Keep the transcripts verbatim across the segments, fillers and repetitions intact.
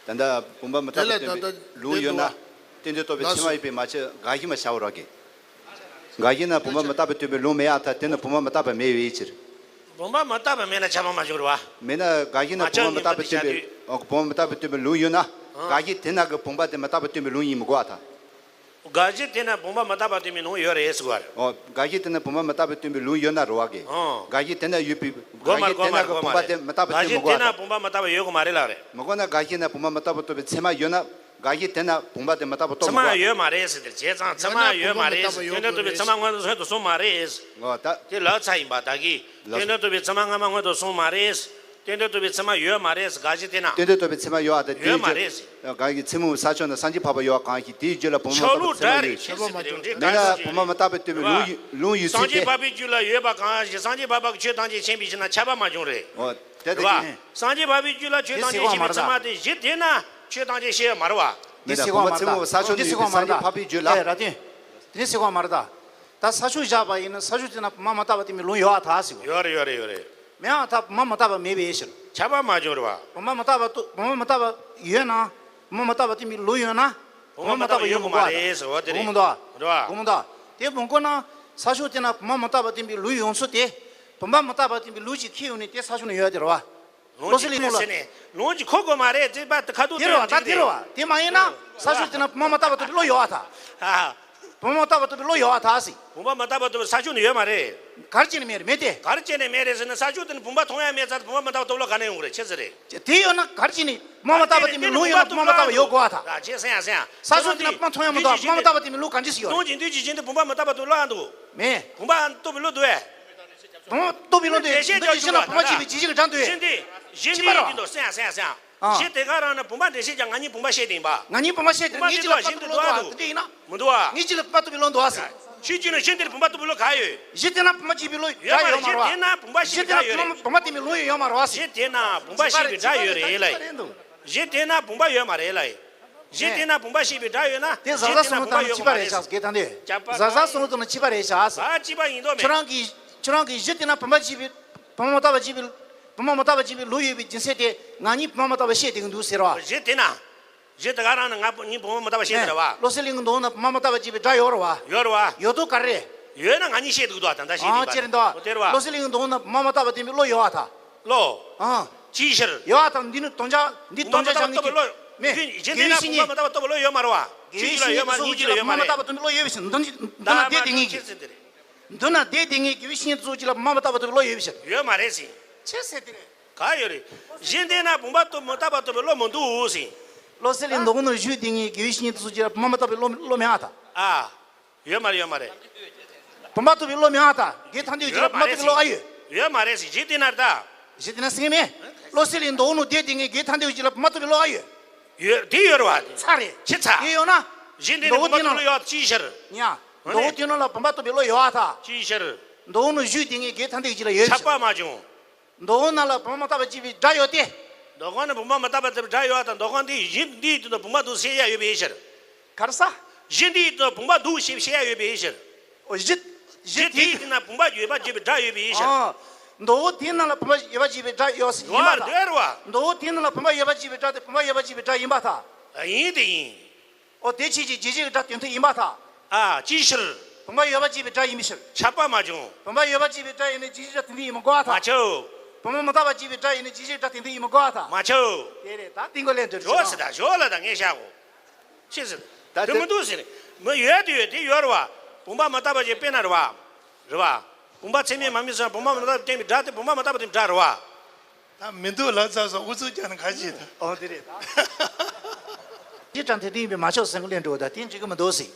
ད་ལྟ་བུམ་པ་མི་རྟག་པ་སྟོན་པའི་ལུང་ཡོད་ན། སྟོན་ཏེ་རྟོགས་པའི་ཚད་མ་ཡོད་པས་མ་ཁྱབ། དགག་གཞི་མ་བྱའོ་རོགས་གེ། དགག་གཞི་ན་བུམ་པ་མི་རྟག་པ་སྟོན་པའི་ལུང་མེད་ཡ་ད་དེ་ནི་བུམ་པ་མི་རྟག་པ་མེད་པའི་ཕྱིར། བུམ་པ་མི་རྟག་པ་མེད་ན་ཁྱབ་པ་མ་བྱུང་རེད་བ། མེད་ན་དགག་གཞི་ན་བུམ་པ་མི་རྟག་པ་སྟོན་པའི་ཨོ་བུམ་པ་མི་རྟག་པ་སྟོན་པའི་ལུང་ཡོད་ན། དགག་གཞི་དེ་ན་གི་བུམ་པ་དེ་མི་རྟག་པ་སྟོན་པའི་ལུང་ཡིན་མི་དགོས་པ་དང་། དགག་གཞི་དེ་ན་བུམ་པ་མི་རྟག་པ་སྟོན་པའི་ལུང་ཡོད་རེད་ཟེར་བ་རེད། ཨོ་དགག་གཞི་དེ་ན་བུམ་པ་མི་རྟག་པ་སྟོན་པའི་ལུང་ཡོད་ན་རེད་བ་གི། ཨོ། དགག་གཞི་དེ་ན་ཡོད་པའི་དགག་གཞི་དེ་ན་གི་བུམ་པ་དེ་མི་རྟག་པ་སྟོན་མི་དགོས་པ་དང་། དགག་གཞི་དེ་ན་བུམ་པ་མི་རྟག་པ་ཡོད་གི་མ་རེད་ལབ་རེད། མི་དགོས་ན་དགག་གཞི་ན་བུམ་པ་མི་རྟག་པ་རྟོགས་པའི་ཚད་མ་ཡོད་ན། དགག་གཞི་དེ་ན་བུམ་པ་དེ་མི་རྟག་པ་རྟོགས་མི་དགོས་པ་དང་། ཚད་མ་ཡོད་མ་རེད་ཟེར་དེ་བྱས་ཙང་ཚད་མ་ཡོད་མ་རེད་ཟེར་སྟོན་ཏེ་རྟོགས་པའི་ཚད་མ་སྔོན་དུ་སོང་དུ་སོང་མ་རེད། ཨོ་ད། དེ་ལབ་ཚར་ཡིན་པ་ད་གི། ལགས་སོ། སྟོན་ཏེ་རྟོགས་པའི་ཚད་མ་སྔ་མ་སྔོན་དུ་སོང་མ་རེད། སྟོན་ཏེ་རྟོགས་པའི་ཚད་མ་ཡོད་མ་རེད་ཟེར་དགག་གཞི་དེ་ན། སྟོན་ཏེ་རྟོགས་པའི་ཚད་མ་ཡོད་ཨ་ད་དེའི་ཡོད་མ་རེད་ཟེར། རྒྱུད་ལ་བུམ་པ་ས་ཕྱོགས་ན་སངས་རྒྱས་འཕགས་པ་ཡོད་གང་ཞིག་དེའི་རྒྱུད་ལ་བུམ་པ་ཆོས་མི་ལུགས་རྟག་པའི་ཚད་མ་ཡོད། འདྲ་རེད་ཆོས་སུ་རེད་འདྲ་མེད་ན་བུམ་པ་མི་རྟག་པའི་སྟོན་པའི་ལུང་ཡོད་ལུང་ཡོད་ཚུལ་ཏེ། སངས་རྒྱས་འཕགས་པའི་རྒྱུད་ལ་ཡོད་པ་གང་ཞིག་སངས་རྒྱས་འཕགས་པ་གི་ཆོས་ཐམས་ཅད་ཤེས་པའི་ཕྱིར་ན་ཁྱབ་པ་མ་བྱུང་རེད། ཨོ་དེ་ལྟ་རེད་བ། གི་ནི། སངས་རྒྱས་འཕགས་པའི་རྒྱུད་ལ་ཆོས་ཐམས་ཅད་ཤེས་པའི་ཚད་མ་དེ་གཞི་དེ་ན་ཆོས་ཐམས་ཅད་ཤེས་པ་མ་རེད་བ། མེད་ན་བུམ་པ་ཚད་མ་ས་ཕྱོགས་ནས་ཡོད་པའི་སངས་རྒྱས་འཕགས་པའི་རྒྱུད་ལ། ཨེ་ར་ཏེ། དེ་ནི་ཟེར་བ་མ་རེད་ད། ད་ས་ཕྱོགས་བཞག་པ་ཡིན་ན་ས་ཕྱོགས་དེ་ན་བུམ་པ་མི་རྟག་པ་སྟོན་པའི་ལུང་ཡོད་ཨ་ད་ཟེར་བ། ཡོད་རེད་ཡོད་རེད་ཡོད་རེད། མེད་ཨ་ད་བུམ་པ་མི་རྟག་པ་མེད་པའི་ཕྱིར། ཁྱབ་པ་མ་བྱུང་རེད་བ། བུམ་པ་མི་རྟག་པ་ཏུ་བུམ་པ་མི་རྟག་པ་ཡོད་ན། བུམ་པ་མི་རྟག་པ་སྟོན་པའི་ལུང་ཡོད་ན། བུམ་པ་མི་རྟག་པ་ཡོད་དགོས་མ་རེད་ཟེར་བ་དེ་རེད། གོ་མི་འདུག་ཨ། རེད་བ། གོ་མི་འདུག་ཨ། དེ་མི་གོ་ན་ས་ཕྱོགས་དེ་ན་བུམ་པ་མི་རྟག་པ་སྟོན་པའི་ལུང་ཡོང་ཚུལ་དེ། བུམ་པ་མི་རྟག་པ་སྟོན་པའི་ལུང་ཅིག་ཁྱེར་ཡོང་ནས་དེ་ས་ཕྱོགས་ན་ཡོད་དེ་རེད་བ། ལོ་སི་ལི་ལུང་ལ། ལོང་ཅི་ཁོ་གོ་མ་རེད་ཅེས་པ་ཁ་ཐུག་དེ་རེད་བ་ད་དེ་རེད་བ་དེ་མ་ཡིན་ན་ས་ཕྱོགས་དེ་ན་བུམ་པ་མི་རྟག་པ་ཐུབ་པའི་བློ་ཡོད་བ་ད། ཨ། བུམ་པ་མི་རྟག་པ་ཐུབ་པའི་བློ་ཡོད་བ་ད་སི། བུམ་པ་མི་རྟག་པ་ཐུབ་པའི་ས་ཕྱོགས་ནས་ཡོད་མ་རེད། གར་ཅི་ནས་མེད་རེད་མེད་དེ། གར་ཅི་ནས་མེད་རེད་ཟེར་ན་ས་ཕྱོགས་དེ་ནས་བུམ་པ་མཐོང་ཡ་མེད་ཙང་བུམ་པ་མི་རྟག་པ་ཐུབ་བློ་ག་ནས་ཡོང་གི་རེད་ཆི་ཟེར་རེད། དེ་ཡོད་ན་གར་ཅི་ནས་བུམ་པ་མི་རྟག་པ་ཐུབ་པའི་བློ་ཡོད་ན་བུམ་པ་མི་རྟག་པ་ཡོད་དགོས་བ་ད། ཨ་ཅེ་སེང་ཡ་སེང་ཡ། ས་ཕྱོགས་དེ་ན་བུམ་པ་མཐོང་ཡ་མི་འདུག་བུམ་པ་མི་རྟག་པ་ཐུབ་པའི་བློ་ག་འདྲ་སི་ཡོད། སྟོང་ཅི་འདུས་ཅི་བཞིན་དུ་བུམ་པ་མི་རྟག་པ་ཐུབ་བློ་ཨ་འདུག་མེད། བུམ་པ་ཐུབ་པའི་བློ་འདུག་ཨེ། བུམ་པ་ཐུབ་པའི་བློ་འདུག་འདུས་ཅི་བཞིན་ན་བུམ་པ་གཅིག་པའི་ཇི་ཞིག་གི་སྒྲ་འདུག་ཨེ། བཞིན་དེ། བཞིན་དེ་ཡིན་དུ་སེང་ཡ་སེང་ཡ་སེང་ཡ། ཨ། གཞི་དེ་ག་རང་ན་བུམ་པ་འདྲེན་བྱེད་ཀྱང་ང་གཉིས་བུམ་པ་ཤེས་དེ་ཡིན་པ། ང་གཉིས་བུམ་པ་ཤེས་དེ་ངེད་གཅིག་ལ་བུམ་པ་ཐུབ་པའི་བློ་འདུག་ཨ་དེ་འདྲ་ཡིན་ན། མི་འདུག་ཨ། ངེད་གཅིག་ལ་བུམ་པ་ཐུབ་པའི་བློ་འདུག་ཨ་སི། ཤེས་ཀྱི་ན་གཞི་དེར་བུམ་པ་ཐུབ་པའི་བློ་ག་ཡོད། གཞི་དེ་ན་བུམ་པ་ཤེས་པའི་སྒྲ་ཡོད་མ་རེད་བ། གཞི་དེ་ན་བུམ་པ་ཤེས་པའི་སྒྲ་ཡོད་རེད། བུམ་པ་ཐུབ་པའི་བློ་ཡོད་མ་རེད་བ་སི། གཞི་དེ་ན་བུམ་པ་ཤེས་པའི་སྒྲ་ཡོད་རེད་ལ། གཞི་དེ་ན་བུམ་པ་ཡོད་མ་རེད་ལ། གཞི་དེ་ན་བུམ་པ་ཤེས་པའི་སྒྲ་ཡོད་ན། དེ་བཟའ་ཟླ་གཞི་དེ་ན་བུམ་པ་ཡོད་མ་རེད་ཟེར། དེ་ད་འདི། བཟའ་ཟླ་གསུམ་དང་ན་ཕྱི་པ་རེད་ཤག་ཟེར། ད་ཕྱི་པ་ཡིན་མདོག་མེད། ཁྱོད་རང་གིས་ཁྱོད་རང་གིས་གཞི་དེ་ན་བུམ་པ་ཅིག་པའི་བུམ་པ་མི་རྟག་པ་ཅིག་པའི་བུམ་པ་མི་རྟག་པ་ཅིག་པའི་ལུགས་ཡོད་པའི་རྒྱུ་མཚན་དེ་ང་གཉིས་བུམ་པ་མི་རྟག་པ་ཤེས་བསྡད་ཀྱི་འདུག་ཟེར་བ། གཞི་དེ་ན། གཞི་དེ་ག་རང་ན་ང་གཉིས་བུམ་པ་མི་རྟག་པ་ཤེས་ཟེར་བ། བློ་གསལ་གླིང་གི་མདོ་ན་བུམ་པ་མི་རྟག་པ་ཅིག་པའི་སྒྲ་ཡོད་རེད་བ། ཡོད་རེད་བ། ཡོད་དོ་ག་རེ། ཡོད་ན་ང་གཉིས་ཤེས་འདུག་དོ་ད་ལྟ་ཤེས་ཨ་འདུག་ཅེ་རེད་འདུག་བ། དེ་རེད་བ། བློ་གསལ་གླིང་གི་མདོ་ན་བུམ་པ་མི་རྟག་པ་སྟོན་པའི་བློ་ཡོད་བ་ད། བློ། ཨ། ཅིའི་ཕྱིར། ཡོད་བ་དང་འདི་ནི་དོན་བྱ་འདི་དོན་བྱ་བྱ་ངེས་ཀྱི་མེད། དགེ་བའི་བཤེས་གཉེན་ཚོ་ཚོ་ལ་བུམ་པ་མི་རྟག་པ་སྟོན་པའི་བློ་ཡོད་མ་རེད་བ། དགེ་བའི་བཤེས་གཉེན་ཚོ་ཚོ་གཅིག་ལ་ཡོད་མ་རེད། བུམ་པ་མི་རྟག་པ་སྟོན་པའི་བློ་ཡོད་པའི་ཕྱིར་འདི་ནི་འདི་ན་བསྡད་དེ་ངེས་ཀྱི། འདི་ན་བསྡད་དེ་ངེས་དགེ་བའི་བཤེས་གཉེན་ཚོ་གཅིག་ལ་བུམ་པ་མི་རྟག་པ་སྟོན་པའི་བློ་ཡོད་པའི་ཕྱིར། ཡོད་མ་རེད་ཟེར། ཅི་ཟེར་དེ་རེད། ག་ཡོད་རེད། གཞི་འདི་ན་བུམ་པ་སྟོན་མི་རྟག་པ་སྟོན་པའི་བློ་མི་འདུག་ཟེར། བློ་གསལ་གླིང་མདོ་ནས་བཞུགས་དེ་ངེས་དགེ་བའི་བཤེས་གཉེན་ཚོ་གཅིག་ལ་བུམ་པ་མི་རྟག་པའི་བློ་བློ་མེད་ཨ་ད། ཨ། ཡོད་མ་རེད་ཡོད་མ་རེད། བུམ་པ་ཐུབ་པའི་བློ་མེད་ཨ་ད། དགེ་ཐམས་ཅད་ཀྱི་ལ་བུམ་པ་ཐུབ་པའི་བློ་ཨ་ཡོད། ཡོད་མ་རེད་ཟེར་གཞི་དེ་ན་ད། གཞི་དེ་ན་སེང་མེད། བློ་གསལ་གླིང་མདོ་ནས་བསྡད་དེ་ངེས་དགེ་ཐམས་ཅད་ཀྱི་ལ་བུམ་པ་ཐུབ་པའི་བློ་ཨ་ཡོད། ཡོད་དེ་ཡོད་རེད་བ། ཚ་རེད། ཕྱི་ཚ། དེ་ཡོད་ན། གཞི་འདི་ནི་བུམ་པ་ཐུབ་པའི་བློ་ཡོད་ཅིའི་ཕྱིར། ཉ། མདོ་དེ་ནང་ལ་བུམ་པ་ཐུབ་པའི་བློ་ཡོད་ཨ་ད། ཅིའི་ཕྱིར། མདོ་ནས་བཞུགས་དེ་ངེས་དགེ་ཐམས་ཅད་ཀྱི་ལ་ཡོད། ཁྱབ་པ་མ་བྱུང་། མདོ་ནང་ལ་བུམ་པ་མི་རྟག་པ་ཅིག་པའི་སྒྲ་ཡོད་དེ། མདོ་ཁང་ནི་བུམ་པ་མི་རྟག་པ་ཅིག་པའི་སྒྲ་ཡོད་དང་མདོ་ཁང་འདི་གཞི་འདིའི་སྟེང་དུ་བུམ་པ་འདུག་ཟེར་ཡ་ཡོད་པའི་ཕྱིར། ག་རེ་ཟེར། གཞི་འདིའི་སྟེང་དུ་བུམ་པ་འདུག་ཞེས་བཤད་ཡ་ཡོད་པའི་ཕྱིར། ཨོ་གཞི། གཞི་གཞི་དེའི་དེའི་སྟེང་ན་བུམ་པ་ཡོད་པ་བརྗོད་པའི་སྒྲ་ཡོད་པའི་ཕྱིར། ཨ། མདོ་དེའི་ནང་ལ་བུམ་པ་ཡོད་པ་བརྗོད་པའི་སྒྲ་ཡོད་ཡིན་པ་ཡོད་དང་། རེད་བ། མདོ་དེའི་ནང་ལ་བུམ་པ་ཡོད་པ་བརྗོད་པའི་སྒྲ་དེ་བུམ་པ་ཡོད་པ་བརྗོད་པའི་སྒྲ་ཡིན་པ་དང་། ཨ་ཡིན་དེ་ཡིན། ཨོ་དེ་ཕྱིར་གྱི་རྗེས་བཞག་གི་སྒྲ་དོན་མཐུན་ཡིན་པ་དང་། ཨ་ཅིའི་ཕྱིར། བུམ་པ་ཡོད་པ་བརྗོད་པའི་སྒྲ་ཡིན་པའི་ཕྱིར། ཁྱབ་པ་མ་བྱུང་། བུམ་པ་ཡོད་པ་བརྗོད་པའི་སྒྲ་ཡིན་ན་རྗེས་བཞག་གི་སྒྲ་དོན་མཐུན་ཡིན་མི་དགོས་པ་དང་། མ་ཁྱབ། བུམ་པ་མི་རྟག་པ་བརྗོད་པའི་སྒྲ་ཡིན་ན་རྗེས་བཞག་གི་སྒྲ་དོན་མཐུན་ཡིན་མི་དགོས་པ་དང་། མ་ཁྱབ། དེ་རེད་ད་ཏིང་གོ་ལེན་འགྲོ་ཞོག་ཟེར་ད་ཞོག་ལ་ད་ངས་བཤད་གོ་ཅི་ཟེར། ད་དེ་དེ་མི་འདུག་ཟེར། མི་ཡོད་དེ་ཡོད་དེ་ཡོད་རེད་བ། བུམ་པ་མི་རྟག་པ་ཅིག་དཔེར་ན་རེད་བ། རེད་བ། བུམ་པ་ཚད་མས་མ་དམིགས་སོང་བུམ་པ་མི་རྟག་པ་བསྟན་པའི་སྒྲ་དེ་བུམ་པ་མི་རྟག་པ་དེ་སྒྲ་རེད་བ། ད་མི་འདུག་ལབ་ཚར་སོང་ཨུ་ཚུགས་རྒྱག་ན་ག་ཅི་ད། ཨོ་དེ་རེད་ད། ཅི་དྲང་དེ་དེ་ཡིན་པས་མ་ཆོག་སེང་གོ་ལེན་འགྲོ་ད་དེ་འགྲིག་གི་མི་འདུག་ཟེར།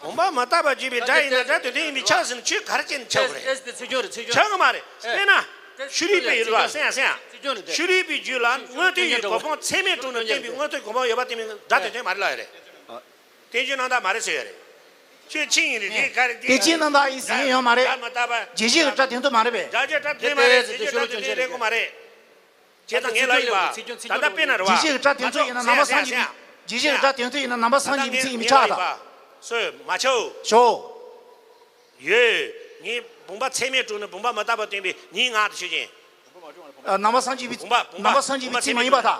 བུམ་པ་མི་རྟག་པ་བརྗོད་པའི་སྒྲ་ཡིན་ན་སྒྲ་དོན་མཐུན་ཡིན་པས་ཁྱབ་ཟེར་ན་ཁྱོད་ག་རེ་བྱས་ནས་ཁྱབ་དགོས་རེད། ཨེ་ཨེ་དེ་ཚིག་སྦྱོར་རེད་ཚིག་སྦྱོར་ཁྱབ་གི་མ་རེད། དཔེར་ན། ཤུ་རིའི་པའི་ཡུལ་ལ་སེང་ཡ་སེང་ཡ། ཤུ་རིའི་པའི་རྒྱུད་ལ་མངོན་མཐོའི་ཡུལ་གོ་འཕང་ཚད་མས་གྲུབ་ནས་བསྟན་པའི་མངོན་མཐོའི་གོ་འཕང་ཡོད་པ་དེ་མིན་སྒྲ་དོན་མཐུན་མ་རེད་ལབ་ཡ་རེད། བསྟན་བཅོས་རྣམ་དག་མ་རེད་ཟེར་ཡ་རེད། ཁྱོད་ཕྱིན་ཡིན་རེད་དེ་ག་རེ་དེ་བསྟན་བཅོས་རྣམ་དག་ཡིན་ཟེར་ཡ་ཡོད་མ་རེད། སྒྲ་མི་རྟག་པ། རྗེས་བཞག་གི་སྒྲ་དོན་མཐུན་མ་རེད་པས། སྒྲ་བརྗོད་སྒྲ་དོན་མཐུན་མ་རེད་རྗེས་བཞག་སྒྲ་དོན་མཐུན་རེད་དགོས་མ་རེད། བྱས་ཙང་ངས་ལབ་ཡིན་པ། ད་ལྟ་དཔེར་ན་རེད་བ། རྗེས་བཞག་གི་སྒྲ་དོན་མཐུན་ཡིན་ན་ནང་པ་སངས་རྒྱས་པའི་རྗེས་བཞག་གི་སྒྲ་དོན་མཐུན་ཡིན་ན་ནང་པ་སངས་རྒྱས་པའི་ཚིག་ཡིན་མི་ཆགས་དང་། སོས་མ་ཆོག་ཞོ། ཡོད། ངས་བུམ་པ་ཚད་མས་གྲུབ་ནས་བུམ་པ་མི་རྟག་པ་སྟོན་པའི་ཉིད་ངག་ཏུ་ཆོས་ཅན། ཨ་ནང་པ་སངས་རྒྱས་པའི་བུམ་པ་བུམ་པ་ནང་པ་སངས་རྒྱས་པའི་ཚིག་མ་ཡིན་པ་དང་།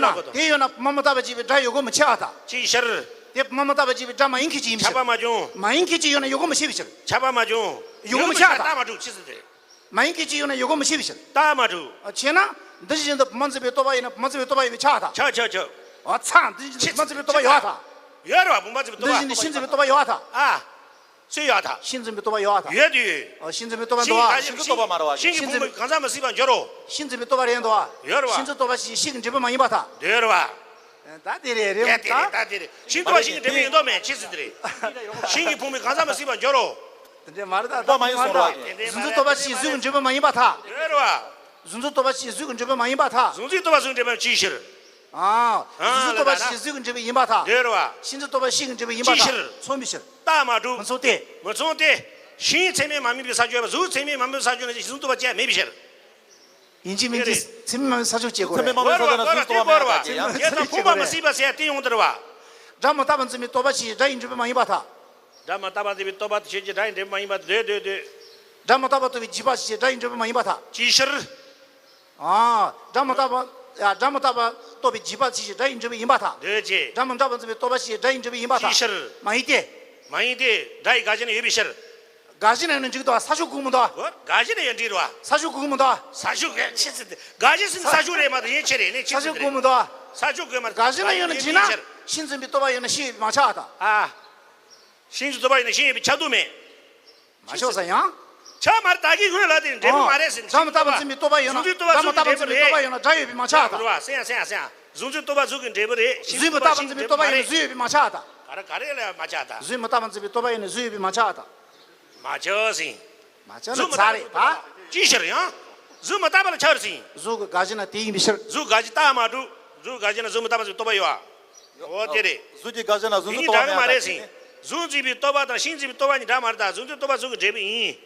ཡོད་ན་དེ་ཡོད་ན་བུམ་པ་མ་དག་པ་བྱས་པའི་སྒྲ་ཡོད་དགུ་མི་ཆགས་ད། ཅིའི་ཕྱིར། དེ་བུམ་པ་མ་དག་པ་བྱས་པའི་སྒྲ་མ་ཡིན་མཁན་ཅིག་ཡིན་ཕྱིར། ཁྱབ་པ་མ་བྱུང་། མ་ཡིན་མཁན་ཅིག་ཡོད་ན་ཡོད་དགུ་མི་ཤེས་པའི་ཕྱིར། ཁྱབ་པ་མ་བྱུང་། ཡོད་དགུ་མི་ཆགས་ད། རྟགས་མ་གྲུབ་ཅི་ཟེར་དེ། མ་ཡིན་མཁན་ཅིག་ཡོད་ན་ཡོད་དགུ་མི་ཤེས་པའི་ཕྱིར། རྟགས་མ་གྲུབ། ཨ་བྱས་ན་འདི་བཞིན་དུ་བུམ་པ་འཛིན་པའི་རྟོག་པ་ཡིན་ན་བུམ་པ་འཛིན་པའི་རྟོག་པ་ཡོད་པའི་ཆགས་ད། ཆགས་ཆགས་ཆགས། ཨ་ཚ་འདི་བཞིན་དུ་བུམ་པ་འཛིན་པའི་རྟོག་པ་ཡོད་ད། ཡོད་རེད་བ། བུམ་པ་འཛིན་པའི་རྟོག་པ་ཡོད། འདི་བཞིན་དུ་ཤིང་འཛིན་པའི་རྟོག་པ་ཡོད་ད། ཨ། སུ་ཡོད་ད། ཤིང་འཛིན་པའི་རྟོག་པ་ཡོད་ད། ཡོད་དུ། ཨ་ཤིང་འཛིན་པའི་རྟོག་པ་འདུག་བ། ཤིང་གི་རྟོག་པ་མ་རེད་བ། ཤིང་གི་བུམ་པའི་གང་ཟག་མ་སྲིད་པར་འགྱུར་རོ། ཤིང་འཛིན་པའི་རྟོག་པ་རེད་འདུག་བ། ཡོད་རེད་བ། ཤིང་འཛིན་རྟོག་པ་ཞིག་ཤིང་གི་འབྲས་བུ་མ་ཡིན་པ་ད། ཡོད་རེད་བ། ད་དེ་རེད་རེད་ད། ད་དེ་རེད། ཤིང་རྟོག་པ་ཤིང་གི་འབྲས་བུ་ཡིན་མདོག་མེད་ཅི་ཟེར་དེ་རེད། ཤིང་གི་བུམ་པའི་གང་ཟག་མ་སྲིད་པར་འགྱུར་རོ། དེ་འདྲ་མ་རེད་ད། ད་མ་ཡིན་གསུང་རོགས། གཟུགས་འཛིན་རྟོག་པ་ཞིག་གཟུགས་ཀྱི་འབྲས་བུ་མ་ཡིན་པར་ཐལ། ཡོད་རེད་བ། གཟུགས་འཛིན་རྟོག་པ་ཞིག་གཟུགས་ཀྱི་འབྲས་བུ་མ་ཡིན་པར་ཐལ། གཟུགས་འཛིན་རྟོག་པ་གཟུགས་འབྲས་བུ་ཅིའི་ཕྱིར། ཨ། གཟུགས་འཛིན་རྟོག་པ་ཞིག་གཟུགས་ཀྱི་འབྲས་བུ་ཡིན་པར་ཐལ། ཡོད་རེད་བ། ཤིང་འཛིན་རྟོག་པ་ཤིང་གི་འབྲས་བུ་ཡིན་པར་ཐལ། ཅིའི་ཕྱིར། མཚུངས་པའི་ཕྱིར། རྟགས་མ་གྲུབ། མི་མཚུངས་ཏེ། མི་མཚུངས་ཏེ། ཤིང་ཚད་མས་མ་དམིགས་པའི་ས་ཕྱོགས་ཡོད་པ་གཟུགས་ཚད་མས་མ་དམིགས་པའི་ས་ཕྱོགས་ན་གཟུགས་འཛིན་རྟོག་པ་ཅི་ཡང་མེད་པའི་ཕྱིར། ཡིན་གཅིག་མིན་གཅིག་ཚད་མས་མ་དམིགས་ས་ཕྱོགས་སྐྱེ་དགོས་རེད། ཚད་མས་མ་དམིགས་ས་ཕྱོགས་ན་གཟུགས་རྟོག་པ་མེད་པ་དེ་ཡང་། དེ་དང་བུམ་པ་མ་སྲིད་པ་ཟེར་དེ་ཡོང་དེ་རེད་བ། སྒྲ་མི་རྟག་པ་འཛིན་པའི་རྟོག་པ་ཞིག་སྒྲ་ཡི་འབྲས་བུ་མ་ཡིན་པར་ཐལ། སྒྲ་མི་རྟག་པ་འཛིན་པའི་རྟོག་པ་ཞིག་སྒྲ་ཡི་འབྲས་བུ་མ་ཡིན་པར་ཐལ། སྒྲ་མི་རྟག་པ་རྟོགས་པའི་འཇིགས་པ་ཞིག་སྒྲ་ཡི་འབྲས་བུ་མ་ཡིན་པར་ཐལ། ཅིའི་ཕྱིར། ཨ། སྒྲ་མི་རྟག་པ། ཡ། སྒྲ་མི་རྟག་པ་རྟོགས་པའི་འཇིགས་པ་ཞིག་སྒྲ་ཡི་འབྲས་བུ་ཡིན་པར་ཐལ། འདོད་ཅེས། སྒྲ་མི་རྟག་པ་འཛིན་པའི་རྟོག་པ་ཞིག་སྒྲ་ཡི་འབྲས་བུ་ཡིན་པར་ཐལ། ཅིའི་ཕྱིར། མ་ཡིན་ཏེ། མ་ཡིན་ཏེ། སྒྲ་ཡི་དགག་གཞི་ན་ཡོད་པའི་ཕྱིར། དགག་གཞི་ན་ཡོད་ན་འགྲིག་འདུག་ས་ཕྱོགས་གོ་མི་འདུག་འོ། དགག་གཞི་ན་ཡོད་འགྲིག་རེད་བ། ས་ཕྱོགས་གོ་མི་འདུག་ས་ཕྱོགས་ག་ཆི་ཟེར་ཏེ། དགག་གཞི་ཟེར་ན་ས་ཕྱོགས་རེད་མ་གཏོགས་ཡན་ཆད་རེད་ནས་ཆི་ས་ཟེར་ཕྱོགས་ཏེ། གོ་མི་འདུག་ས་ཕྱོགས་གོ་མ་རེད། དགག་གཞི་ན་ཡོད་ན་བྱས་ན། ཤིང་འཛིན་པའི་རྟོག་པ་ཡོད་ན་ཤིང་ཡོད་པའི་མ་ཆགས་ད། ཨ། ཤིང་འཛིན་རྟོག་པ་ཡོད་ན་ཤིང་ཡོད་པའི་ཆགས་འདུག་མེད། མ་ཆགས་ས་ཡང་། ཆགས་མ་རེད། ད་གིན་སྔོན་ལ་དེ་འབྲས་བུ་མ་རེད་ཟེར། སྒྲ་མི་རྟག་པ་འཛིན་པའི་རྟོག་པ་ཡོད་ན། གཟུགས་འཛིན་རྟོག་པ་གཟུགས་ཀྱི་འབྲས་བུ་རེད། སྒྲ་ཡོད་པའི་མ་ཆགས་ད། རེད་བ། སེམས་ཡ་སེམས་ཡ་སེམས་ཡ། གཟུགས་འཛིན་རྟོག་པ་གཟུགས་ཀྱི་འབྲས་བུ་རེད། ཤིང་འཛིན་རྟོག་པ་ཤིང་གི་འབྲས་བུ་མ་རེད། གཟུགས་ཡོད་པའི་མ་ཆགས་ད། ག་རེ་ག་རེ་ལ་མ་ཆགས་ད། གཟུགས་མི་རྟག་པ་འཛིན་པའི་རྟོག་པ་ཡོད་ན་གཟུགས་ཡོད་པའི་མ་ཆགས་ད། མ་ཆགས་ཟིན། མ་ཆགས་ན་ཚར་རེད་ད། ཅིའི་ཕྱིར་ཡང་། གཟུགས་མི་རྟག་པ་ལ་ཆགས་ཟིན། གཟུགས་ཀྱི་དགག་གཞི་ན་དེ་ཡིན་པའི་ཕྱིར། གཟུགས་དགག་གཞི་རྟགས་མ་གྲུབ། གཟུགས་དགག་གཞི་ན་གཟུགས་མི་རྟག་པ་འཛིན་པའི་རྟོག་པ་ཡོད་ཨ། འོ་དེ་རེད། གཟུགས་ཀྱི་དགག་གཞི་ན་གཟུགས་འཛིན་རྟོག་པ་མེད་པ་དེ་ནི། གཟུགས་འཛིན་པའི་རྟོག་པ་དང་ཤིང་འཛིན་པའི་རྟོག་པ་གཉིས་འདྲ་མ་རེད་ད། གཟུགས་འཛིན་རྟོག་པ་གཟུགས་ཀྱི་འབྲས་བུ་ཡིན།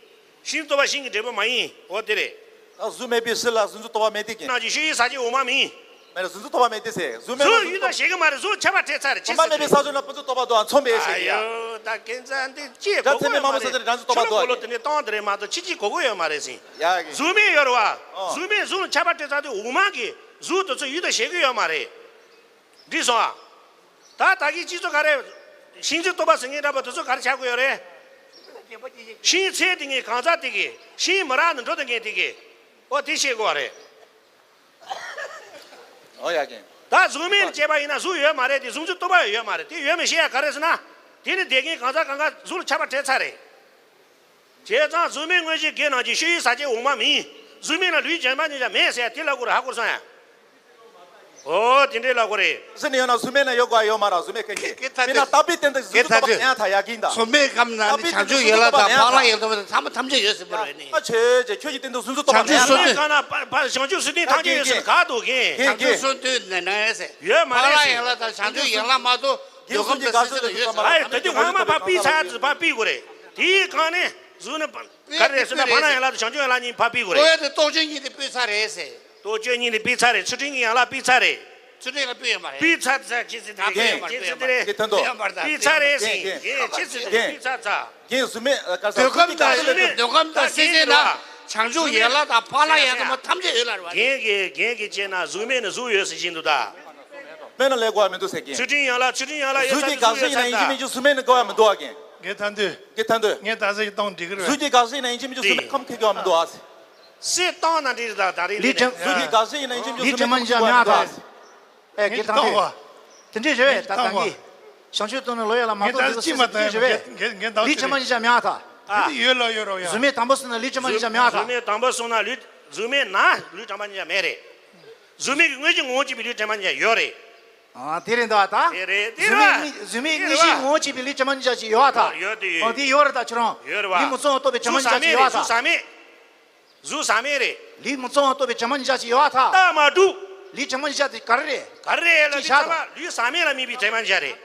ཤིང་རྟོག་པ་ཤིང་གི་འབྲས་བུ་མ་ཡིན། འོ་དེ་རེད། ད་གཟུགས་མེད་པའི་ཕྱིར་ལ་གཟུགས་འཛིན་རྟོག་པ་མེད་དེ་ཀྱང་། ནང་གི་ཤེས་ཡུལ་ཟག་བཅས་འོག་མ་མིན། མེད་ན་གཟུགས་འཛིན་རྟོག་པ་མེད་དེ་ཟེར། གཟུགས་མེད་ན་གཟུགས་ཡུལ་དང་ཤེས་ཀྱི་མ་རེད། གཟུགས་ཁྱབ་པ་བྲལ་ཚར་རེད། ཁྱེད་མ་མེད་པའི་ས་ཕྱོགས་ན་ཕུན་སུམ་ཚོགས་པ་འདུག་ཨ། མཚུངས་པས་ཟེར་ཡ། ད་ཁྱེད་ཚ་འདི་ཅི་གོ་གོ་ཡོད་མ་རེད། ཁྱོད་ལ་གོ་ལོ་དེ་ནས་བཏང་དེ་རེད་མ་གཏོགས་ཕྱི་ཅི་གོ་གོ་ཡོད་མ་རེད་ཟིན། གཟུགས་མེད་ཡོད་རེད་བ། གཟུགས་མེད་གཟུགས་ལ་ཁྱབ་པ་བྲལ་ཚར་དུས་འོག་མ་གི་གཟུགས་དེ་ཚོ་ཡུལ་དང་ཤེས་ཀྱི་ཡོད་མ་རེད། འགྲིག་སོང་ཨ། ད་ད་གིན་སྤྱི་ཚོགས་ག་རེ། ཤིང་འཛིན་རྟོག་པ་ཟེར་མཁན་འདྲ་པོ་དེ་ཚོ་ག་རེ་ཆགས་ཀྱི་ཡོད་རེད། ཤིང་ཚད་དེ་ངའི་གང་ཟག་དེ་གི་ཤིང་མི་རག་ནས་འགྲོ་དེ་མཁན་དེ་གི། ཨོ་དེ་ཤེས་དགོས་པ་རེད། ཨོ་ཡ་གིན། ད་གཟུགས་མེད་ལ་བྱས་པ་ཡིན་ན་གཟུགས་ཡོད་མ་རེད་དེ། གཟུགས་འཛིན་རྟོག་པ་ཡོད་མ་རེད་དེ། ཡོད་མེད་ཤེས་ཡ་ག་རེ་ཟེར་ན། དེ་ནི་བདེ་མཁན་གང་ཟག་གང་ག་གཟུགས་ལ་ཁྱབ་པ་བྲལ་ཚར་རེད། བྱས་ཙང་གཟུགས་མེད་དངོས་གཞི་དགེ་ནང་གི་ཤེས་ཡུལ་ཟག་བཅས་འོག་མ་མིན། གཟུགས་མེད་ན་ལུས་ཅན་མ་ཉིད་ཀྱང་མེད་ཟེར་ཡ་དེ་ལ་གོ་ར་ཧ་གོ་སོང་ཡ། ཨོ་དེ་འདྲའི་ལབ་དགོས་རེད། ཟེར་ནས་ཡོད་ན་གཟུགས་མེད་ན་ཡོད་དགོས་ཡོད་མ་རེད། གཟུགས་མེད་གལ་ཆེ་ཀེ་ཐ་མིན་ན་ཏེ་ལྟ་བུའི་སྟེང་དུ་ཀེ་གཟུགས་ཐ་ཐོག་ཏེ་ཡང་ཐ་ཡག་གིན་ད། གཟུགས་མེད་ཀམ་ན་ནི་བྱང་ཆུབ་ཡན་ལག་དང་འཕགས་ལམ་ཡན་ལག་དང་ཐམས་ཅད་ཡོད་ཟེར་བ་རེད་ནི། ཨ་ཆོས་ཅེ་ཁྱོད་ཀྱི་སྟེང་དུ་གཟུགས་གཟུགས་ཐོག་བྱང་ཆུབ་ཡང་སོ་ན་བསྡུ། གང་ན་ཕར་ཕར་བྱང་ཆུབ་སེམས་དེ་ཐམས་ཅད་ཡོད་ཟེར་ག་འདུག་གིན། བྱང་ཆུབ་སོ་བསྡུ་ནས་ན་ཡོད་ཟེར། ཡོད་མ་རེད་ཟེར། འཕགས་ལམ་ཡན་ལག་དང་བྱང་ཆུབ་ཡན་ལག་མ་གཏོགས་ཡོད་ཁམས་དང་སེམས་ཅན་ཡོད་ཟེར་བ། ཨ་ད་དུང་ང་མ་ཕར་ཕུད་ཚར་ཕར་ཕུད་དགོས་རེད། དེའི་གང་ནས་གཟུགས་ནི་ག་རེ་ཟེར་ན་འཕགས་ལམ་ཡན་ལག་དང་བྱང་ཆུབ་ཡན་ལག་གཉིས་ཕར་ཕུད་དགོས་རེད། ལྟོ་ཡོད་དེ་རྟོགས་བྱེད་གཉིས་དེ་ཕུད་ཚར་རེད་ཟེར། རྟོགས་བྱེད་གཉིས་དེ་ཕུད་ཚར་རེད། ཚུལ་ཁྲིམས་ཀྱི་ཡན་ལག་ཕུད་ཚར་རེད། ཚུལ་ཁྲིམས་ལ་ཕུད་ཡོད་མ་རེད། ཕུད་ཚར་ཚར་ཅི་ཟེར་དེ་རེད། ཕུད་ཡོད་མ་རེད། ཅི་ཟེར་དེ་རེད། ཕུད་ཡོད་མ་རེད། ཕུད་ཚར་རེད་ཟེར། ཡིན་ཅི་ཟེར་དེ་རེད། ཕུད་ཚར་ཚར། རྒན་གཟུགས་མེད་ཨ་ག་ས་འདོད་ཁམས་དང་སེམས་ཅན་ན་བྱང་ཆུབ་སེམས་དཔའ་ལ་བྱང་ཆུབ་ཡན་ལག་དང་འཕགས་ལམ་ཡན་ལག་མ་ཐམས་ཅད་ཡོད་ལ་རེད་བ། རྒན་གྱི་རྒན་གྱི་བྱས་ན་གཟུགས་མེད་ནི་གཟུགས་ཡོད་ཟེར་བཞིན་དུ་ད། སྨན་ལ་ལས་དགོས་པ་མི་འདུག་ཟེར་གྱི། ཚུལ་ཁྲིམས་ཡན་ལག་ཚུལ་ཁྲིམས་ཡན་ལག་ཡོད་ས་གཟུགས་ཀྱི་དགག་བྱ་ཡིན་ན་ཡིན་གཅིག་མིན་གཅིག་གཟུགས་མེད་ནི་དགོས་པ་མི་འདུག་ཨ་རྒན། རྒན་ཐར་འདོད། རྒན་ཐར་འདོད། ངས་ད་ཟེར་གཏོང་འགྲིག་གི་རེད། གཟུགས་ཀྱི་དགག་བྱ་ཡིན་ན་ཡིན་གཅིག་མིན་གཅིག་གཟུགས་མེད་ཁམས་ཁེ་དགོས་པ་མི་འདུག་ཨ། སྲིད་བཏང་ན་འགྲིག་རེད་ད་ད་རེས་ལི་ནས་ཁྲི་མ་གཟུགས་ཀྱི་དགག་བྱ་ཡིན་ན་ཡིན་གཅིག་མིན་གཅིག་གཟུགས་མེད་ཁམས་ཁེ་དགོས་པ་མི་འདུག་ཨ། ཨེ་རྒན་ཐར་འདོད། དེ་འདྲས་རེད་བས་ད་གང་གི། བྱང་ཆུབ་ཏུ་ནི་ལོ་ཡ་ལ་མ་ངས་གཏོགས་ད་འདི་ལ་ཅི་མ་ཚོ་བཏང་ཡ་ཅི་རེད་བས། ངས་ངས་ད་ལི་ཁྲི་མ་ཉིན་ཞག་མེད་ཨ་ཐ། དེ་ཡོད་ལ་ཡོད་རོ་ཡ། གཟུགས་མེད་དང་པོ་སུ་ན་ལི་ཁྲི་མ་ཉིན་ཞག་མེད་ཨ་ཐ། གཟུགས་མེད་དང་པོ་སུ་ན་ལི་གཟུགས་མེད་ན་ལི་ཁྲི་མ་ཉིན་ཞག་མེད་རེད། གཟུགས་མེད་ཀྱི་དངོས་གཞི་ངོ་བོ་གཅིག་པའི་ལི་ཁྲི་མ་ཉིན་ཞག་ཡོད་རེད། ཨ་དེ་རེད་འདུག་ཨ་ད། དེ་རེད་དེ་གཟུགས་མེད་རེད་བ། གཟུགས་མེད་དངོས་གཞི་ངོ་བོ་གཅིག་པའི་ལི་ཁྲི་མ་ཉིན་ཞག་ཅིག་ཡོད་ཨ་ཐ། ཡོད་དེ་ཡོད། ཨ་དེ་ཡོད་རེད་ད་ཁྱོད་རང་། ཡོད་རེད་བ། ལི་མོ་ཙོང་ལྟོ་པའི་ཁྲི་མ་ཉིན་ཞག་ཅིག་ཡོད་ཨ་ཐ། གཟུགས་ཟ་མེད་རེད། གཟུགས་ཟ་མེད་རེད། ལི་མོ་ཙོང་ལྟོ་པའི་ཁྲི་མ་ཉིན་ཞག་ཅིག་ཡོད་ཨ་ཐ། རྟགས་མ་གྲུབ། ལི་ཁྲི་མ་ཉིན་ཞག་དེ་ག་རེ་རེད། ག་རེ་རེད་ལ་ཅི་དེ་ཚང་མ་ལུས་ཟ་མེད་ལ་དམིགས་པའི་ཁྲི་མ་ཉིན་ཞག་རེད།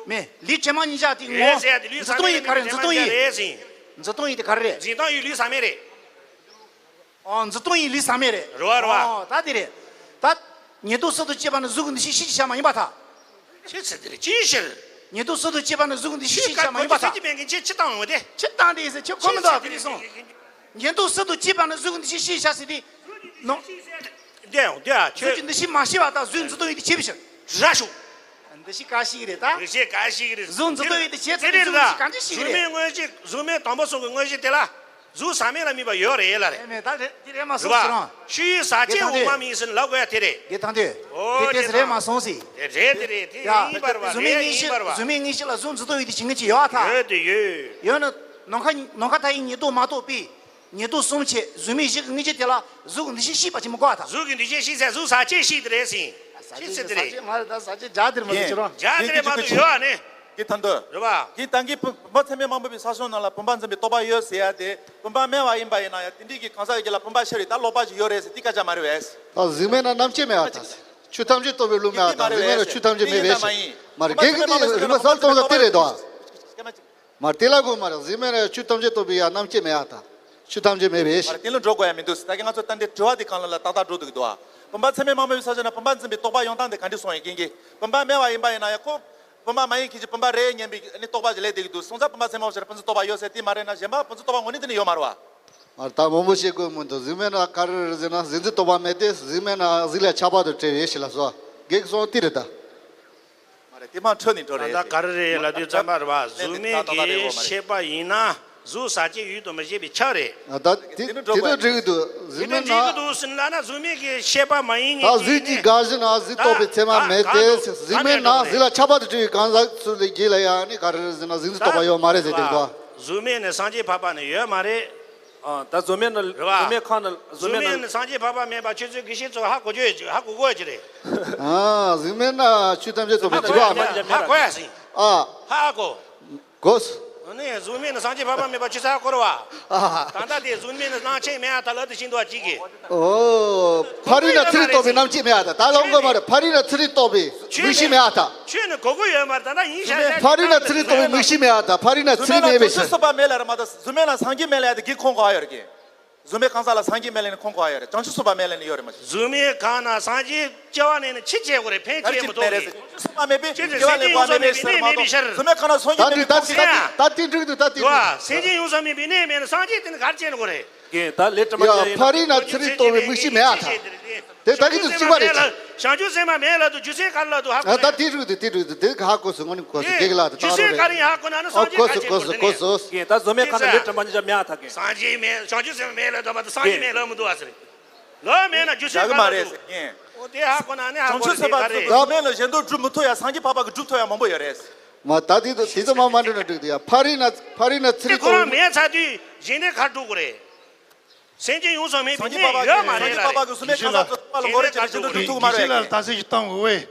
མེད་ལི་ཁྲི་མ་ཉིན་ཞག་དེ་ངོ་། རེད་ཟེར་ཡ་དེ་ལུས་ཟ་མེད་ལ་དམིགས་པའི་ཁྲི་མ་ཉིན་ཞག་རེད་ཟེར། འཛིན་སྟངས་ཡིན་དེ་ག་རེ་རེད། འཛིན་སྟངས་ཡིན་ལུས་ཟ་མེད་རེད། ཨོ་འཛིན་སྟངས་ཡིན་ལུས་ཟ་མེད་རེད། རེད་བ་རེད་བ། ཨོ་ད་དེ་རེད། ད། ཉེར་བསྡོགས་སུ་དུ་སྐྱེས་པ་ནི་གཟུགས་ཀྱི་འདུ་ཤེས་ཤེས་ཀྱི་བྱ་མ་ཡིན་པར་ཐལ། ཅི་ཟེར་དེ་རེད་ཅི་ཟེར། ཉེར་བསྡོགས་སུ་དུ་སྐྱེས་པ་ནི་གཟུགས་ཀྱི་འདུ་ཤེས་ཤེས་ཀྱི་བྱ་མ་ཡིན་པར་ཐལ། ཅི་མེད་མཁན་ཅི་ཅི་བཏང་ཡོང་དེ། ཅི་བཏང་དེ་ཟེར་ཁྱོད་ཁོ་མི་འདུག་དེ་རེད་སོང་། ཉེར་བསྡོགས་སུ་དུ་སྐྱེས་པ་ནི་གཟུགས་ཀྱི་འདུ་ཤེས་ཤེས་བྱ་ཟེར་དེ། ནོ། འདི་ཡང་འདི་ཡང་གཟུགས་ཀྱི་འདུ་ཤེས་མ་ཤེས་པ་དང་གཟུགས་འཛིན་སྟངས་ཡིན་དེ་བྱེད་པའི་ཕྱིར། ར་ཤོག་འདུ་ཤེས་ག་ཤེས་ཀྱི་རེད་ད། འདུ་ཤེས་ག་ཤེས་ཀྱི་རེད། གཟུགས་འཛིན་སྟངས་ཡིན་དེ་བྱེད་ཚུལ་ནི་གཟུགས་ཀྱི་གང་ཅི་ཤེས་ཀྱི་རེད། གཟུགས་མེད་དངོས་གཞི་གཟུགས་མེད་དང་པོ་གསུམ་གྱི་དངོས་གཞི་དེ་ལ། གཟུགས་ཟ་མེད་ལ་དམིགས་པ་ཡོད་རེད་ལ་རེད། མེད་མེད་ད་རེད་འདི་རེད་མ་སོང་ཟེར་རང་། ཤུལ་ཟག་བཅས་དབུ་མ་མིན་ཟེར་ལབ་དགོས་ཡ་དེ་རེད། དེ་དང་དེ། ཨོ་དེ་དེ་རེད་མ་སོང་ཟེར། དེ་རེད་དེ་རེད་དེ་ཡིན་པར་བ་གཟུགས་མེད་དངོས་གཞི་གཟུགས་མེད་དངོས་གཞི་ལ་གཟུགས་འཛིན་སྟངས་ཡིན་དེ་བྱེད་མཁན་ཅིག་ཡོད་ཨ་ཐ། ཡོད་དེ་ཡོད། ཡོད་ན་ནམ་མཁའ་ནམ་མཁའ་མཐའ་ཡས་ཉེར་བསྡོགས་མ་གཏོགས་པའི། ཉེར་བསྡོགས་གསུམ་བྱས་གཟུགས་མེད་བཞི་གི་དངོས་གཞི་དེ་ལ་གཟུགས་ཀྱི་འདུ་ཤེས་ཤེས་པ་ཅིག་མི་དགོས་ཨ་ཐ། གཟུགས་ཀྱི་འདུ་ཤེས་ཤེས་ཚད་གཟུགས་ཟག་བཅས་ཤེས་དེ་རེད་ཟེར། ཤེས་ཚད་དེ་རེད། ཟག་བཅས་མ་རེད་ད་ཟག་བཅས་སྦྱར་དེར་མ་གཏོགས་ཁྱོད་རང་། སྦྱར་དེ་རེད་མ་གཏོགས་ཡོད་ཨ་ནི། གི་ཐང་དུ། རེད་བ། གི་ད་གི་བུམ་པ་ཚད་མེད་མང་པོ་པའི་ས་ཕྱོགས་ནང་ལ་བུམ་པ་འཛིན་པའི་རྟོག་པ་ཡོད་ཟེར་ཡ་དེ་བུམ་པ་དམན་པ་ཡིན་པ་ཡིན་ན་ཡང་དེ་འདྲའི་གི་གང་ཟག་གི་རྒྱུད་ལ་བུམ་པ་ཤར་རེད་ད་ལོག་པ་ཅིག་ཡོད་རེད་ཟེར་དེ་སྐད་ཆ་མ་རེད་བས། ད་གཟུགས་མེད་ན་རྣམ་དཔྱོད་མེད་པ་དང་། ཆོས་ཐམས་ཅད་རྟོགས་པའི་ལུགས་མེད་པ་དང་གཟུགས་མེད་ན་ཆོས་ཐམས་ཅད་མེད་པའི་ཕྱིར། མ་རེད་རྒན་གི་དེ་རིམ་པ་གསལ་གཏོང་ས་དེ་རེད་དོ། མ་རེད་དེ་ལ་གོ་མ་རེད་གཟུགས་མེད་ན་ཆོས་ཐམས་ཅད་རྟོགས་པའི་ཡ་རྣམ་དཔྱོད་མེད་པ་དང་། ཆོས་ཐམས་ཅད་མེད་པའི་ཕྱིར། མ་རེད་དེ་ལ་འགྲོ་དགོས་ཡ་མི་འདུག་ད་གི་ང་ཚོ་ད་འདི་དྲི་བ་དེ་གང་ལ་ལ་ཏག་ཏག་འགྲོ་འདུག་གི་འདུག་ཨ། བུམ་པ་ཚད་མེད་མང་པོ་པའི་ས་ཕྱོགས་ན་བུམ་པ་འཛིན་པའི་རྟོག་པ་ཡོང་སྟངས་དེ་ག་འདྲ་སོང་ཡིན་རྒན་གི། བུམ་པ་མེད་པ་ཡིན་པ་ཡིན་ན་ཡང་ཁོ། བུམ་པ་མ་ཡིན་མཁན་གྱི་བུམ་པ་རེད་སྙམ་པའི་ཨ་ནི་རྟོག་པ་ཞིག་སླེབས་བསྡད་ཀྱི་འདུག་སོང་ཙང་བུམ་པ་ཚད་མེད་མང་པོ་ཞིག་ལ་བུམ་འཛིན་རྟོག་པ་ཡོད་ཟེར་དེ་མ་རེད་ན་གཞན་པ་བུམ་འཛིན་རྟོག་པ་དངོས་གནས་དེ་ནི་ཡོད་མ་རེད་བ། མ་རེད་ད་མང་པོ་བཤད་དགོས་མི་འདུག་གཟུགས་མེད་ན་ག་རེ་རེད་ཟེར་ན་གཟུགས་འཛིན་རྟོག་པ་མེད་དེ་གཟུགས་མེད་ན་གཟུགས་ལ་ཁྱབ་པ་དང་བྲལ་བའི་ཕྱིར་ལ་སོགས་རྒན་གྱི་གསུང་དེ་རེད་ད། མ་རེད་དེ་མ་འཕྲོད་ནས་འགྲོ་རེད། ད་ལྟ་ག་རེ་རེད་ལབ་དུས་ཙམ་པ་རེད་བ་གཟུགས་མེད་ཀྱི་ཤེས་པ་ཡིན་ན་གཟུགས་ཟག་བཅས་ཡུལ་དུ་མི་བྱེད་པའི་ཆ་རེད། ད་དེ་དེ་ནི་འགྲིག་གི་འདུག་གཟུགས་མེད་ན། འགྲིག་གི་འདུག་ཟེར་ན་ན་གཟུགས་མེད་ཀྱི་ཤེས་པ་མ་ཡིན་ད་ངེས་གཟུགས་ཀྱི་ཀྱི་དགག་གཞི་ན་གཟུགས་རྟོག་པའི་ཚད་མ་མེད་དེ་གཟུགས་མེད་ན་གཟུགས་ལ་ཁྱབ་པ་དང་བྲལ་བའི་གང་ཟག་ཚུལ་ལས་རྒྱུད་ལ་ཡང་ནི་ག་རེ་རེད་ཟེར་ན་གཟུགས་འཛིན་རྟོག་པ་ཡོད་མ་རེད་ཟེར་དེ་འདུག་གཟུགས་མེད་ནི་སངས་རྒྱས་འཕགས་པ་ནི་ཡོད་མ་རེད། ཨ་ད་གཟུགས་མེད་ནི་རེད་བ། གཟུགས་མེད་ཁང་ནི་གཟུགས་མེད་ནི་སངས་རྒྱས་འཕགས་པ་མེད་པ་ཁྱོད་ཚོའི་དགེ་བཤེས་ཚོ་ཧ་གོ་རྒྱུ་ཡོད་ཀྱི་ཧ་གོ་གོ་ཡོད་ཀྱི་རེད། ཨ་གཟུགས་མེད་ན་ཆོས་ཐམས་ཅད་རྟོགས་པའི་འཇིགས་པ་མེད། ཧ་གོ་ཡ་སྲིད། ཨ་ཧ་གོ། གོ་སོང་། ཨ་ནི་གཟུགས་མེད་ནི་སངས་རྒྱས་འཕགས་པ་མེད་པ་ཁྱོད་ཚོ་ཧ་གོ་རེད་བ། ཨ་ད་ལྟ་དེ་གཟུགས་མེད་ནི་སྣང་མཆེད་མེད་ཡ་ད་ལབ་དུས་ཤིན་ཏུ་བ་གཅིག་གི་ཨོ། ཕ་རོལ་ན་ཚུར་རྟོག་པའི་རྣམ་དཔྱོད་མེད་ཡ་ད་ད་ལོང་གོ་མ་རེད། ཕ་རོལ་ན་ཚུར་རྟོག་པའི་མིག་ཤེས་མེད་ཡ་ད། ཁྱོད་ནི་གོ་གོ་ཡོད་མ་རེད་ད་ལྟ་ཡིན་ཤག་ཤག་ཕ་རོལ་ན་ཚུར་རྟོག་པའི་མིག་ཤེས་མེད་ཡ་ད་ཕ་རོལ་ན་ཚུར་མེད་པའི་ཕྱིར། གཟུགས་མེད་ན་བྱང་ཆུབ་སེམས་དཔའ་མེད་ལ་རེད་མ་ད་གཟུགས་མེད་ན་སངས་རྒྱས་མེད་ལ་ཡ་ད་གི་ཁོང་གོ་ཡོད་རེད་གི། གཟུགས་མེད་གང་ཟག་ལ་སངས་རྒྱས་མེད་ལ་ནི་ཁོང་གོ་ཡོད་རེད། བྱང་ཆུབ་སེམས་དཔའ་མེད་ལ་ནི་ཡོད་རེད་མ་གཞི། གཟུགས་མེད་གང་ན་སངས་རྒྱས་སྐྱེ་བ་ནས་ནི་ཕྱིར་སྐྱེ་དགོས་རེད་ཕན་ཆད་མི་ཐོགས་རེད། གཟུགས་མེད་མེད་པས་སྐྱེ་བ་ལས་གོ་མེད་པའི་ཕྱིར་མ་གཏོགས་གཟུགས་མེད་གང་ན་སངས་རྒྱས་མེད་པའི་ཁོང་གོ་ཡ། ད་དེ་འགྲིག་འདུག་ད་དེ་འགྲིག་འདུག་སེམས་ཅན་ཡོངས་སུ་སྨིན་པའི་གནས་མེད་ན་སངས་རྒྱས་དེ་ནི་ག་རེ་བྱས་ནས་དགོས་རེད། ཡ་ཕ་རོལ་ན་ཚུར་རྟོག་པའི་མིག་ཤེས་མེད་ཨ་ཐ། དེ་ད་གི་དུ་གཅིག་པ་རེད། བྱང་ཆུབ་སེམས་དཔའ་མེད་ལ་དུ་རྒྱུ་མཚན་ག་རེ་ལ་དུ་ཧ་གོ་ད་དེ་འགྲིག་འདུག་དེ་འགྲིག་འདུག་དེ་ཧ་གོ་སོང་ངོ་ནི་གོ་སོང་དེ་གི་ལ་དུ་རྒྱུ་མཚན་ག་རེ་ཡིན་ཧ་གོ་ན་ནི་སངས་རྒྱས་ག་རེ་བྱས་ནས་དགོས་རེད། གོ་སོང་གོ་སོང་། ད་གཟུགས་མེད་གང་ན་ལས་དྲན་པ་ཉིད་ཀྱང་མེད་ཨ་ཐ་གི། སངས་རྒྱས་མེད་བྱང་ཆུབ་སེམས་དཔའ་མེད་ལ་དུ་ད་སངས་རྒྱས་མེད་ལབ་མི་འདུག་ཨ་ཟེར། ལོ་མེད་ན་རྒྱུ་མཚན་ག་ལ་འདུག་འོ་དེ་ཧ་གོ་ན་ནི་ཧ་གོ་ན་དེ་ག་རེད། བྱང་ཆུབ་སེམས་དཔའ་གཟུགས་མེད་ལ་གཞན་དོན་སྒྲུབ་མི་ཐུབ་ཡ་སངས་རྒྱས་འཕགས་པ་གི་སྒྲུབ་ཐུབ་ཡ་མང་པོ་ཡོད་རེད། མ་ད་དེ་དེ་ཚོ་མ་མ་འགྲོ་ན་འགྲིག་འདུག་ཡ་ཕ་རོལ་ན་ཕ་རོལ་ན་ཚུར་དེ་ཁོ་རང་རྟོག་མེད་ཚར་དུས་གཞན་དེ་ག་སྒྲུབ་དགོས་རེད། སེམས་ཅན་ཡོངས་སུ་སྨིན་པའི་གནས་ཡོད་མ་རེད་ལ། སངས་རྒྱས་པ་གི་བསོད་སྨན་གང་ཟག་ཚོ་ལ་ངོ་རེ་བྱས་ནས་ཅི་འདྲ་ཐུག་ཐུག་མ་རེད། ལ་ད་སེ་ཞིག་བཏང་དགོས་བས།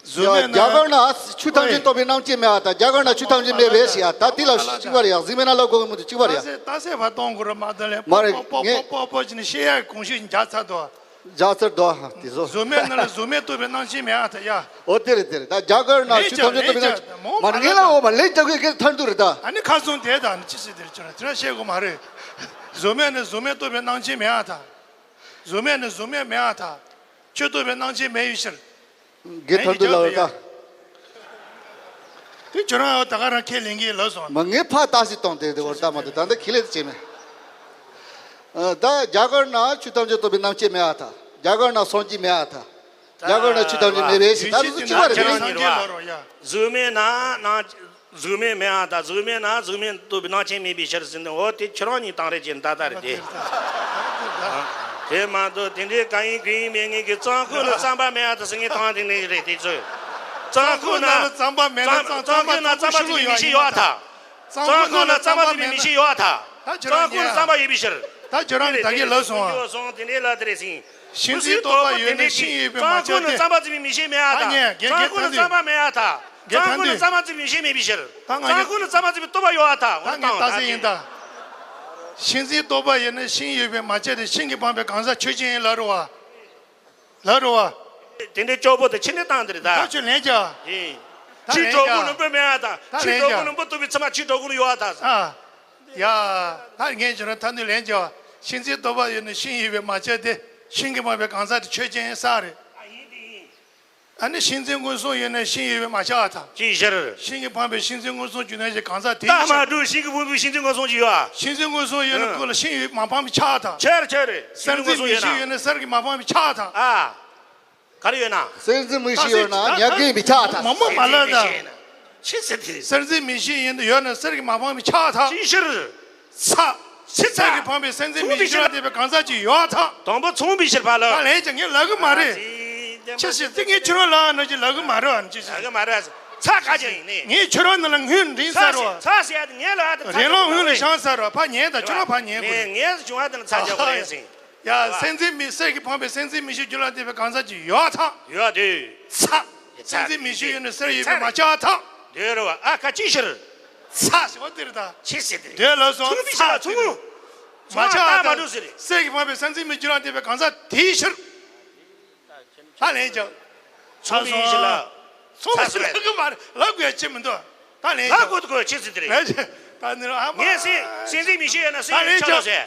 བཟོད་མེད་ན། རྒྱ་གར་ན་ཆོས་ཐམས་ཅད་རྟོགས་པའི་རྣམ་མཁྱེན་མེད་པ་དང་། རྒྱ་གར་ན་ཆོས་ཐམས་ཅད་མེད་པས་ཟེར་ཡ། ད་དེ་ལ་གཅིག་པ་རེད་ཡ། གཟིགས་མེད་ན་ལ་གོ་གི་མི་འདུག་གཅིག་པ་རེད་ཡ། ད་སེ་ད་སེ་བ་གཏོང་དགོས་ར་མ་ད་ལན། མ་རེད། པོ་པོ་ངས་པོ་པོ་པོ་ཅི་ནས་བཤད་ཡ་གོང་ཞུས་འཇག་ཚར་དོ། འཇག་ཚར་དོ་ཧ། དེ་ཚོ། བཟོད་མེད་ན་ལ་བཟོད་མེད་རྟོགས་པའི་རྣམ་མཁྱེན་མེད་ཨ་ད་ཡ། ཨོ་དེ་རེད་དེ་རེད། ད་རྒྱ་གར་ན་ཆོས་ཐམས་ཅད་རྟོགས་པའི་རྣམ་མཁྱེན་མ་རེད། ངས་ལ་འོ་མ་ལན་རྒྱག་གི་གེ་ཐར་འདུག་རེད་ད། ཨ་ནི་ཁ་སང་དེ་ད་ནི་ཅི་སྲིད་དེར་ཁྱོད་རང་དེ་རང་བཤད་དགོས་མ་རེད། བཟོད་མེད་ན་བཟོད་མེད་རྟོགས་པའི་རྣམ་མཁྱེན་མེད་ཨ་ད། བཟོད་མེད་ན་བཟོད་མེད་མེད་ཨ་ད། ཆོས་རྟོགས་པའི་རྣམ་མཁྱེན་མེད་ཡོད་ཕྱིར། དགེ་ཐར་འདུག་ལབ་ད། དེ་ཁྱོད་རང་ད་ག་རང་ཁས་ལེན་གྱི་ལབ་སོང་། མ་ངས་ཕ་ཏག་སི་གཏོང་དེ་དེ་བར་ད་མ་དེ་ད་ལྟ་ཁས་ལེན་བྱེད་མེད། ཨ། ད་རྒྱ་གར་ན་ཆོས་ཐམས་ཅད་རྟོགས་པའི་རྣམ་མཁྱེན་མེད་ཨ་ད། རྒྱ་གར་ན་སངས་རྒྱས་མེད་ཨ་ད། རྒྱ་གར་ན་ཆོས་ཐམས་ཅད་མེད་པས་ཟེར། ད་དེ་ཚོ་གཅིག་པ་རེད། ཁྱེད་རང་གཉིས་རེད་བ། གཟུགས་མེད་ན་ནང་། གཟུགས་མེད་མེད་ཨ་ད། གཟུགས་མེད་ན་གཟུགས་མེད་རྟོགས་པའི་རྣམ་མཁྱེན་མེད་པའི་ཕྱིར་ཟེར་ནས། འོ་དེ་ཁྱོད་རང་གཉིས་དང་རེད་ཅེས་ད་ལྟ་རེད་དེ། དེ་མ་གཏོགས་དེ་འདྲའི་གང་ཡིན་གང་ཡིན་མེད་ངེས་ཀྱི་གཙང་ཁུག་ན་རྩམ་པ་མེད་ཨ་ད་ཟེར་ངེས་དང་དེ་འདྲ་རེད་དེ་ཚོས། གཙང་ཁུག་ན་རྩམ་པ་མེད་ན་གཙང་ཁུག་ན་རྩམ་པ་ཟེར་བའི་མི་ཞིག་ཡོད་ཨ་ད། གཙང་ཁུག་ན་རྩམ་པ་ཟེར་བའི་མི་ཞིག་ཡོད་ཨ་ད། གཙང་ཁུག་ན་རྩམ་པ་ཡོད་པའི་ཕྱིར། ད་ཁྱོད་རང་ད་གིན་ལབ་སོང་ཨ། སོང་དེ་འདྲའི་ལ་དེ་རེད་ཟིན། ཤིང་རྩེའི་རྟོག་པ་ཡོད་ན་ཤིང་ཡོད་པས་མ་ཁྱབ་སྟེ། གཙང་ཁུག་ན་རྩམ་པ་ཟེར་བའི་མི་ཞིག་མེད་ཨ་ད། ད་ངས་དགེ་རྒན་གཙང་ཁུག་ན་ཐང་རྩམ་པ་མེད་ཨ་ད། གཙང་ཁུག་ན་རྩམ་པ་ཟེར་བའི་མི་ཞིག་མེད་པའི་ཕྱིར། ད་ང་གཙང་ཁུག་ན་རྩམ་པ་ཟེར་བའི་རྟོག་པ་ཡོད་ཨ་ད། ད་ངས་ལྟ་ས་ཡིན་ད། ཤིང་རྩེའི་རྟོག་པ་ཡོད་ན་ཤིང་ཡོད་པས་མ་ཁྱབ་སྟེ། ཤིང་གིས་འཕངས་པའི་གང་ཟག་ཆོས་ཅན་ཡིན་ལབ་རེད་བ། ལབ་རེད་བ། དེ་འདྲའི་སྐྱོ་པོ་དེ་ཕྱི་ནས་བཏང་དེ་རེད་ད། ད་ཁྱོད་ལན་རྒྱག་ཡིན། ད་ཕྱིའི་ལན་གྲོགས་པོ་རྒྱག་རྣམ་པ་མེད་ཨ་ད། ད་ཕྱིའི་ལན་གྲོགས་པོ་རྒྱག་རྣམ་པ་ཐུབ་པའི་ཚེ་མ་ཕྱིའི་གྲོགས་པོ་ནི་ཡོད་ཨ་ད་ཟེར། ཨ། ཡ། ད་ངས་ཁྱོད་རང་ད་ནི་ལན་རྒྱག་ཤིང་རྩེའི་རྟོག་པ་ཡོད་ན་ཤིང་ཡོད་པས་མ་ཁྱབ་སྟེ། ཤིང་གིས་འཕངས་པའི་གང་ཟག་དེ་ཆོས་ཅན་ཡིན་ས་རེད། ཨ་ཡིན་དེ་ཡིན། ཨ་ནི་ཤིང་རྩེ་མངོན་སུམ་ཡོད་ན་ཤིང་ཡོད་པས་མ་ཁྱབ་ཨ་ད། ཅིའི་ཕྱིར། ཤིང་གིས་འཕངས་པའི་ཤིང་རྩེ་མངོན་སུམ་གྱུར་ན་ཞེས་གང་ཟག་དེའི་རྟགས་མ་ཕྱིར། གྲུབ་ཤིང་གིས་འཕངས་པའི་ཤིང་རྩེ་མངོན་སུམ་གྱི་ཡོད་ཨ། ཤིང་རྩེ་མངོན་སུམ་ཡོད་ན་ཁོ་ལ་ཤིང་ཡོད་མ་འཕངས་པས་ཁྱབ་ཨ་ད། ཁྱབ་རེད་ཁྱབ་རེད། ཤིང་རྩེ་མངོན་སུམ་ཡོད་ན། གསེར་གྱིས་མ་འཕངས་པས་ཁྱབ་ཨ་ད། ཨ། ག་རེ་ཡོད་ན། གསེར་རྩི་མིག་ཤེས་ཡོད་ན་ཉ་རྒན་མི་ཆགས་ད། མང་པོ་མ་ལབ་ད། ཆི་ཟེར་དེ། གསེར་རྩི་མིག་ཤེས་ཡིན་དུ་ཡོད་ན་གསེར་གྱིས་མ་འཕངས་པའི་ཆགས་ད། ཅིའི་ཕྱིར། ཚ། ཕྱི་ཚ་གིས་འཕངས་པའི་གསེར་རྩི་མིག་ཤེས་ལ་བརྟེན་པའི་གང་ཟག་ཅིག་ཡོད་ད། དང་པོ་མཚུངས་པའི་ཕྱིར་ཕར་ལ། ད་ལན་ཀྱང་ངས་ལབ་གི་མ་རེད། ཆི་ཟེར་དེ་ངས་ཁྱོད་རང་ལབ་ན་ཅི་ལབ་གི་མ་རེད་ཨ་ཅི་ཟེར། ལབ་གི་མ་རེད། ཚ་ཁ་ཅན་ཡིན་ནི། ངས་ཁྱོད་རང་ནང་ལ་ངོས་འདྲིན་ཚ་ཟེར་བ། ཚ་ཟེར་ཡ་དེ་ངས་ལབ་ཡ་དེ་ཚ། རེ་ལོང་ངོས་ལ་བཞག་ཟེར་བ་ཕར་ཉན་ད་ཁྱོད་རང་ཕར་ཉན་དགོས། ངས་བྱུང་བ་དེ་ལ་ཚ་རྒྱག་པ་རེད་ཟེར། ཡ། གསེར་རྩི་མིག་གསེར་གྱིས་འཕངས་པའི་གསེར་རྩི་མིག་ཤེས་རྒྱུད་ལ་ལྡན་པའི་གང་ཟག་ཅིག་ཡོད་ཐག་ཡོད་དེ། ཚ། གསེར་རྩི་མིག་ཤེས་ཡོད་ན་གསེར་ཡོད་པས་མ་ཁྱབ་ཐག་དེ་རེད་བ། ཨ་ཁ་ཅིའི་ཕྱིར། ཚ་ཟེར་བ་དེ་རེད་ད། ཆི་ཟེར་དེ་རེད། དེ་ལ་སོང་ཚ་ཟེར་དེ་རེད། མ་ཁྱབ་ཐག་མ་གྲུབ་ཟེར་རེད། གསེར་གྱིས་འཕངས་པའི་གསེར་རྩི་མིག་རྒྱུད་ལ་ལྡན་པའི་གང་ཟག་དེའི་ཕྱིར། ད་ལན་རྒྱག་ཚ་སོང་། ཚ་སོང་ལབ་གི་མ་རེད། ལབ་དགོས་ཡ་ཅི་མི་འདུག་ད་ལན་ལབ་དགོས་དགོས་ཆི་ཟེར་དེ་རེད། ད་ནི་ཨ་མ། ངས་སེ་སེ་འཛིན་མི་ཤེས་ཡོད་ན་སེ་ཡོད་ཆ་ལོ་ཟེར།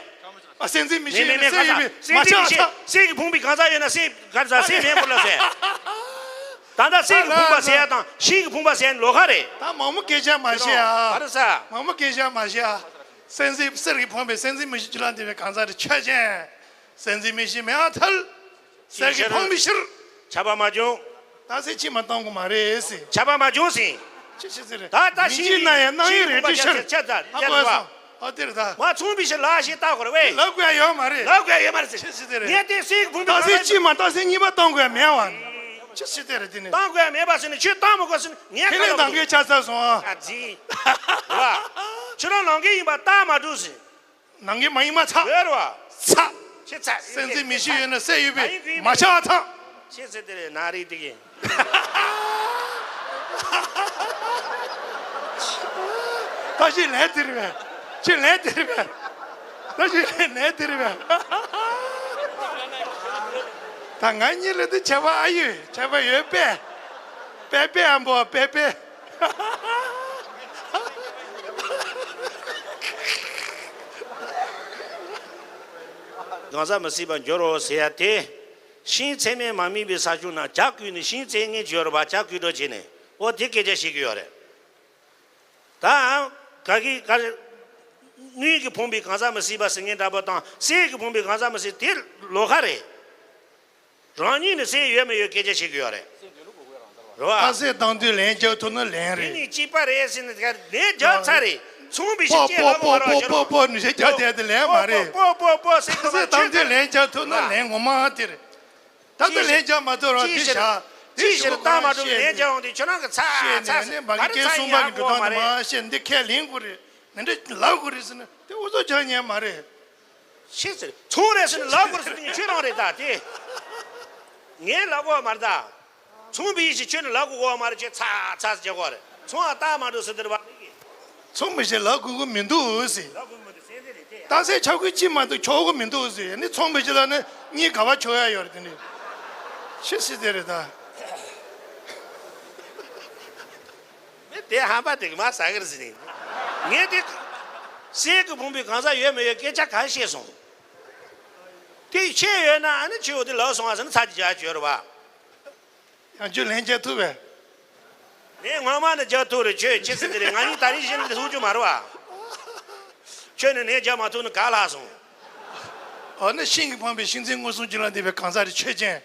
ཨ་སེ་འཛིན་མི་ཤེས་ཡོད་ན་སེ་ཡོད་པའི་མ་ཆགས་ཚ། སེ་གི་ཕུང་པོའི་གང་ཟག་ཡོད་ན་སེ་ག་ཟ་སེ་མེད་པོ་ལ་ཟེར། ད་ལྟ་སེ་གི་ཕུང་པ་ཟེར་ཡ་དང་ཤིང་གི་ཕུང་པ་ཟེར་ཡ་ལོ་ཁ་རེད། ད་མང་མོ་སྐད་ཆ་མ་བཤད་ཨ། ཨ་རེ་ས། མང་མོ་སྐད་ཆ་མ་བཤད་ཨ། སེ་འཛིན་གསེར་གྱི་ཕུང་པོའི་སེ་འཛིན་མི་ཤེས་རྒྱུད་ལ་ལྡན་པའི་གང་ཟག་དེ་ཆོས་ཅན། སེ་འཛིན་མི་ཤེས་མེད་ཨ་ཐལ། གསེར་གྱི་ཕུང་པོའི་ཕྱིར། ཁྱབ་པ་མ་བྱུང་། ད་སེ་ཕྱི་མ་གཏོང་དགོས་མ་རེད་ཟེར། ཁྱབ་པ་མ་བྱུང་ཟེར། ཅི་ཞིག་ཟེར་རེད། ད་ད་མི་ཤེས་ན་ཡང་སྣང་ཡུལ་རེད་ཅི་ཕྱིར། ཁྱབ་ད་ཨ་ཁྱབ་པ་ད་སོང་། ཨ་དེ་རེད་ད། མ་མཚུངས་པའི་ཕྱིར་ལ་ཞེས་བཏགས་དགོས་རེད་བས། ལབ་དགོས་ཡ་ཡོད་མ་རེད། ལབ་དགོས་ཡ་ཡོད་མ་རེད་ཟེར། ཅི་ཞིག་ཟེར་རེད། ངས་དེ་སེ་གི་ཕུང་པོའི་ད་སེ་ཕྱི་མ་ད་སེ་གཉིས་པ་གཏོང་དགོས་ཡ་མེད་བ། ཅི་ཞིག་ཟེར་རེད་དེ་ནི། གཏོང་དགོས་ཡ་མེད་པ་ཟེར་ནས་ཁྱོད་བཏང་མི་དགོས་ཟེར་ནས་ངས་ཁས་ལེན་གཏོང་གི་འདུག་ཁས་ལེན་དང་གས་ཆ་ཚ་སོང་ཨ། ཨ་ཙི། རེད་བ། ཁྱོད་རང་ལང་གི་ཡིན་པ་རྟགས་མ་གྲུབ་ཟེར། ནང་གི་མ་ཡིན་མ་ཚ། ཡོད་རེད་བ། ཚ། ཆི་ཚ། སེམས་ཅན་མི་ཤེས་ཡོད་ན་སེ་ཡོད་པས་མ་ཆགས་ཚ། ཆི་ཚེ་དེ་རེད་ན་རེད་དེ་གི། ད་ཅི་ལན་དེ་རེད་པས། ཅི་ལན་དེ་རེད་པས། ད་ཅི་ལན་དེ་རེད་པས། ད་ང་གཉིས་ལ་དེ་ཆད་པ་ཨ་ཡོད་ཆད་པ་ཡོད་པས། པེ་པེ་ཨ་འབོ་པེ་པེ། གང་ཟག་མི་སྲིད་པར་འགྱུར་རོ་ཟེར་ཡ་དེ། ཤིང་ཚད་མས་མ་དམིགས་པའི་ས་ཕྱོགས་ན་བྱ་བརྐོས་ནས་ཤིང་བཙལ་མཁན་ཅིག་ཡོད་རེད་པ། བྱ་བརྐོས་འགྲོ་བྱས་ནས་འོ་དེ་སྐད་ཆ་བཤད་ཀྱི་ཡོད་རེད། ད་ག་གི་ག་རེ། དངུལ་གྱིས་ཕོངས་པའི་གང་ཟག་མི་སྲིད་པ་ཟེར་མཁན་འདྲ་པོ་དང་གསེར་གྱིས་ཕོངས་པའི་གང་ཟག་མི་སྲིད་དེ་ལོགས་ཀ་རེད། རང་ཉིད་ནི་གསེར་ཡོད་མི་ཡོད་སྐད་ཆ་བཤད་ཀྱི་ཡོད་རེད། རེད་བ། ད་གསེར་བཏང་དུས་ལན་རྒྱག་ཐུབ་ན་ལན་དེ་རེད། ནི་གཅིག་པ་རེད་ཟེར་ནས་ལན་རྒྱག་ཚར་རེད། མཚུངས་པའི་ཕྱིར་ཅེས་ལབ་པ་རོ་ཞོར། པོ་པོ་པོ་ནི་ཞེས་རྒྱག་བསྡད་དེ་ལན་མ་རེད། པོ་པོ་པོ་ཟེར་གི་ད་གསེར་བཏང་དུས་ལན་རྒྱག་ཐུབ་ན་ལན་ངོ་མ་དེ་རེད། ད་ལྟ་ལན་རྒྱག་མ་ཐུབ་རོགས་དེ་བཞག་དེ་ཅིའི་ཕྱིར་བཏང་མ་ཐུབ་ལན་རྒྱག་འོང་དུས་ཁྱོད་རང་གི་ཚ་ཚ་ཚ་ག་རེ་ཚ་ཡིན་ཡང་དགོས་མ་རེད། བཤད་འདི་ཁས་ལེན་དགོས་རེད། འདི་འདྲ་ལབ་དགོས་རེད་ཟེར་ན་དེ་འུ་ཚོ་ཆགས་ཉན་མ་རེད། ཤེས་ཟེར། ཚོང་རེད་ཟེར་ནས་ལབ་དགོས་ཟེར་དུས་ཁྱོད་རང་རེད་ད་དེ། ངས་ལབ་དགོས་མ་རེད་ད། ཚོང་བའི་ཡིད་ཆེས་ཁྱོད་ནས་ལབ་དགོས་གོ་མ་རེད། ཁྱོད་ཚ་ཚ་ཟེར་གོ་རེད། ཚོང་ཨ་ལྟ་མ་འགྲོ་ཟེར་དེར་བ། ཚོང་མི་ཤེས་ལབ་དགོས་གི་མི་འདུག་ཟེར། ལབ་དགོས་མི་འདུག་ཟེར་དེ་རེད་དེ། རྟགས་གསལ་ཁྱབ་ཁུལ་ཅིག་མ་གཏོགས་ཁྱོག་གི་མི་འདུག་ཟེར། ནི་ཚོང་མི་ཤེས་ལབ་ནས་གཉིས་ག་བ་ཁྱོག་ཡ་ཡོད་རེད་དེ་ནི། ཤེས་སྲིད་དེ་རེད་ད། མི་དེ་ཧམ་པ་དེ་གི་མ་ཟ་གི་རེད་ཟེར་ནས། ངས་དེ་གསེར་གྱི་བུམ་པའི་གང་ཟག་ཡོད་མེད་ཡོད་སྐད་ཆ་གང་བཤད་སོང་། དེ་ཆད་ཡོད་ན་ཨ་ནི་ཆེ་བོ་དེ་ལག་སོང་བ་ཟེར་ན་ཚ་གི་རྒྱ་ཆོད་རེད་བ། ཡང་ཁྱོད་ལན་རྒྱག་ཐུབ་པས། ངས་སྔོན་མ་ནས་རྒྱག་ཐུབ་རེད། ཁྱོད་ཁྱེད་ཚེ་འདི་རེད། ང་གཉིས་ད་རིང་གཞན་ལ་ཐུག་རྒྱུ་མ་རེད་བ། ཁྱོད་ནས་ནས་རྒྱག་མ་ཐུབ་ན་ག་ལྷག་སོང་། འོ་ན་ཤིང་གིས་འཕངས་པའི་ཤིང་ཚད་མངོན་སུམ་རྒྱུད་ལ་ལྡན་པའི་གང་ཟག་དེ་ཆོས་ཅན།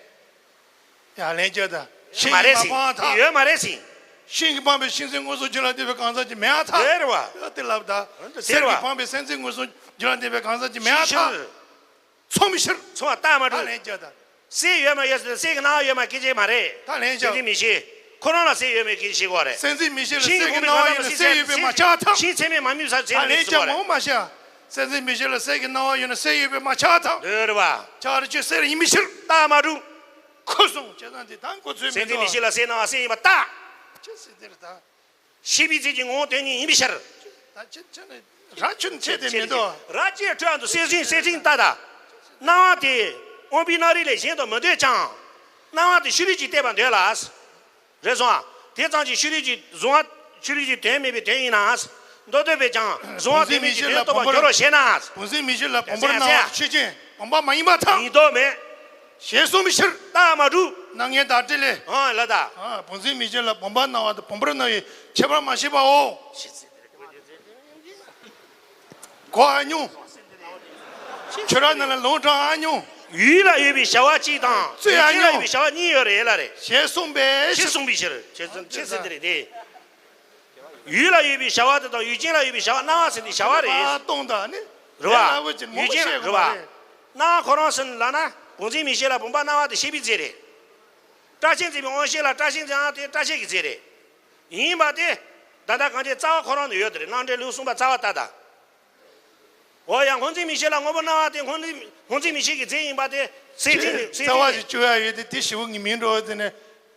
ཡང་ལན་རྒྱག་ད། ཤིང་མ་རེད་གིས་མ་ཟིན། འཕངས་ཐག་ཡོད་མ་རེད་ཟིན། ཤིང་གིས་འཕངས་པའི་ཤིང་ཚད་མངོན་སུམ་རྒྱུད་ལ་ལྡན་པའི་གང་ཟག་ཅིག་མེད་ཨ་ཐག་ཡོད་རེད་བ། ཡོད་དེ་ལབ་ད། འོན་ཏེ་གསེར་གྱིས་འཕངས་པའི་གསེར་ཚད་མངོན་སུམ་རྒྱུད་ལ་ལྡན་པའི་གང་ཟག་ཅིག་མེད་ཨ་ཐག་ཤིང་ཚད། ཚོང་མི་ཤེས། ཚོང་བ་ལྟ་མ་ད་གྲུབ། ལན་རྒྱག་ད། གསེར་ཡོད་མ་ཡོད་ཟེར་ན་གསེར་གྱི་སྣང་བ་ཡོད་མ་སྐད་ཆ་མ་རེད། ད་ལན་རྒྱག་སེམས་ཅན་མི་ཤེས། ཁོ་རང་ལ་གསེར་ཡོད་མེད་སྐད་ཆ་བཤད་དགོས་རེད། སེམས་ཅན་མི་ཤེས་ལ་གསེར་གྱི་སྣང་བ་ཡོད་ན་གསེར་ཡོད་པས་མ་ཁྱབ་པར་ཐལ། ཤིང་ཚད་མས་མ་དམིགས་པ་ཟེར་ད་ལན་རྒྱག་ངོ་མ་ཤ། སེམས་ཅན་མི་ཤེས་ལ་གསེར་གྱི་སྣང་བ་ཡོད་ན་གསེར་ཡོད་པས་མ་ཁྱབ་པར་ཐལ། འདོད་རེད་བ། ཁྱབ་རེ་ཁྱོད་གསེར་ཡིན་མི་ཤེས། ལྟ་མ་གྲུབ། ཁུ་སོང་བྱས་ཙང་དེ་ད་མགོ་ཚོས་མི་སེམས་ཅན་འདུག་མི་ཤེས་ལ་གསེར་སྣང་བ་གསེར་ཡིན་པ་ལྟ། ཅི་སྲིད་དེར་ད། ཤེས་པའི་ཚིག་གི་ངོ་བོ་དོན་གཉིས་ཡིན་པའི་ཕྱིར། ད་ཅི་ཅི་ནི་ར་ཆུན་ཆེ་དེ་མི་འདུག་ར་ཅེས་ཁྲོད་དུ་གསེར་ཞུན་གསེར་ཕྲེང་ལྟ་ད། སྣང་བ་དེ་དབང་པོའི་སྣང་རིགས་ལས་གཞན་དུ་མི་འདོད་ཀྱང་། སྣང་བ་དེ་ཕྱི་རོལ་གྱི་བལྟས་པ་འདོད་ལ། རེད་སོང་ཨ། དེ་ཙམ་གྱིས་ཕྱི་རོལ་གྱི་གཟུང་བ་ཕྱི་རོལ་གྱི་དོན་མེད་པའི་དོན་ཡིན་ན། མདོ་སྟོད་པས་ཀྱང་གཟུང་བ་དོན་མེད་ཀྱི་དོན་རྟོགས་པར་འགྱུར་རོ་ཞེ་ན། བུམ་འཛིན་མི་ཤེས་ལ་བུམ་པར་སྣང་བ་ཆོས་ཅན། བུམ་པ་མ་ཡིན་པར་ཐལ། ཡིན་མདོག་མེད། ཞེས་གསུངས་པའི་ཕྱིར། རྟགས་མ་གྲུབ། སྣང་བརྙན་དང་འབྲེལ་ལས། ཨང་ལ་ད། ཨ་བུམ་འཛིན་མི་ཤེས་ལ་བུམ་པར་སྣང་བ་དང་བུམ་པར་སྣང་བའི་ཁྱད་པར་མ་ཤེས་པའོ། གོ་ཨ་ཉུང་། ཁྱོད་རང་ནང་ལ་ལུང་དྲངས་ཨ་ཉུང་། ཡུལ་ལ་ཡོད་པའི་བྱ་བ་གཅིག་དང་། རྩོད་ཨ་ཡུལ་ཅན་ལ་ཉུང་། ཡོད་པའི་བྱ་བ་གཉིས་ཡོད་རེད་ལ་རེད། ཞེས་གསུངས་པའི་ཞེས་ཕྱིར། གསུངས་པའི་ཕྱིར། ཁྱེད་ཚོ་ཁྱེད་ཚོ་འདི་རེད་དེ། ཡུལ་ལ་ཡོད་པའི་བྱ་བ་དེ་དང་ཡུལ་ཅན་ལ་ཡོད་པའི་བྱ་བ་སྣང་བ་ཟེར་དེ་བྱ་བ་རེད། ཨ་སྟོང་དང་ནི། རེད་བ། ལ་བུ་ཅིག་མང་པོ་ཡུལ་ཅན་བཤད་རེད་དགོས་བ། མ་རེད། སྣང་བ་ཁོ་རང་ཟེར་ལབ་ན་བུམ་འཛིན་མི་ཤེས་ལ་བུམ་པ་སྣང་བ་དེ་ཤེས་པའི་རྫས་རེད། སྐྲ་ཤད་འཛིན་པའི་དབང་ཤེས་ལ་སྐྲ་ཤད་འཛིན་ཡང་དེ་སྐྲ་ཤད་ཀྱི་རྫས་རེད། ཡིན་པ་དེ། ད་ལྟ་གང་ཅི་རྩ་བ་ཁོ་རང་དུ་ཡོད་དེ་རེད། སྣང་འབྲས་ལུགས་གསུམ་པ་རྩ་བ་ལྟ་ད། འོ་ཡང་སྔོ་འཛིན་མིག་ཤེས་ལ་སྔོན་པོ་སྣང་བ་དེ་སྔོ་འཛིན་སྔོ་འཛིན་མིག་ཤེས་ཀྱི་རྫས་ཡིན་པ་དེ་གསེར་ཕྲེང་ནི་གསེར་རྩ་བ་ཕྲེང་ཞིག་ནི་བཅོས་ཡ་ཡོད་དེ་དེ་ཞེ་པོ་ངེས་མིན་འགྲོ་བ་དེ་ནི་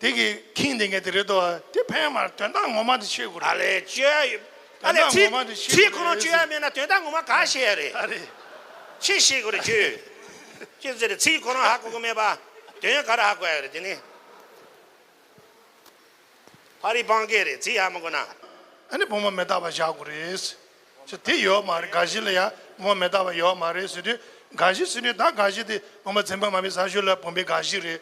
དེ་གི་ཁེངས་དེ་ངས་དེ་རེད་དོ། དེ་ཕན་མ་དོན་དག་ངོ་མ་དེ་ཤེས་དགོས་ཨ་རེད། ལས་བཅོས་ཡ་ཡོད་ཨ་ལས་དོན་དག་ཚིག་ངོ་མ་དེ་ཤེས་ཚིག་དགོས་ཁོ་རང་རེད། བཅོས་ཡ་མེད་ན་དོན་དག་ངོ་མ་ག་ཤེས་ཡ་རེད། ཨ་རེད། ཅི་ཤེས་དགོས་རེད་ཁྱོད། ཅི་ཟེར་རེད། ཚིག་ཁོ་རང་ཧ་གོ་གི་མེད་པ་དོན་ག་རེ་ཧ་གོ་ཡ་རེད་དེ་ནི། ཕ་རི་སྤང་སྐད་རེད། ཚིག་ཧ་མ་གོ་ན། ཨ་ནི་བུམ་པ་མི་རྟག་པ་བཞག་དགོས་རེད། ཅི་དེ་ཡོད་མ་རེད། འགའ་ཞིག་ལ་ཡང་བུམ་པ་མི་རྟག་པ་ཡོད་མ་རེད་ཟེར་དུས་འགའ་ཞིག་ཟེར་དུས་ད་འགའ་ཞིག་དེ་བུམ་པ་འཛིན་པ་མ་དམིགས་ས་ཞོར་ལ་བུམ་པའི་འགའ་ཞིག་རེད།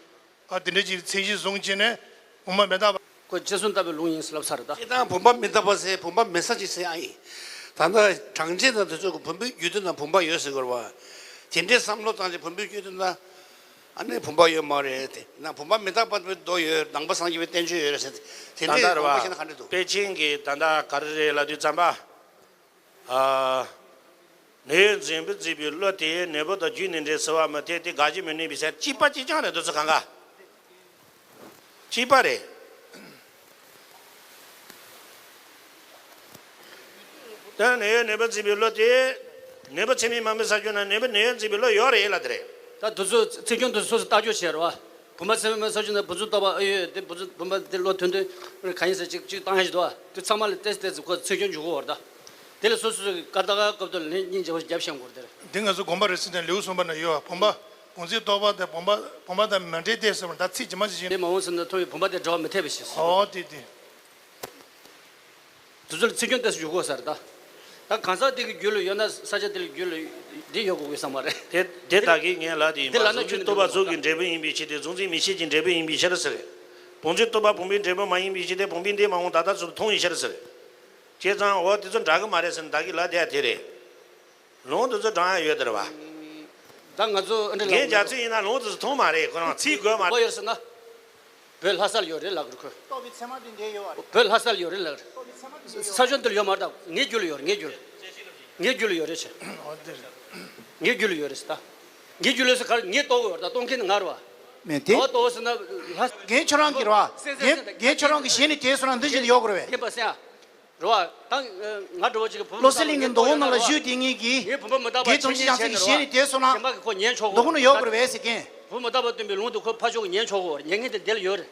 ཨ་དེ་འདྲ་ཅིག་ཚད་གཞི་བཟུང་བྱས་ནས་བུམ་པ་མི་རྟག་པ། ཁོ་རྗེས་སུ་བལྟ་བའི་ལུང་ཡིན་ཟེར་ལབ་ཚར་རེད་ད། སྤྱིར་བཏང་བུམ་པ་མི་རྟག་པ་ཟེར་བུམ་པ་མེད་ས་ཅིག་ཟེར་ཡ་ཡིན། ད་ལྟ་གྲངས་ཅན་དང་དེ་ཚོ་གི་བུམ་པའི་རྒྱུད་དེ་ན་བུམ་པ་ཡོད་ཟེར་དགོས་རེད་བ། དེ་འདྲའི་བསམ་བློ་བཏང་ཅིག་བུམ་པའི་རྒྱུད་དེ་ན། ཨ་ནི་བུམ་པ་ཡོད་མ་རེད་དེ་ན་བུམ་པ་མི་རྟག་པ་མདོ་ཡོད། ནང་པ་སངས་རྒྱས་པའི་བསྟན་བཅོས་ཡོད་རེད་ཟེར་དེ་འདྲའི་ད་ལྟ་རེད་བ། དགོངས་པ་བཞེས་ན་ག་འདྲ་འདུག་དཔེ་ཆེན་གྱི་ད་ལྟ་ག་རེ་རེད་ལབ་དུས་ཙམ་པ། ཨ། ནད་གཡོག་འཛིན་པའི་འཛིན་པའི་བློ་དེ་ནད་པ་དང་རྒྱུ་ནི་འདྲེས་སུ་བ་མི་འཐད་དེ་དགག་བྱ་མི་གནས་པའི་ཚེ་གཅིག་པ་གཅིག་རྐྱང་རེད་འདུག་ཚོ་གང་ག་གཅིག་པ་རེད། ད་ནད་གཡོག་ནད་པ་འཛིན་པའི་བློ་དེ། ནད་པ་ཚད་མས་མ་དམིགས་ས་བྱུང་ན་ནད་པ་ནད་གཡོག་འཛིན་པའི་བློ་ཡོད་རེད་ལབ་དེ་རེད། ད་དུས་ཚོད་ཚིག་སྐྱོན་དུ་སོ་སོ་ལྟ་སྐྱོང་བྱེད་རོགས། བུམ་པ་ཚད་མས་མ་དམིགས་ས་བྱུང་ན་བུ་ཚོ་ལྟ་བ་ཨེ་ཡོད་དེ་བུ་ཚོ་བུམ་པ་དེ་བློ་མཐུན་དུས་ག་ཡིན་ཟེར་ཅིག་ཅིག་བཏང་ཡ་ཞིག་འདུག་ཨ། དེ་ཚང་མ་ལ་ཏེས་ཏེས་ཁོ་ཚིག་སྐྱོན་འཇུག་གོ་བར་ད། དེ་ལ་སོ་སོ་སོ་གི་སྐར་ད་ག་སྐབས་དུ་ལ་ནི་སྙིང་རྗེ་བོ་རྒྱབ་བཤམས་དགོས་དེ་རེད། འདི་ང་ཚོ་དགོན་པ་རེ་ཟིན་དང་ལེའུ་གསུམ་པ་ན་ཡོད་བ། བུམ་པ་བུམ་འཛིན་རྟོག་པ་དང་བུམ་པ་བུམ་པ་དང་མི་འབྲལ་ཏེ་ཟེར་བ་ད་ཚིག་ཇི་མ་ཇི་བཞིན། དེ་མ་འོངས་ཟིན་ན་མཐོང་བའི་བུམ་པ་དེ་འབྲལ་བ་མི་འཐད་པའི་ཕྱིར། ཨོ་དེ་དེ། དེ་ཚོ་ལ་ཚིག་སྐྱོན་ཏོག་ཙམ་འཇུག་དགོས་ས་རེད་ད། ད་གང་ཟག་དེ་གི་རྒྱུད་ལ་ཡོད་ན་ས་ཆ་དེ་ལ་རྒྱུད་ལ་འདི་ཡོད་དགོས་ཀྱི་བསམ་པ་རེད། དེ་དེ་དག་གིས་ངས་ལབ་དེ་ཡིན་པ། བཟོ་བཅོས་རྟོག་པ་གཟུགས་ཀྱི་འབྲས་བུ་ཡིན་པའི་ཕྱིར་ཏེ་གཟུགས་འཛིན་མིག་ཤེས་ཀྱི་འབྲས་བུ་ཡིན་པའི་ཕྱིར་ཟེར། བུམ་འཛིན་རྟོག་པ་བུམ་པའི་འབྲས་བུ་མ་ཡིན་པའི་ཕྱིར་ཏེ་བུམ་པའི་འདི་མ་འོངས་ད་ལྟ་ཚུལ་མཐོང་བའི་ཕྱིར་ཟེར། བྱས་ཙང་འོ་དེ་ཚོ་འདྲ་གི་མ་རེད་ཟེར་ན་བདག་གིས་ལབ་བསྡད་དེ་རེད། ལུང་དེ་ཚོ་དྲངས་ཡ་ཡོད་དེ་རེད་བ། ད་ང་ཚོ་ཨ་འདྲ་རྒན་རྒྱ་མཚོ་ཡིན་ན་ལུང་དེ་ཚོ་མཐོང་མ་རེད། ཁོ་རང་ཚིག་དགོས་མ་རེད། བོད་ཡོད་ཟེར་ན། བོད་ལྷ་ས་ལ་ཡོད་རེད་ལབ་གི་རེད་ཁོས། རྟོག་པའི་ཚད་མ་དེ་འདྲ་ཡོད་བ་རེད། བོད་ལྷ་ས་ལ་ཡོད་རེད་ལབ་གི་རེད། རྟོག་པའི་ཚད་མ་དེ་འདྲ་ཡོད་ས་ཆ་འདི་ལ་ཡོད་མ་རེད་ད། ངའི་རྒྱུད་ལ་ཡོད་རེད། ངའི་རྒྱུད་ལ། ངའི་རྒྱུད་ལ་ཡོད་རེད་ཆེ། འོ་དེ་རེད། ངའི་རྒྱུད་ལ་ཡོད་རེད་ཟེར་ད། ངའི་རྒྱུད་ལ་ཟེར་ག་རེ་ངས་རྟོགས་གི་ཡོད་རེད་ད། རྟོགས་མཁན་དེ་ང་རེད་བ། མེད་དེ། ང་རྟོགས་ཟེར་ན་ལྷ། རྒན་ཁྱོད་རང་གི་རེད་བ། རྒན་རྒན་ཁྱོད་རང་གི་ཞལ་ནས་དེ་སོང་ན་འདི་བཞིན་དུ་ཡོད་དགོས་རེད་བས། རྒན་པ་སེང་ཨ། རེད་བ། ད་ང་འདྲ་བོ་ཅིག་གི་བུ་མོ་བློ་གསལ་གླིང་གི་མདོ་དབུས་ནང་ལ་བཞུགས་བསྡད་མཁན་གྱི་ངའི་བུ་མོ་མི་རྟག་པ་དགེ་འདུན་ཆོས་རྗེ་རྒྱལ་མཚན་གྱི་ཞལ་ནས་བསྡད་སོང་ན་མདོ་དབུས་ནང་ཡོད་དགོས་རེད་པས་ཟེར་མཁན། བུ་མི་རྟག་པ་སྟོན་པའི་ལུང་དུ་ཁོ་ཕ་ཕྱོགས་ཀྱི་ཉན་ཆོག་གོ། ཉན་མཁན་དེ་འདི་ལ་ཡོད་རེད།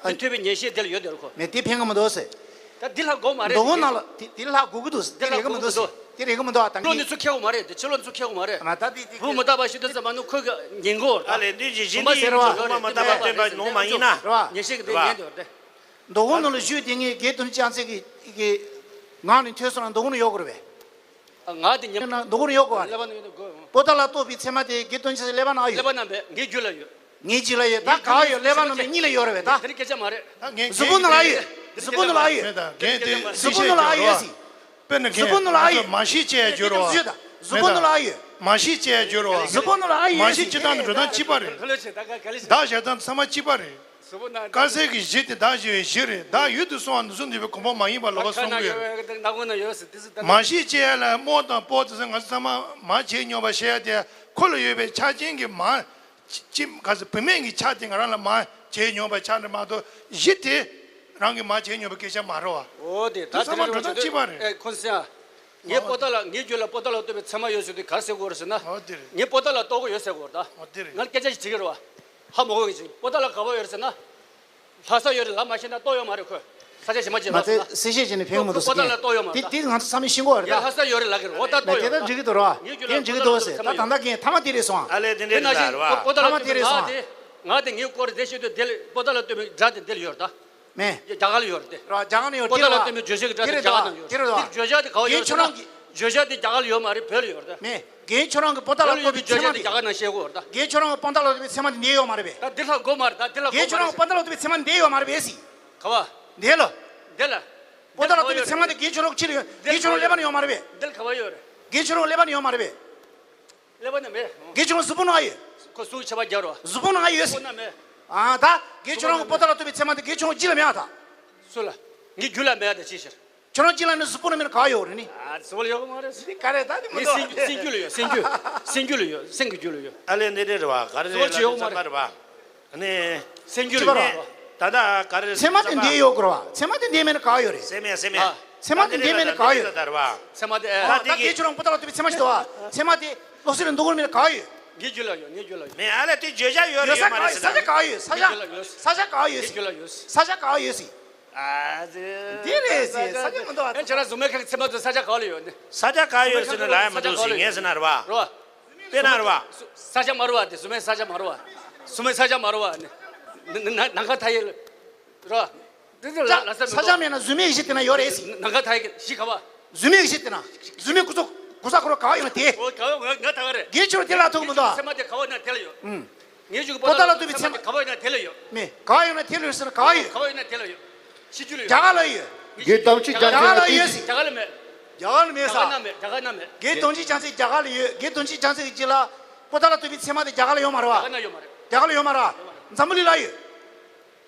དེ་ཐོས་པའི་ཉན་ཤེས་འདི་ལ་ཡོད་དེ་རེད་ཁོ། མེད་དེ་ཕན་གི་མི་འདུག་ཟེར། ད་འདི་ལྷག་དགོས་མ་རེད། མདོ་དབུས་ནང་ལ་དེ་དེ་ལྷག་དགོས་ཀྱི་འདུག་ཟེར། དེ་འདི་ལྷག་རེད་གི་མི་དགོས་འདུག་འདུག་དེ་རེད་གི་མི་འདུག་ཨ་ད་ཕྱི་ལོགས་ནས་ཚུར་ཁྱེར་དགོས་མ་རེད། དེ་ཕྱི་ལོགས་ནས་ཚུར་ཁྱེར་དགོས་མ་རེད། ད་དེ་དེ་བུ་མི་རྟག་པ་ཞིག་ཏུ་ཙམ་མ་ནུ་ཁོས་གི་ཉན་གོ། ཨ་ལས་འདི་ཅི་བཞིན་དུ་ཡིན་ཟེར་བ། བུ་མི་རྟག་པ་སྟོན་པ་ནོ་མ་ཡིན་ན། རེད་བ། ཉན་ཤེས་གི་དེ་ཉན་དེ་བར་དེ། མདོ་དབུས་ནང་ལ་བཞུགས་བསྡད་མཁན་དགེ་འདུན་ཆོས་རྒྱལ་མཚན་གྱི་གི་ངག་ནས་ཐོས་སོང་ན་མདོ་དབུས་ནང་ཡོད་དགོས་རེད་པས། ང་དེ་ཉན་ན་མདོ་དབུས་ནང་ཡོད་དགོས་པ་རེད། ཀླད་པ་ནང་ཡོད་དགོས། པོ་ཏཱ་ལ་གཏོགས་པའི་ཚད་མ་དེ་དགེ་འདུན་ཆོས་རྒྱལ་མཚན་ཀླད་པ་ནང་ཡོད། ཀླད་པ་ནང་མེད། ངའི་རྒྱུད་ལ་ཡོད། ངའི་རྒྱུད་ལ་ཡོད། ད་ག་ཡོད། ཀླད་པ་ནང་མེད། གཉིད་ལ་ཡོད་རེད་པས་ད། དེ་རིང་སྐད་ཆ་མ་རེད། ད་ངས་གཟུགས་པོ་ནང་ལ་ཡོད། གཟུགས་པོ་ནང་ལ་ཡོད། མེད་ད་རྒན་དེ་གཟུགས་པོ་ནང་ལ་ཡོད་ཟེར། དཔེར་ན་གཟུགས་པོ་ནང་ལ་ཡོད། མ་ཤེས་བྱས་ཡ་འགྱུར་བ། ཡོད་ད། གཟུགས་པོ་ནང་ལ་ཡོད། མ་ཤེས་བྱས་ཡ་འགྱུར་བ། གཟུགས་པོ་ནང་ལ་ཡོད། མ་ཤེས་བྱེད་སྟངས་ནི་འགྲོ་སྟངས་གཅིག་པ་རེད། བདག་བཞག་སྟངས་ཚང་མ་གཅིག་པ་རེད། དཀར་གསལ་གྱི་གཞི་དེ་བདག་གཞན་བའི་གཞི་རེད། བདག་ཡུལ་དུ་སོང་བ་ནི་གཟུགས་འདུས་པའི་གོ་འཕང་མ་ཡིན་པ་ལབ་པ་གསུང་གི་ཡོད་རེད། མ་ཤེས་བྱས་ཡ་ལ་རྨོ་དང་སྤོ་དེ་ཚོ་ང་ཚོ་ཚང་མ་མ་བྱས་མྱོང་བ་བཤད་ཡ་དེ་ཁོ་ལ་ཡོད་པའི་ཆ་རྐྱེན་གྱི་མ། ཅི་ག་ཚོད་བུད་མེད་ཀྱི་ཆ་དེ་ང་རང་ལ་མ་བྱས་མྱོང་བ་ཆ་འདྲ་མ་གཏོགས་གཞི་དེ་རང་གིས་མ་བྱས་མྱོང་བའི་སྐད་ཆ་མ་རེད་བ། འོ་དེ་ད་དེ་ཚང་མ་འགྲོ་སྟངས་གཅིག་པ་རེད། ཨེ་ཁོང་ཚོ་ཡ། ངའི་པོ་ཏཱ་ལ་ངའི་རྒྱུད་ལ་པོ་ཏཱ་ལ་གཏོགས་པའི་ཚད་མ་ཡོད་ཟེར་དུས་ག་རེ་ཟེར་དགོས་རེད་ཟེར་ན། འོ་དེ་རེད། ངས་པོ་ཏཱ་ལ་གཏོགས་ཀྱི་ཡོད་ཟེར་དགོས་རེད་ད། འོ་དེ་རེད། ང་ལ་སྐད་ཆ་ཞིག་དྲི་གི་རེད་བ། ཧ་མ་གོ་གི་ཅིག་པོ་ཏཱ་ལ་ག་པར་ཡོད་རེད་ཟེར་ན། ལྷ་ས་ཡོད་རེད་ལབ་མ་ཤེས་ན་གཏོགས་ཡོད་མ་རེད་ཁོས། ས་ཆ་ཞིག་མ་བརྗེད་མ་ལ་ཚིག་ན། གསལ་བཤད་བྱས་ནས་ཕན་གི་མི་འདུག་ཟེར་གི་ཡོད། དེ་དེ་ང་ཚོ་བསམ་བློ་ཤེས་དགོས་རེད་ད། ལྷ་ས་ཡོད་རེད་ལབ་གི་རེད། འོ་ད་གཏོགས་ཡོད་རེད། དེ་ད་འགྲིག་གི་འདུག་རེད་བ། དེ་འགྲིག་གི་འདུག་ཟེར། ད་ད་ལྟ་ངས་མཐའ་མ་དེ་རེད་སོང་། ཨ་ལས་དེ་འདྲས་རེད་ལ་རེད་བ། མཐའ་མ་དེ་རེད་སོང་ཨ། ང་དེ་ངའི་སྐོར་དེ་ཤེས་དུས་དེ་ལ་པོ་ཏཱ་ལ་གཏོགས་པའི་སྒྲ་དེ་འདི་ལ་ཡོད་རེད་ད། མེད། རྒྱ་གར་ལ་ཡོད་རེད་དེ། རེད་བ། རྒྱ་གར་ནས་ཡོད་པོ་ཏཱ་ལ་གཏོགས་པའི་བརྗོད་བྱ་གི་སྒྲ་དེ་རྒྱ་གར་ནང་ཡོད་རེད། དེ་བརྗོད་བྱ་དེ་ག་བ་ཡོད་རེད་ཟེར་ན། བརྗོད་བྱ་དེ་རྒྱ་གར་ལ་ཡོད་མ་རེད་བོད་ལ་ཡོད་རེད་ད། མེད། རྒན་ཁྱོད་རང་གི་པོ་ཏཱ་ལ་གཏོགས་པའི་ཚད་མ་དེ། རྒྱ་གར་ནང་བཤད་དགོས་རེད་ད། རྒན་ཁྱོད་རང་གི་པོ་ཏཱ་ལ་གཏོགས་པའི་ཚད་མ་དེ་འདི་ཡོད་མ་རེད་པས། ད་འདི་ལྷག་དགོས་མ་རེད་ད། འདི་ལྷག་དགོས་མ་རེད། རྒན་ཁྱོད་རང་གི་པོ་ཏཱ་ལ་གཏོགས་པའི་ཚད་མ་དེ་འདི་ཡོད་མ་རེད་པས་ཟེར། ག་བ། འདི་ལ། འདི་ལ། པོ་ཏཱ་ལ་གཏོགས་པའི་ཚད་མ་དེ་རྒན་ཁྱོད་རང་ཕྱིར་ཡོད། རྒན་ཁྱོད་རང་ཀླད་པ་ནང་ཡོད་མ་རེད་པས། འདི་ལ་ག་བ་ཡོད་རེད། རྒན་ཁྱོད་རང་ཀླད་པ་ནང་ཡོད་མ་རེད་པས། ཀླད་པ་ནང་མེད། རྒན་ཁྱོད་རང་གཟུགས་པོ་ནང་ཡོད། ཁོ་གཟུགས་ཆད་པ་རྒྱག་རོགས། གཟུགས་པོ་ནང་ཡོད་ཟེར། ཁོ་ནང་མེད། ཨ་ད། རྒན་ཁྱོད་རང་གི་པོ་ཏཱ་ལ་གཏོགས་པའི་ཚད་མ་དེ་རྒན་ཁྱོད་རང་རྒྱུད་ལ་མེད་ཨ་ད། སུ་ལ། ངའི་རྒྱུད་ལ་མེད་ཨ་ད་ཅི་ཕྱིར། ཁྱོད་རང་རྒྱུད་ལ་ནི་གཟུགས་པོ་ནང་མེད་ན་ག་ཡོད་རེད་ནི། ཨ་གཟུགས་པོ་ལ་ཡོད་གི་མ་རེད་ཟེར། འདི་ག་རེ་ད་འདི་མི་ངའི་འདུག་སེམས་སེམས་རྒྱུད་ལ་ཡོད། སེམས་རྒྱུད། སེམས་རྒྱུད་ལ་ཡོད། སེམས་ཀྱི་རྒྱུད་ལ་ཡོད། ཨ་ལས་འདི་འདྲ་རེད་བ། ག་རེ་རེད་ལབ་ན་བསམ་པ་རེད་བ། ཨ་ནི། སེམས་རྒྱུད་ལ་ཡོད། ད་ལྟ་ག་རེ་རེད་ཚད་མ་དེ་བསམ་པ། འདི་ཡོད་དགོས་རེད་བ། ཚད་མ་དེ་འདི་མེད་ན་ག་ཡོད་རེད། སེམས་ཡ་སེམས་ཡ། ཨ། ཚད་མ་དེ་འདི་མེད་ན་ག་ཡོད་རེད། ད་རེད་བ། ཚད་མ་དེ་ཨ། ད་ད་དེ་གི་རྒན་ཁྱོད་རང་པོ་ཏཱ་ལ་གཏོགས་པའི་ཚད་མ་ཞིག་འདུག་བ། ཚད་མ་དེ་བློ་གསལ་ལ་འདུག་གོ་མེད་ན་ག་ཡོད། ངའི་རྒྱུད་ལ་ཡོད། ངའི་རྒྱུད་ལ་ཡོད། མེད་ཨ་ལས་དེ་བརྗོད་བྱ་ཡོད་རེད་ཡོད་མ་རེད་ཟེར་ན། ས་ཆ་ག་ཡོད། ས་ཆ་ངའི་རྒྱུད་ལ་ཡོད། ས་ཆ་ག་ཡོད་ཟེར། ངའི་རྒྱུད་ལ་ཡོད། ས་ཆ་ག་ཡོད་ཟེར། ཨ་ཙི། འདི་རེད་ཟེར། ས་ཆ་མི་འདུག་ཨ། ཨེ་ཁྱེད་རང་གཟུགས་མེད་མཁན་གྱི་ཚད་མ་དེ་ས་ཆ་ག་ལ་ཡོད་ནི། ས་ཆ་ག་ཡོད་ཟེར་ན་ལ་ཡ་མི་འདུག་ཟེར་ངས་ཟེར་ན་རེད་བ། རེད་བ། དཔེར་ན་རེད་བ། ས་ཆ་མ་རེད་བ་དེ་གཟུགས་མེད་ས་ཆ་མ་རེད་བ། གཟུགས་མེད་ས་ཆ་མ་རེད་བ་ནི། ན་ན་ན་ནམ་མཁའ་མཐའ་ཡས་ལ། རེད་བ། འདི་འདི་ལ་ལ་ས་མི་འདུག་ས་ཆ་མེད་ན་གཟུགས་མེད་གཞི་དེ་ན་ཡོད་རེད་ཟེར། ནམ་མཁའ་མཐའ་ཡས་གཞི་ག་བ། གཟུགས་མེད་གཞི་དེ་ན། གཟུགས་མེད་སྐུ་ཚོགས་སྐུ་ས་ཁོ་ར་ག་ཡོད་ན་དེ། འོ་ག་བ་ང་ང་ད་ག་རེད། རྒན་ཁྱོད་དེ་ལ་ཐུག་མི་འདུག་ཨ། ཚད་མ་དེ་ག་བ་ན་དེ་ལ་ཡོད། ཨུམ། ངེད་ཅུང་གི་པོ་ཏཱ་ལ་གཏོགས་པའི་ཚད་མ་ག་བ་ཡིན་ན་དེ་ལ་ཡོད། མེད། ག་ཡོད་ན་དེ་ལ་ཡོད་ཟེར་ན་ག་ཡོད། ག་བ་ཡིན་ན་དེ་ལ་ཡོད། ཕྱི་རྒྱུད་ལ་ཡོད། རྒྱ་གར་ལ་ཡོད། རྒན་དམ་ཆོས་རྒྱ་རྒྱ་གར་ལ་ཡོད་ཟེར། རྒྱ་གར་ལ་མེད། རྒྱ་གར་ལ་མེད་ས། རྒྱ་གར་ན་མེད། རྒྱ་གར་ན་མེད། རྒན་དོན་ཆེན་རྒྱ་མཚན་རྒྱ་གར་ལ་ཡོད། རྒན་དོན་ཆེན་རྒྱ་མཚན་གྱི་རྗེས་ལ་པོ་ཏཱ་ལ་གཏོགས་པའི་ཚད་མ་དེ་རྒྱ་གར་ལ་ཡོད་མ་རེད་བ། རྒྱ་གར་ན་ཡོད་མ་རེད། རྒྱ་གར་ལ་ཡོད་མ་རེད། འཛམ་བུ་གླིང་ལ་ཡོད།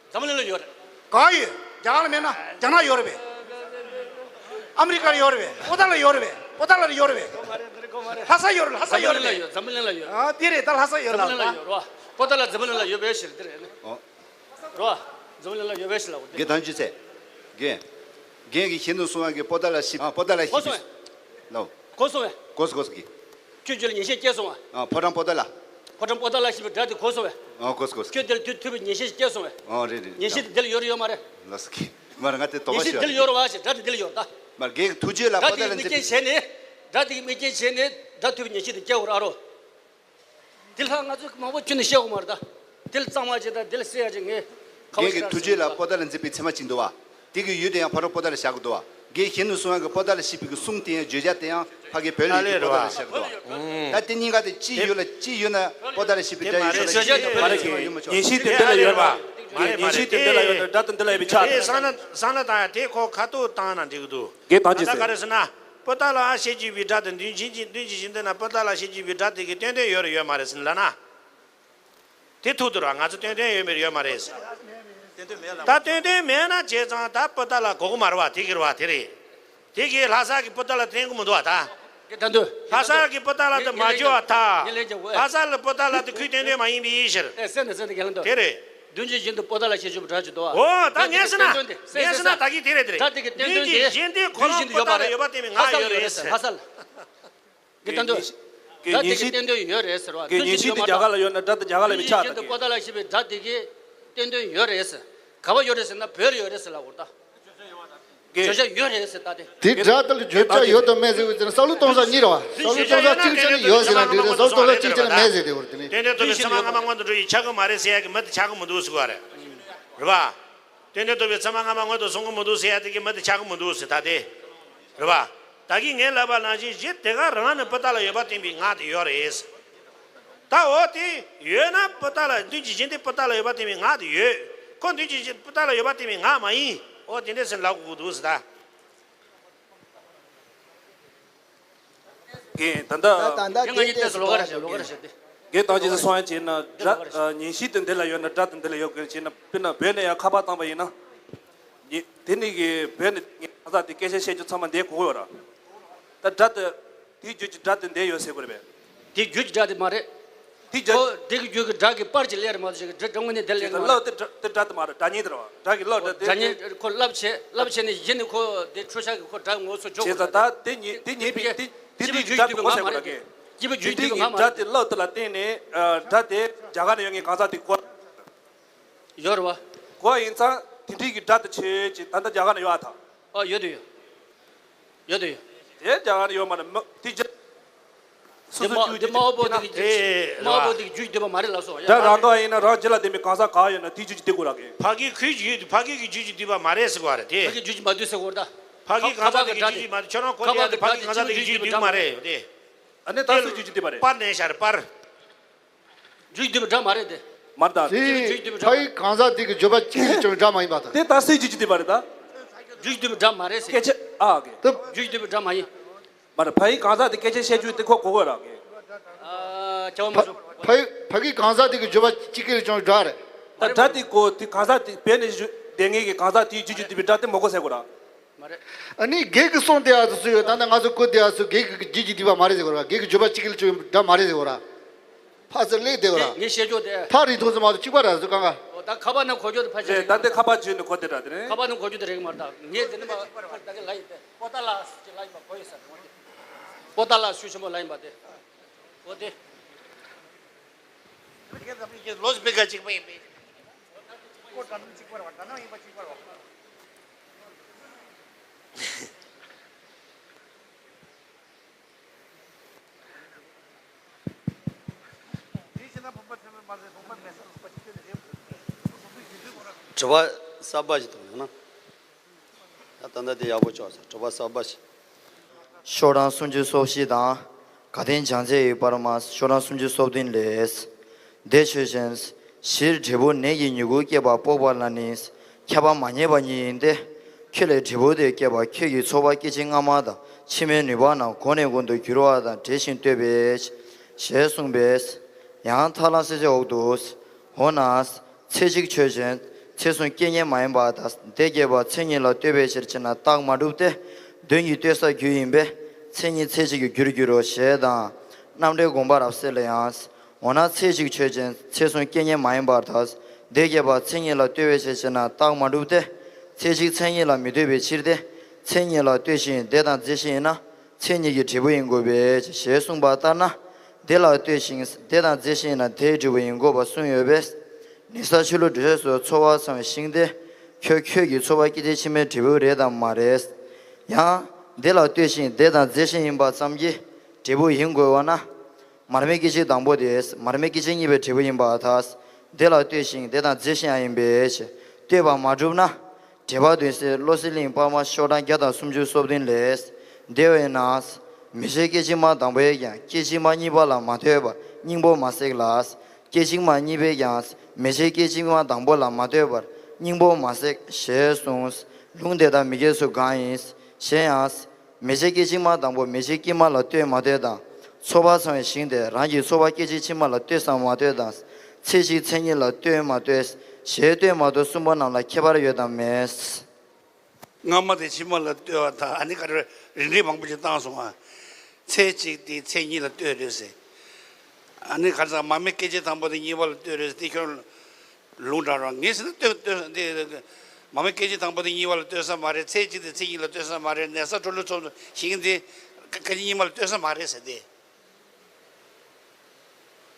འཛམ་བུ་གླིང་ལ་ཡོད་རེད། ག་ཡོད། རྒྱ་གར་ལ་མེད་ན་རྒྱ་ནག་ཡོད་རེད་པས། ཨ་མི་རི་ཀ་ལ་ཡོད་རེད་པས། པོ་ཏཱ་ལ་ཡོད་རེད་པས། པོ་ཏཱ་ལ་ལ་ཡོད་རེད་པས། ལྷ་ས་ཡོད་རེད། ལྷ་ས་ཡོད་རེད་པས། འཛམ་བུ་གླིང་ལ་ཡོད། འཛམ་བུ་གླིང་ལ་ཡོད། ཨ་དེ་རེད་ད། ལྷ་ས་ཡོད་ལ། འཛམ་བུ་གླིང་ལ་ཡོད་རེད་པ། པོ་ཏཱ་ལ་འཛམ་བུ་གླིང་ལ་ཡོད་པའི་ཕྱིར་དེ་རེད་ནི། ཨོ། རེད་པ། འཛམ་བུ་གླིང་ལ་ཡོད་པའི་ཕྱིར་ལ་འོ་དེ། རྒན་དམ་ཆོས་ཚེ། རྒན། རྒན་གྱིས་ཞལ་ནས་གསུངས་པ་གི་པོ་ཏཱ་ལ་ཤི། ཨ་པོ་ཏཱ་ལ་ཤི། གོ་སོང་ངས། ལོ། གོ་སོང་ངས། གོ་སོང་གོ་སོང་གི། ཁྱོད་རྒྱུད་ལ་ཉན་ཤེས་སྐྱེས་སོང་ངས། ཨ་ཕོ་བྲང་པོ་ཏཱ་ལ། ཕོ་བྲང་པོ་ཏཱ་ལ་ཞེས་པའི་སྒྲ་དེ་གོ་སོང་ངས། ཨ་གོ་སོང་གོ་སོང་། ཁྱོད་དེ་ལ་ཐོས་ཐོས་པའི་ཉན་ཤེས་སྐྱེས་སོང་ངས། ཨ་རེད་རེད། ཉན་ཤེས་དེ་འདི་ལ་ཡོད་རེད་ཡོད་མ་རེད། ལགས་སོ་གི། མ་རེད་ང་དེ་དོགས་པ་ཤོར་ཡ་རེད། ཉན་ཤེས་འདི་ལ་ཡོད་རེད་བ་ཞེས་སྒྲ་དེ་འདི་ལ་ཡོད་རེད་ད། མ་རེད་རྒན་གྱི་ཐུགས་རྗེ་ལ་པོ་ཏཱ་ལ་མཛད་པའི། སྒྲ་དེ་གི་དམིགས་རྐྱེན་བྱས་ནས། སྒྲ་དེ་གི་དམིགས་རྐྱེན་བྱས་ནས་སྒྲ་ཐོས་པའི་ཉན་ཤེས་དེ་སྐྱེ་དགོས་རེད་ཨ་རོ། དེ་ལྷག་ང་ཚོས་མང་པོ་ཁྱོན་ནས་བཤད་དགོས་མ་རེད་ད། དེ་ལ་གཙང་མ་བྱེད་ད་དེ་ལ་སེལ་ཡ་ཅིག་ངས་ཁ་བ་རྒན་གྱི་ཞིག་ཐུགས་རྗེ་ལ་པོ་ཏཱ་ལ་མཛད་པའི་ཚད་མ་གཅིག་འདུག་བ། དེ་གི་ཡུལ་དེ་ཡང་ཕ་རོལ་པོ་ཏཱ་ལ་བཞག་གི་འདུག་བ། རྒན་གཞོན་ནུ་གསུང་བ་གི་པོ་ཏཱ་ལ་ཞེས་པའི་གི་གསུང་དེ་ཡང་བརྗོད་བྱ་དེ་ཡང་ཕ་གི་བོད་ལ་ཡོད་པའི་པོ་ཏཱ་ལ་བཞག་གི་འདུག་བ། ད་དེ་གཉིས་ཀ་དེ་གཅིག་ཡུལ་ལ་གཅིག་ཡུལ་ན་པོ་ཏཱ་ལ་ཞེས་པའི་སྒྲ་ཡོད་ཤོག་ལ་གཅིག་ཡུལ་ན་ཡོད་མ་ཆོག་ཉན་ཤེས་དེ་འདི་ལ་ཡོད་པ། ཉན་ཤེས་དེ་འདི་ལ་ཡོད་ན་སྒྲ་དེ་འདི་ལ་ཡོད་པའི་ཆ་དེ། བསམ་བློ་བསམ་བློ་བཏང་ཡ་དེ་ཁོ་ཁ་ཐུག་བཏང་ན་འགྲིག་གི་འདུག་རྒན་དམ་ཆོས་ད་ཚེ། ག་རེ་ཟེར་ན། པོ་ཏཱ་ལ་ཞེས་བརྗོད་པའི་སྒྲ་དེ་མདུན་ཅན་གྱི་མདུན་གྱི་བཞིན་དུ་ན་པོ་ཏཱ་ལ་ཞེས་བརྗོད་པའི་སྒྲ་དེ་གི་ཏན་ཏན་ཡོད་རེད་ཡོད་མ་རེད་ཟེར་ལབ་ན། དེ་ཐུག་འདུག་ར། ང་ཚོ་ཏན་ཏན་ཡོད་མེད་ཡོད་མ་རེད་ཟེར། ད་ཏན་ཏན་མེད་ན་བྱས་ཙང་ད་པོ་ཏཱ་ལ་དགོས་ཀྱི་མ་རེད་བ། དེ་གི་རེད་བ། དེ་རེད། དེ་གི་ལྷ་ས་གི་པོ་ཏཱ་ལ་བསྟན་གི་མི་འདུག་བ་ད། ད་འདུག་ལྷ་ས་གི་པོ་ཏཱ་ལ་དེ་མ་བརྗོད་བ་ད། ལྷ་ས་ལ་པོ་ཏཱ་ལ་དེ་ཁུལ་ཏན་ཏན་མ་ཡིན་པའི་ཕྱིར། དེ་རེད། དུས་རྒྱུན་བཞིན་དུ་པོ་ཏ་ལ་བཤད་རྒྱུ་སྒྲ་ཅིག་འདུག་ཨ། འོ་ད་ངས་ཟེར་ན། ངས་ཟེར་ན་ད་གིན་དེ་རེད་དེ་རེད། སྒྲ་དེ་གི་བསྟན་དོན་དེ། དུས་རྒྱུན་བཞིན་དུ་ཁོ་རང་པོ་ཏ་ལ་ཡོད་པ་བསྟན་པའི་ང་ཡོད་རེད་ཟེར། ཧ་སལ། གི་བསྟན་དོན། སྒྲ་དེ་གི་བསྟན་དོན་ཡོད་རེད་ཟེར་བ། དུས་རྒྱུན་བཞིན་དུ་རྒྱ་གར་ལ་ཡོད་ན་སྒྲ་དེ་རྒྱ་གར་ལ་མི་ཆགས་ད་དེ། པོ་ཏ་ལ་ཞེས་པའི་སྒྲ་དེ་གི་བསྟན་དོན་ཡོད་རེད་ཟེར། ག་བ་ཡོད་རེད་ཟེར་ན་བོད་ལ་ཡོད་རེད་ཟེར་ལབ་དགོས་ད། བརྗོད་བྱ་ཡོད་རེད་ཟེར་ད་དེ། དེ་སྒྲ་དེ་ལ་བརྗོད་བྱ་ཡོད་དམ་མེད་ཟེར་བའི་ཚེ་ན་བསམ་བློ་གཏོང་ས་གཉིས་རེད་བ། བསམ་བློ་གཏོང་ས་གཅིག་བྱས་ནས་ཡོད་ཟེར་ན་འགྲིག་རེད། བསམ་བློ་གཏོང་ས་གཅིག་བྱས་ནས་མེད་ཟེར་དེ་བར་དེ་ནི། དོན་དེ་ཐོབ་པའི་ཚད་མ་སྔ་མ་སྔོན་དུ་འགྲོ་ཡི་ཆགས་ཀྱི་མ་རེད་ཟེར་ཡ་གི་མི་དེ་ཆགས་ཀྱི་མི་འདུག་ཟེར་བ་རེད། རེད་བ། དོན་དེ་ཐོབ་པའི་ཚད་མ་སྔ་མ་སྔོན་དུ་སོང་གི་མི་འདུག་ཟེར་ཡ་དེ་གི་མི་དེ་ཆགས་ཀྱི་མི་འདུག་ཟེར་ད་དེ། རེད་བ། ད་གིན་ངས་ལབ་པ་ནང་བཞིན་གཞི་དེ་ག་རང་ནི་པོ་ཏ་ལ་ཡོད་པ་བསྟན་པའི་ངག་དེ་ཡོད་རེད། ད་འོ་དེ་ཡོད་ན་པོ་ཏ་ལ་དུས་རྒྱུན་བཞིན་དུ་པོ་ཏ་ལ་ཡོད་པ་བསྟན་པའི་ངག་དེ་ཡོད། ཁོ་དུས་རྒྱུན་བཞིན་པོ་ཏ་ལ་ཡོད་པ་བསྟན་པའི་ངག་མ་ཡིན། འོ་དེ་འདྲས་ཟེར་ལབ་དགོས་ཀྱི་འདུག་ཟེར་ད། རྒན་ད་ལྟ། ད་ལྟ་རྒན་ང་གཉིས་ལྟས་སུ་ལོགས་ཀ་རེ་བྱེད་ལོགས་ཀ་རེ་བྱེད་དེ། རྒན་ད་ཅི་ཟེར་སོང་ཡ་བྱས་ན་སྒྲ་ཉན་ཤེས་དེ་འདི་ལ་ཡོད་ན་སྒྲ་དེ་འདི་ལ་ཡོད་དགོས་རེད་བྱས་ན། དཔེར་ན་བོད་ནས་ཡང་ཁ་པར་བཏང་པ་ཡིན་ན། དེ་ནི་གི་བོད་ནས་ངས་གང་ཟག་དེ་སྐད་ཆ་བཤད་རྒྱུ་ཚང་མ་འདི་གོ་གི་ཡོད་ར། ད་སྒྲ་དེ། དེའི་རྒྱུད་ཀྱི་སྒྲ་དེ་འདི་ཡོད་ཟེར་དགོས་རེད་པས། དེའི་རྒྱུད་ཀྱི་སྒྲ་དེ་མ་རེད། དེའི་སྒྲ། ཁོ་དེ་གི་རྒྱུད་ཀྱི་སྒྲ་གི་པར་གྱི་ལས་རེད་མ་གཏོགས་ཞིག་གི་སྒྲ་སྒྲ་དངོས་གནས་དེ་ལས་དེ་མ་རེད། ཀློག་དེ་སྒྲ་དེ་སྒྲ་དེ་མ་རེད། སྒྲ་སྙན་དེ་རེད་བ། སྒྲ་གི་ཀློག་སྒྲ་དེ། སྒྲ་སྙན་ཁོ་བསླབ་བྱས་བསླབ་བྱས་ནས་གཞི་ནས་ཁོ་དེ་འཕྲོ་བཞག་གི་ཁོ་སྒྲ་ངོ་སོ་འཇོག་དགོས་རེད། བྱས་ཙང་ད་དེ་ཉིད་དེ་ཉིད་པའི་དེ་དེ་དེ་གི་སྒྲ་དེ་ངོ་ཟེར་དགོས་ར་གི། སྐྱེས་བུ་རྒྱུད་དེ་ཀྱི་ཀྱི་ང་མ་སྒྲ་རེད། དེ་ཀློག་དེ་ལ་བརྟེན་ནས་སྒྲ་དེ་རྒྱ་གར་ནས་ཡོང་མཁན་གང་ཟག་དེ་གོ། ཡོད་རེད་བ། གོ་ཡིན་ཙང་དེ་འདྲའི་གི་སྒྲ་དེ་ཆོས་ཅིག་ད་ལྟ་རྒྱ་གར་ན་ཡོད་ཨ་ད། ཨ་ཡོད་དུ་ཡོད། ཡོད་དུ་ཡོད། དེ་རྒྱ་གར་ན་ཡོད་མ་རེད་མ་དེ་རྒྱ། སོ་སོ་རྒྱུད་ཀྱི་དེ་དམའ་བོ་དེ་གི་རྒྱུད་དམའ་བོ་དེ་གི་རྒྱུད་བསྡུས་པ་མ་རེད་ལབ་སོང་ཡ། སྒྲ་རང་ཐོག་ཡིན་ན་རང་རྒྱུད་ལ་ལྡན་པའི་གང་ཟག་གང་ཡོད་ན་དེའི་རྒྱུད་ཀྱི་བསྡུས་དགོས་ར་གི། ཕ་གིའི་ཁུལ་གྱི་ཕ་གི་གི་རྒྱུད་ཀྱི་བསྡུས་པ་མ་རེད་ཟེར་བ་རེད་དེ། ཕ་གི་རྒྱུད་ཀྱི་མ་བསྡུས་ཟེར་བ་རེད་ད། ཕ་གི་གང་ཟག་དེ་གི་རྒྱུད་ཀྱི་མ་རེད། ཁྱོད་རང་གོ་དེ་ཡ་དེ་ཕ་གི་གང་ཟག་དེ་གི་རྒྱུད་བསྡུས་མ་རེད་དེ། ཨ་ནི་ད་སུའི་རྒྱུད་ཀྱི་བསྡུས་པ་རེད། པར་ནས་ཤར་པར། རྒྱུད་སྡུད་པའི་སྒྲ་མ་རེད་དེ། མར་དང་། དེ་རྒྱུད་སྡུད་པའི་སྒྲ། ཕ་ཡི་གང་ཟག་དེ་གི་བརྗོད་པ་གཅིག་གིས་ཀྱང་སྒྲ་མ་ཡིན་པ་དང་། དེ་ད་སུའི་རྒྱུད་ཀྱི་སྡུད་པ་རེད་ད། རྒྱུད་སྡུད་པའི་སྒྲ་མ་རེད་ཟེར། སྐད་ཆ་ཨ་གི། ད་རྒྱུད་སྡུད་པའི་སྒྲ་མ་ཡིན། མ་རེད། ཕ་ཡི་གང་ཟག་དེ་སྐད་ཆ་བཤད་རྒྱུ་དེ་ཁོ་གོ་གོ་ར་གི། ཨ་ཁྱབ་པ་མ་བྱུང་། ཕ་ཡི་ཕ་གི་གང་ཟག་དེ་གི་བརྗོད་པ་གཅིག་གིས་ཀྱང་སྒྲ་རེད། ད་སྒྲ་དེ་གོ་དེ་གང་ཟག་དེ་བས་ནས་བསྡད་ངེས་ཀྱི་གང་ཟག་དེའི་རྒྱུད་ཀྱི་སྡུད་པའི་སྒྲ་དེ་མ་གོ་ཟེར་གོ་ར། མ་རེད། ཨ་ནི་བགེགས་ཀྱི་གསུང་དེ་ཨ་ཚོ་སུ་ཡོད་ད་ནི་ང་ཚོ་གོ་དེ་ཨ་ཚོ་བགེགས་ཀྱི་རྒྱུད་ཀྱི་སྡུད་པ་མ་རེད་ཟེར་གོ་ར། བགེགས་ཀྱི་བརྗོད་པ་གཅིག་གིས་ཀྱང་སྒྲ་མ་རེད་ཟེར་གོ་ར། ཕ་ཚོ་ལེགས་བསྡད་གོ་ར། ངས་བཤད་རྒྱུ་དེ། ཕ་རིགས་མཐོང་ཚོ་མ་གཏོགས་གཅིག་པ་ར་ཚོ་གང་ག་ད་ཁ་པར་ནང་གོ་རྒྱུ་དེ་ཕ་ཆེ་རེད། ད་འདི་ཁ་པར་བརྒྱུད་ནས་གོ་དེ་འདྲ་དེ་རེད། ཁ་པར་ནང་གོ་རྒྱུ་དེ་རེད་མ་རེད་ད། ངས་དེ་ནི་མ་ཕར་ད་གི་ལ་ཡིན་ཏེ་པོ་ཏ་ལ་ཅིག་ལ་ཡིན་པ་གོ་ཡིན་ས་རེད། པོ་ཏ་ལ་ཤུགས་ཆེན་པོ་ལ་ཡིན་པ་དེ་གོ་དེ། ལོ་སི་པི་ཀར་གཅིག་པ་ཡིན་པས། ཁོ་དྲ་ནང་གཅིག་པ་རེད་བ། དྲ་ནང་ཡིན་པ་གཅིག་པ་རེད་བ། དེ་བྱས་ན་བུམ་པ་ཚད་མས་མ་ཟད་བུམ་པ་མེད་ས་ལུགས་པ་ཁྱོད་ནི་རེད། དྲི་བ་གསར་པ་ཞིག་གཏོང་ཡོང་ན། ད་ལྟ་འདི་ཡག་པོ་ཅོག་ཟེར་གྲུབ་པ་གསར་པ་ཞིག་ཤོག་གྲངས་སུམ་ཅུ་སོ་བཞི་དང་། དགའ་ལྡན་བྱང་རྩེ་ཡི་པར་མ། ཤོག་གྲངས་སུམ་ཅུ་སོ་བདུན་ལས། དེ་ཆོས་ཅན། གཞིར་འབྲས་བུ་ནད་ཀྱི་མྱུ་གུ་སྐྱེད་པ་དཔོག་པ་ལ་ནི། ཁྱབ་པ་མ་ངེས་པ་ཉིད་ཡིན་ཏེ། ཁྱོད་ལས་འབྲས་བུ་དེ་སྐྱེད་པ་ཁྱོད་ཀྱི་ཚོགས་པ་སྐད་ཅིག་སྔ་མ་དང་ཕྱི་མའི་ནུས་པ་རྣམས་གོང་ནས་གོང་དུ་འགྱུར་བ་དང་འབྲེལ་ཞིང་ལྟོས་པས། ཞེས་གསུངས་པས། ཡང་ཐར་ལམ་གསལ་བྱེད་འོག་ཏུ། འོ་ན། ཚེ་གཅིག་ཆོས་ཅན། ཚེ་གསུམ་སྐྱེ་མཉམ་མ་ཡིན་པ་དང་། དེ་སྐྱེད་པ་མཚན་ཉིད་ལ་ལྟོས་པའི་ཕྱིར་ཕྱིན་ན་རྟགས་མ་གྲུབ་སྟེ། དོན་གྱིས་ལྟོས་ས་རྒྱུ་ཡིན་པས། མཚན་ཉིད་ཚེ་གཅིག་གི་རྒྱུར་འགྱུར་རོ་ཞེས་དང་། རྣམ་འགྲེལ་དགོངས་པ་རབ་གསལ་ལ་ཡང་། འོ་ན་ཚེ་གཅིག་ཆོས་ཅན། ཚེ་གསུམ་སྐྱེ་མཉམ་མ་ཡིན་པར་ཐལ། དེ་སྐྱེད་པ་མཚན་ཉིད་ལ་ལྟོས་པའི་ཕྱིར་ཕྱིན་ན་རྟགས་མ་གྲུབ་སྟེ། ཚེ་གཅིག་མཚན་ཉིད་ལ་མི་ལྟོས་པའི་ཕྱིར་ཏེ། མཚན་ཉིད་ལ་ལྟོས་ཤིང་དེ་དང་རྫས་གཞན་ཡིན་ན། མཚན་ཉིད་ཀྱི་འབྲས་བུ་ཡིན་དགོས་པས་ཞེས་གསུངས་པ་ལྟར་ན། དེ་ལ་ལྟོས་ཤིང་དེ་དང་རྫས་གཞན་ཡིན་ན་དེའི་འབྲས་བུ་ཡིན་དགོས་པ་གསུངས་ཡོད་པས། ནི་ས་ཆུ་ལུད་འབྲས་སོགས་ཚོར་བ་ཚང་བའི་ཤིང་དེ། ཁྱོད་ཁྱོད་ཀྱི་ཚོར་བ་སྐད་ཅིག་ཕྱི་མའི་འབྲས་བུ་རེད་དམ་མ་རེད། ཡང་། དེ་ལ་ལྟོས་ཤིང་དེ་དང་རྫས་གཞན་ཡིན་པ་ཙམ་གྱིས་འབྲས་བུ་ཡིན་དགོས་པ་ན། མར་མེ་སྐད་ཅིག་དང་པོ་དེ་མར་མེ་སྐད་ཅིག་གཉིས་པའི་འབྲས་བུ་ཡིན་པར་ཐལ། དེ་ལ་ལྟོས་ཤིང་དེ་དང་རྫས་གཞན་ཡང་ཡིན་པས། ལྟོས་པ་མ་གྲུབ་ན། འགྲེལ་པ་དོན་གསལ་བློ་གསལ་གླིང་པར་མ་ཤོག་གྲངས་བརྒྱ་དང་སུམ་ཅུ་སོ་བདུན་ལས། དེ་བས་ན། མེ་ལྕེ་སྐད་ཅིག་མ་དང་པོས་ཀྱང་སྐད་ཅིག་མ་གཉིས་པ་ལ་མ་ལྟོས་པར་སྙིང་པོ་མ་བསྲེགས་ལ། སྐད་ཅིག་མ་གཉིས་པས་ཀྱང་མེ་ལྕེ་སྐད་ཅིག་མ་དང་པོ་ལ་མ་ལྟོས་པར་སྙིང་པོ་མ་བསྲེགས་ཞེས་གསུངས། ལུང་དེ་དག་མི་འགལ་ཚུལ་གང་ཡིན། གཞན་ཡང་། མེ་ལྕེ་སྐད་ཅིག་མ་དང་པོ་མེ་ལྕེ་དཀྱིལ་མ་ལ་ལྟོས་མ་ལྟོས་དང་། ཚོར་བ་ཚང་བའི་ཞིང་དེ་རང་གི་ཚོར་བ་སྐད་ཅིག་ཕྱི་མ་ལ་ལྟོས་སམ་མ་ལྟོས་དང་། ཚེ་གཅིག་མཚན་ཉིད་ལ་ལྟོས་མ་ལྟོས། ཞེས་ལྟོས་མ་ལྟོས་གསུམ་པོ་རྣམས་ལ་ཁྱད་པར་ཡོད་དམ་མེད། སྔ་མ་དེ་ཕྱི་མ་ལ་ལྟོས་པ་དང་ཨ་ནི་ག་རེ་རིགས་འགྲེ་མང་པོ་ཞིག་བཏང་སོང་ང་། ཚེ་གཅིག་དེ་ཚེ་གཉིས་ལ་ལྟོས་རེད་ཟེར། ཨ་ནི་ག་རེ་ཟེར་མར་མེ་སྐད་ཅིག་དང་པོ་དེ་གཉིས་པ་ལ་ལྟོས་རེད་ཟེར་དེ་ཁྱོད། ལུང་དྲངས་རོགས། ངས་ཟེར་ན་ལྟོས་ལྟོས་འདི། མ་མོ་སྐད་ཅིག་དང་པོ་དང་གཉིས་པ་ལ་ལྟོས་ས་མ་རེད། ཚེས་གཅིག་དང་ཚེས་གཉིས་ལ་ལྟོས་ས་མ་རེད། ནད་ས་འཕྲོ་ལུས་ཚོགས་ཞིང་འདི་སྐད་ཅིག་གཉིས་པ་ལ་ལྟོས་ས་མ་རེད་ཟེར་ཏེ།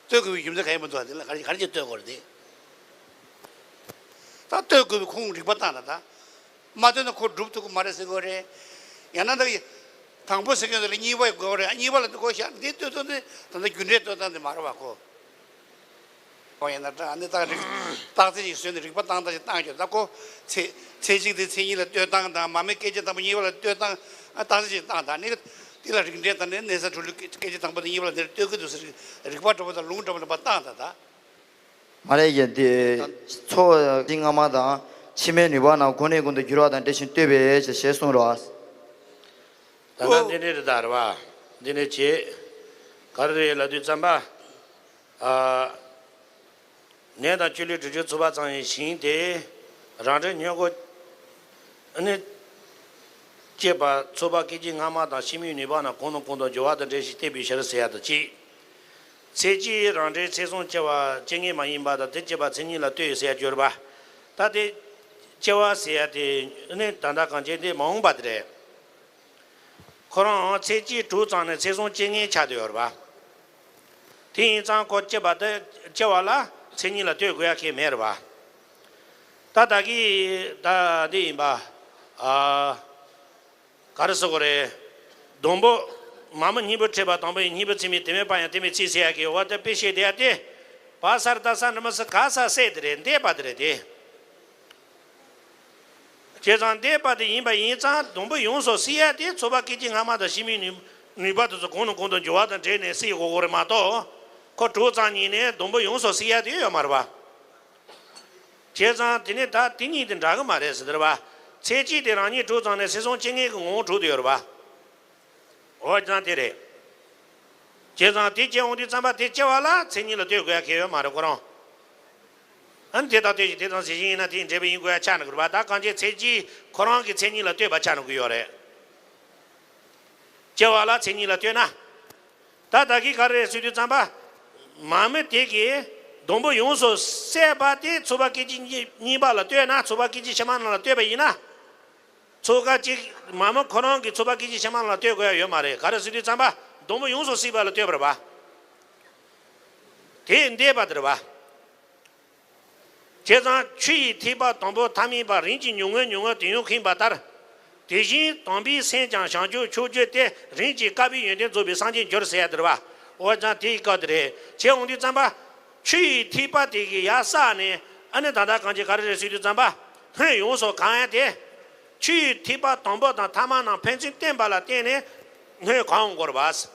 ལྟོས་དགོས་པའི་རྒྱུ་མཚན་གང་ཡང་མི་འདུག་ཨ། དེ་ལ་ག་རེ་ག་རེ་ཅིག་ལྟོས་དགོས་རེད་དེ། ད་ལྟོས་དགོས་པའི་ཁུངས་རིག་པ་བཏང་ན་ད། མ་ལྟོས་ན་ཁོ་སྒྲུབ་ཐུབ་ཀྱི་མ་རེད་ཟེར་དགོས་རེད། ཡང་ན་ད་དང་པོ་ཟེར་མཁན་དེ་ལ་གཉིས་པ་དགོས་རེད། ཨ། གཉིས་པ་ལ་ཁོ་བཞག་འདི་ལྟོས་ཐུབ་ནི་ད་ལྟ་རྒྱུ་འབྲས་ལྟོས་སྟངས་དེ་མ་རེད་བ་ཁོ། ཁོ་ཡིན་ན་ད་ཨ་ནི་ད་རིག་རྟགས་ཚད་ཅིག་བཟོས་ནས་རིག་པ་བཏང་སྟངས་ཅིག་བཏང་རྒྱུ། ད་ཁོ་ཚེས་ཚེས་གཅིག་དེ་ཚེས་གཉིས་ལ་ལྟོས་སྟངས་དང་། མ་མོའི་སྐད་ཅིག་དང་པོ་གཉིས་པ་ལ་ལྟོས་སྟངས། ཨ། རྟགས་ཚད་ཅིག་བཏང་། ད་ནི་དེ་ལ་རིགས་འགྲེ་དང་ནི་ནད་ས་འཕྲོ་ལུས་སྐད་ཅིག་དང་པོ་དང་གཉིས་པ་ལ་འདིར་ལྟོས་ཀྱི་འདུག་ཟེར་རིགས་རིགས་པ་འདྲ་པོ་དང་ལུང་འདྲ་པོ་འདྲ་པོ་བཏང་ད་ད། མ་རེད་ཀྱི་འདི། ཚོགས་ཀྱི་སྔ་མ་དང་ཕྱི་མའི་ནུས་པ་རྣམས་གོང་ནས་གོང་དུ་འགྱུར་བ་དང་འབྲེལ་ཞིང་ལྟོས་པའི་ཞེས་གསུངས་རོ། ད་ལྟ་འདི་ནས་རེད་ད་རེད་བ། འདི་ནས་བྱེད། ག་རེ་རེད་ལབ་དུས་ཙམ་པ། ཨ། ནད་དང་འཕྲོ་ལུས་དྲུག་ཅུ་ཚོགས་པ་ཙམ་ཡིན་ཞིང་དེ། རང་འབྲས་སྔོན་འགོག་ནི་བསྐྱེད་པ་ཚོགས་པ་སྐད་ཅིག་སྔ་མ་དང་ཕྱི་མའི་ནུས་པ་རྣམས་གོང་ནས་གོང་དུ་འགྱུར་བ་དང་འབྲེལ་ཞིང་ལྟོས་པའི་ཕྱིར་ཟེར་ཡ་དང་གཅིག། ཚེས་གཅིག་རང་འབྲས་ཚེས་བཟུང་སྐྱེ་བ་སྐྱེ་ངེས་མ་ཡིན་པ་དང་དེ་སྐྱེས་པ་ཚེས་གཉིས་ལ་ལྟོས་ཟེར་ཡ་སྦྱོར་བ། ད་དེ་སྐྱེ་བ་ཟེར་ཡ་དེ་ནི་ད་ལྟ་གང་བྱས་དེ་མ་འོངས་པ་དེ་རེད། ཁོ་རང་ཚེས་གཅིག་དྲུག་ཙམ་ནས་ཚེས་བཟུང་སྐྱེ་ངེས་ཆགས་བསྡད་ཡོད་རེད་པ། དེ་ཡིན་ཙང་ཁོ་སྐྱེ་བ་དེ་སྐྱེ་བ་ལ་ཚེས་གཉིས་ལ་ལྟོས་དགོས་ཡ་གང་ཡང་མེད་རེད་པ། ད་ད་གི་ད་འདི་ཡིན་པ། ཨ། ག་རེ་ཟེར་དགོས་རེད། སྡོང་པོ། མ་མོ་སྙིང་པོ་ཕྲད་པ་དང་པོ་ཡི་སྙིང་པོ་ཚིག་མིན་དེ་མེད་པ་ཡང་དེ་མེད་ཚིག་ཟེར་ཡ་གི་འོ་དེ་དཔེ་བཤད་བསྡད་ཡ་དེ། བ་སར་ད་ས་འགྲེང་བུ་ས་ག་ས་སེ་དེ་རེད། འདས་པ་དེ་རེད་དེ། བྱས་ཙང་འདས་པ་དེ་ཡིན་པ་ཡིན་ཙང་སྡོང་པོ་ཡོངས་སུ་བསྲེག་ཡ་དེ་ཚོགས་པ་སྐད་ཅིག་སྔ་མ་དང་ཕྱི་མའི་ནུས་ནུས་པ་དེ་ཚོ་གོང་ནས་གོང་དུ་འགྱུར་བ་དང་འབྲེལ་ནས་བསྲེག་དགོས་དགོས་རེད་མ་གཏོགས། ཁོ་དྲུག་ཙམ་ཉིད་ནས་སྡོང་པོ་ཡོངས་སུ་བསྲེག་ཡ་དེ་ཡོད་མ་རེད་པ། བྱས་ཙང་དེ་ནས་ད་དེ་གཉིས་དེ་འདྲ་གི་མ་རེད་ཟེར་དེ་རེད་པ། ཚེས་གཅིག་དེ་རང་ཉིད་དྲུག་ཙམ་ནས་ཚེས་བཟུང་སྐྱེ་ངེས་ཀྱི་ངོ་བོ་དྲུག་དེ་ཡོད་རེད་པ། འོ་ཙང་དེ་རེད། བྱས་ཙང་དེ་སྐྱེ་འོང་དུས་ཙམ་པ་དེ་སྐྱེ་བ་ལ་ཚེས་གཉིས་ལ་ལྟོས་དགོས་ཡ་གང་ཡང་ཡོད་མ་རེད་ཁོ་རང་། ཨ་ནི་དེ་དང་ལྟོས་ཤིག་དེ་དང་ཟེར་བཞིན་ཡིན་ན་དེའི་འབྲས་བུ་ཡིན་དགོས་ཡ་ཆགས་ནས་ཀྱི་རེད་པ། ད་གང་བྱས་ཚེས་གཅིག་ཁོ་རང་གི་ཚེས་གཉིས་ལ་ལྟོས་པ་ཆགས་ནས་ཀྱི་ཡོད་རེད། སྐྱེ་བ་ལ་ཚེས་གཉིས་ལ་ལྟོས་ན། ད་ད་གིན་ག་རེ་རེད་ཟེར་དུས་ཙམ་པ། མ་མོ་དེ་གིས་སྡོང་པོ་ཡོངས་སུ་བསྲེགས་པ་དེ་ཚོགས་པ་སྐད་ཅིག་གཉིས་གཉིས་པ་ལ་ལྟོས་ན། ཚོགས་པ་སྐད་ཅིག་ཕྱི་མ་རྣམས་ལ་ལྟོས་པ་ཡིན་ན། ཚོགས་པ་གཅིག་མ་མོ་ཁོ་རང་གི་ཚོགས་པ་སྐད་ཅིག་ཕྱི་མ་རྣམས་ལ་ལྟོས་དགོས་ཡ་ཡོད་མ་རེད། ག་རེ་ཟེར་དུས་ཙམ་པ་སྡོང་པོ་ཡོངས་སུ་བསྲེགས་པ་ལ་ལྟོས་པ་རེད་པ། དེ་འདས་པ་དེ་རེད་པ། བྱས་ཙང་ཆུ་ཡི་ཐིགས་པ་དང་པོ་ཐ་མལ་པ་རིམ་གྱིས་ཉུང་ངུ་ཉུང་ངུ་དོན་ཡོད་མཁན་པ་ལྟར། དེ་བཞིན་དམ་པའི་སེམས་ཀྱང་བྱང་ཆུབ་མཆོག་གྱུར་ཏེ། རིམ་གྱིས་བསྐལ་པའི་ཡོན་ཏན་རྫོགས་པའི་སངས་རྒྱས་འགྱུར་ཟེར་ཡ་དེ་རེད་པ། འོ་ཙང་དེའི་སྐབས་དེ་རེད། བྱས་འོང་དུས་ཙམ་པ། ཆུ་ཡི་ཐིགས་པ་དེ་གིས་ཡར་བསགས་ནས། ཨ་ནི་ད་ལྟ་གང་བྱས་ག་རེ་རེད་ཟེར་དུས་ཙམ་པ། སྔོན་ཡོངས་སུ་གང་ཡ་དེ། ཆུ་ཡི་ཐིགས་པ་དང་པོ་དང་ཐ་མ་རྣམས་ཕན་ཚུན་བརྟེན་པ་ལ་བརྟེན་ནས་སྔོན་གང་འོང་དགོས་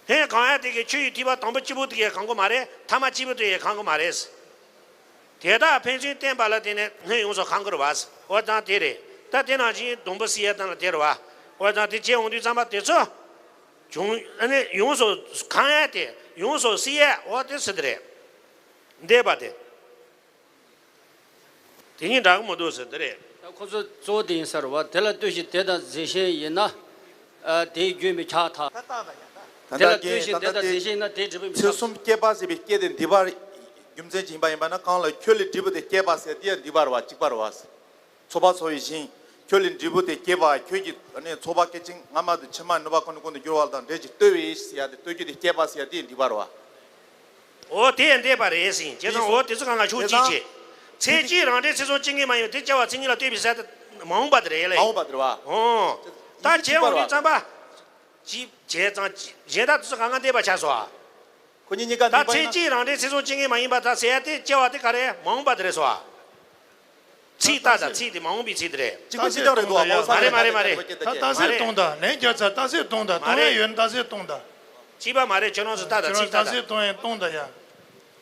རེད་པ། སྔོན་གང་ཡ་དེ་གིས་ཆུ་ཡི་ཐིགས་པ་དང་པོ་གཅིག་པུ་དེ་གིས་གང་གི་མ་རེད། ཐ་མ་གཅིག་པུ་དེ་གིས་གང་གི་མ་རེད། དེ་དག་ཕན་ཚུན་བརྟེན་པ་ལ་བརྟེན་ནས་སྔོན་ཡོངས་སུ་གང་དགོས་རེད་པ། འོ་ཙང་དེ་རེད། ད་དེ་ནང་བཞིན་སྡོང་པོ་བསྲེག་ཡ་དང་ལ་དེ་རེད་པ། འོ་ཙང་དེ་བྱས་འོང་དུས་ཙམ་པ་དེ་ཚོ། བྱུང་ཨ་ནི་ཡོངས་སུ་གང་ཡ་དེ་ཡོངས་སུ་བསྲེག་ཡ་འོ་དེ་ཟེར་དེ་རེད། འདས་པ་དེ། དེ་གཉིས་འདྲ་གི་མི་འདུག་ཟེར་དེ་རེད། ད་ཁོ་ཚོ་གཙོ་བོ་དེ་ཡིན་ས་རེད་པ། དེ་ལ་ལྟོས་ཤིག་དེ་དག་རྫས་གཞན་ཡིན་ན། ཨ། དེའི་རྒྱུན་མི་ཆགས་ཐལ། ད་དེ་ལ་ལྟོས་ཤིག་དེ་དག་རྫས་གཞན་ཡིན་ན་དེའི་འབྲས་བུ་མི་ཆགས། ཚེས་གསུམ་སྐྱེས་པ་ཟེར་བའི་སྐྱེས་དེ་འདས་པ་རྒྱུ་མཚན་ཅིག་ཡིན་པ་ཡིན་པ་ན། གང་ལ་ཁྱོད་ལས་འབྲས་བུ་དེ་སྐྱེས་པ་ཟེར་དེ་ཡང་འདས་པ་རེད་པ། གཅིག་པ་རེད་པ། ཚོགས་པ་ཚོགས་པའི་ཞིང་། ཁྱོད་ལས་འབྲས་བུ་དེ་སྐྱེས་པ། ཁྱོད་ཀྱིས་ཨ་ནི་ཚོགས་པ་སྐད་ཅིག་སྔ་མ་དང་ཕྱི་མ་ནུས་པ་གང་ནས་གང་དུ་འགྱུར་བ་དང་འབྲེལ་གྱི་ལྟོས་པའི་ཟེར་ཡ་དེ། ལྟོས་རྒྱུ་དེ་སྐྱེས་པ་ཟེར་ཡ་དེ་འདས་པ་རེད་པ། འོ་དེ་ཡང་འདས་པ་རེད་ཟེར། བྱས་ཙང་འོ་དེ་ཚོ་གང་ལ་ཕྱོགས་གཅིག་བྱས། ཚེས་གཅིག་རང་འབྲས་ཚེས་བཟུང་སྐྱེ་ངེས་མ་ཡིན་པ་དེ་སྐྱེ་བ་ཚེས་གཉིས་ལ་ལྟོས་པའི་ཟེར་ཡ་དེ་མ་འོངས་པ་དེ་རེད་ལེ། མ་འོངས་པ་དེ་རེད་པ། འོ། ད་བྱས་འོང་དུས་ཙམ་པ། གཅིག་བྱས་ཙང་གཞན་དག་དེ་ཚོ་གང་ག་འདས་པ་ཆགས་སོང་ཨ། ཁོ་གཉིས་གཉིས་ཀ་ད་འདས་པ་ཡིན་ན། ཚེས་གཅིག་རང་འབྲས་ཚེས་བཟུང་སྐྱེ་ངེས་མ་ཡིན་པ་ད་ཟེར་ཡ་དེ་སྐྱེ་བ་དེ་ག་རེ་མ་འོངས་པ་དེ་རེད་སོ། ཚིག་ལྟ་དང་ཚིག་དེ་མ་འོངས་པའི་ཚིག་དེ་རེད། གཅིག་པ་གཅིག་རྐྱང་རེད་འདུག་ཨ། མ་རེད་མ་རེད་མ་རེད། ད་རྟགས་གསལ་གཏོང་དང་། ལན་རྒྱག་ཚར། རྟགས་གསལ་གཏོང་དང་། མ་གཏོང་ཡ་རེད། ཡོད་ན་རྟགས་གསལ་གཏོང་དང་། གཅིག་པ་མ་རེད། ཁྱོད་རང་ཚོ་ལྟ་དང་། ཚིག་ལྟ་དང་། རྟགས་གསལ་གཏོང་ཡ་གཏོང་དང་ཡ།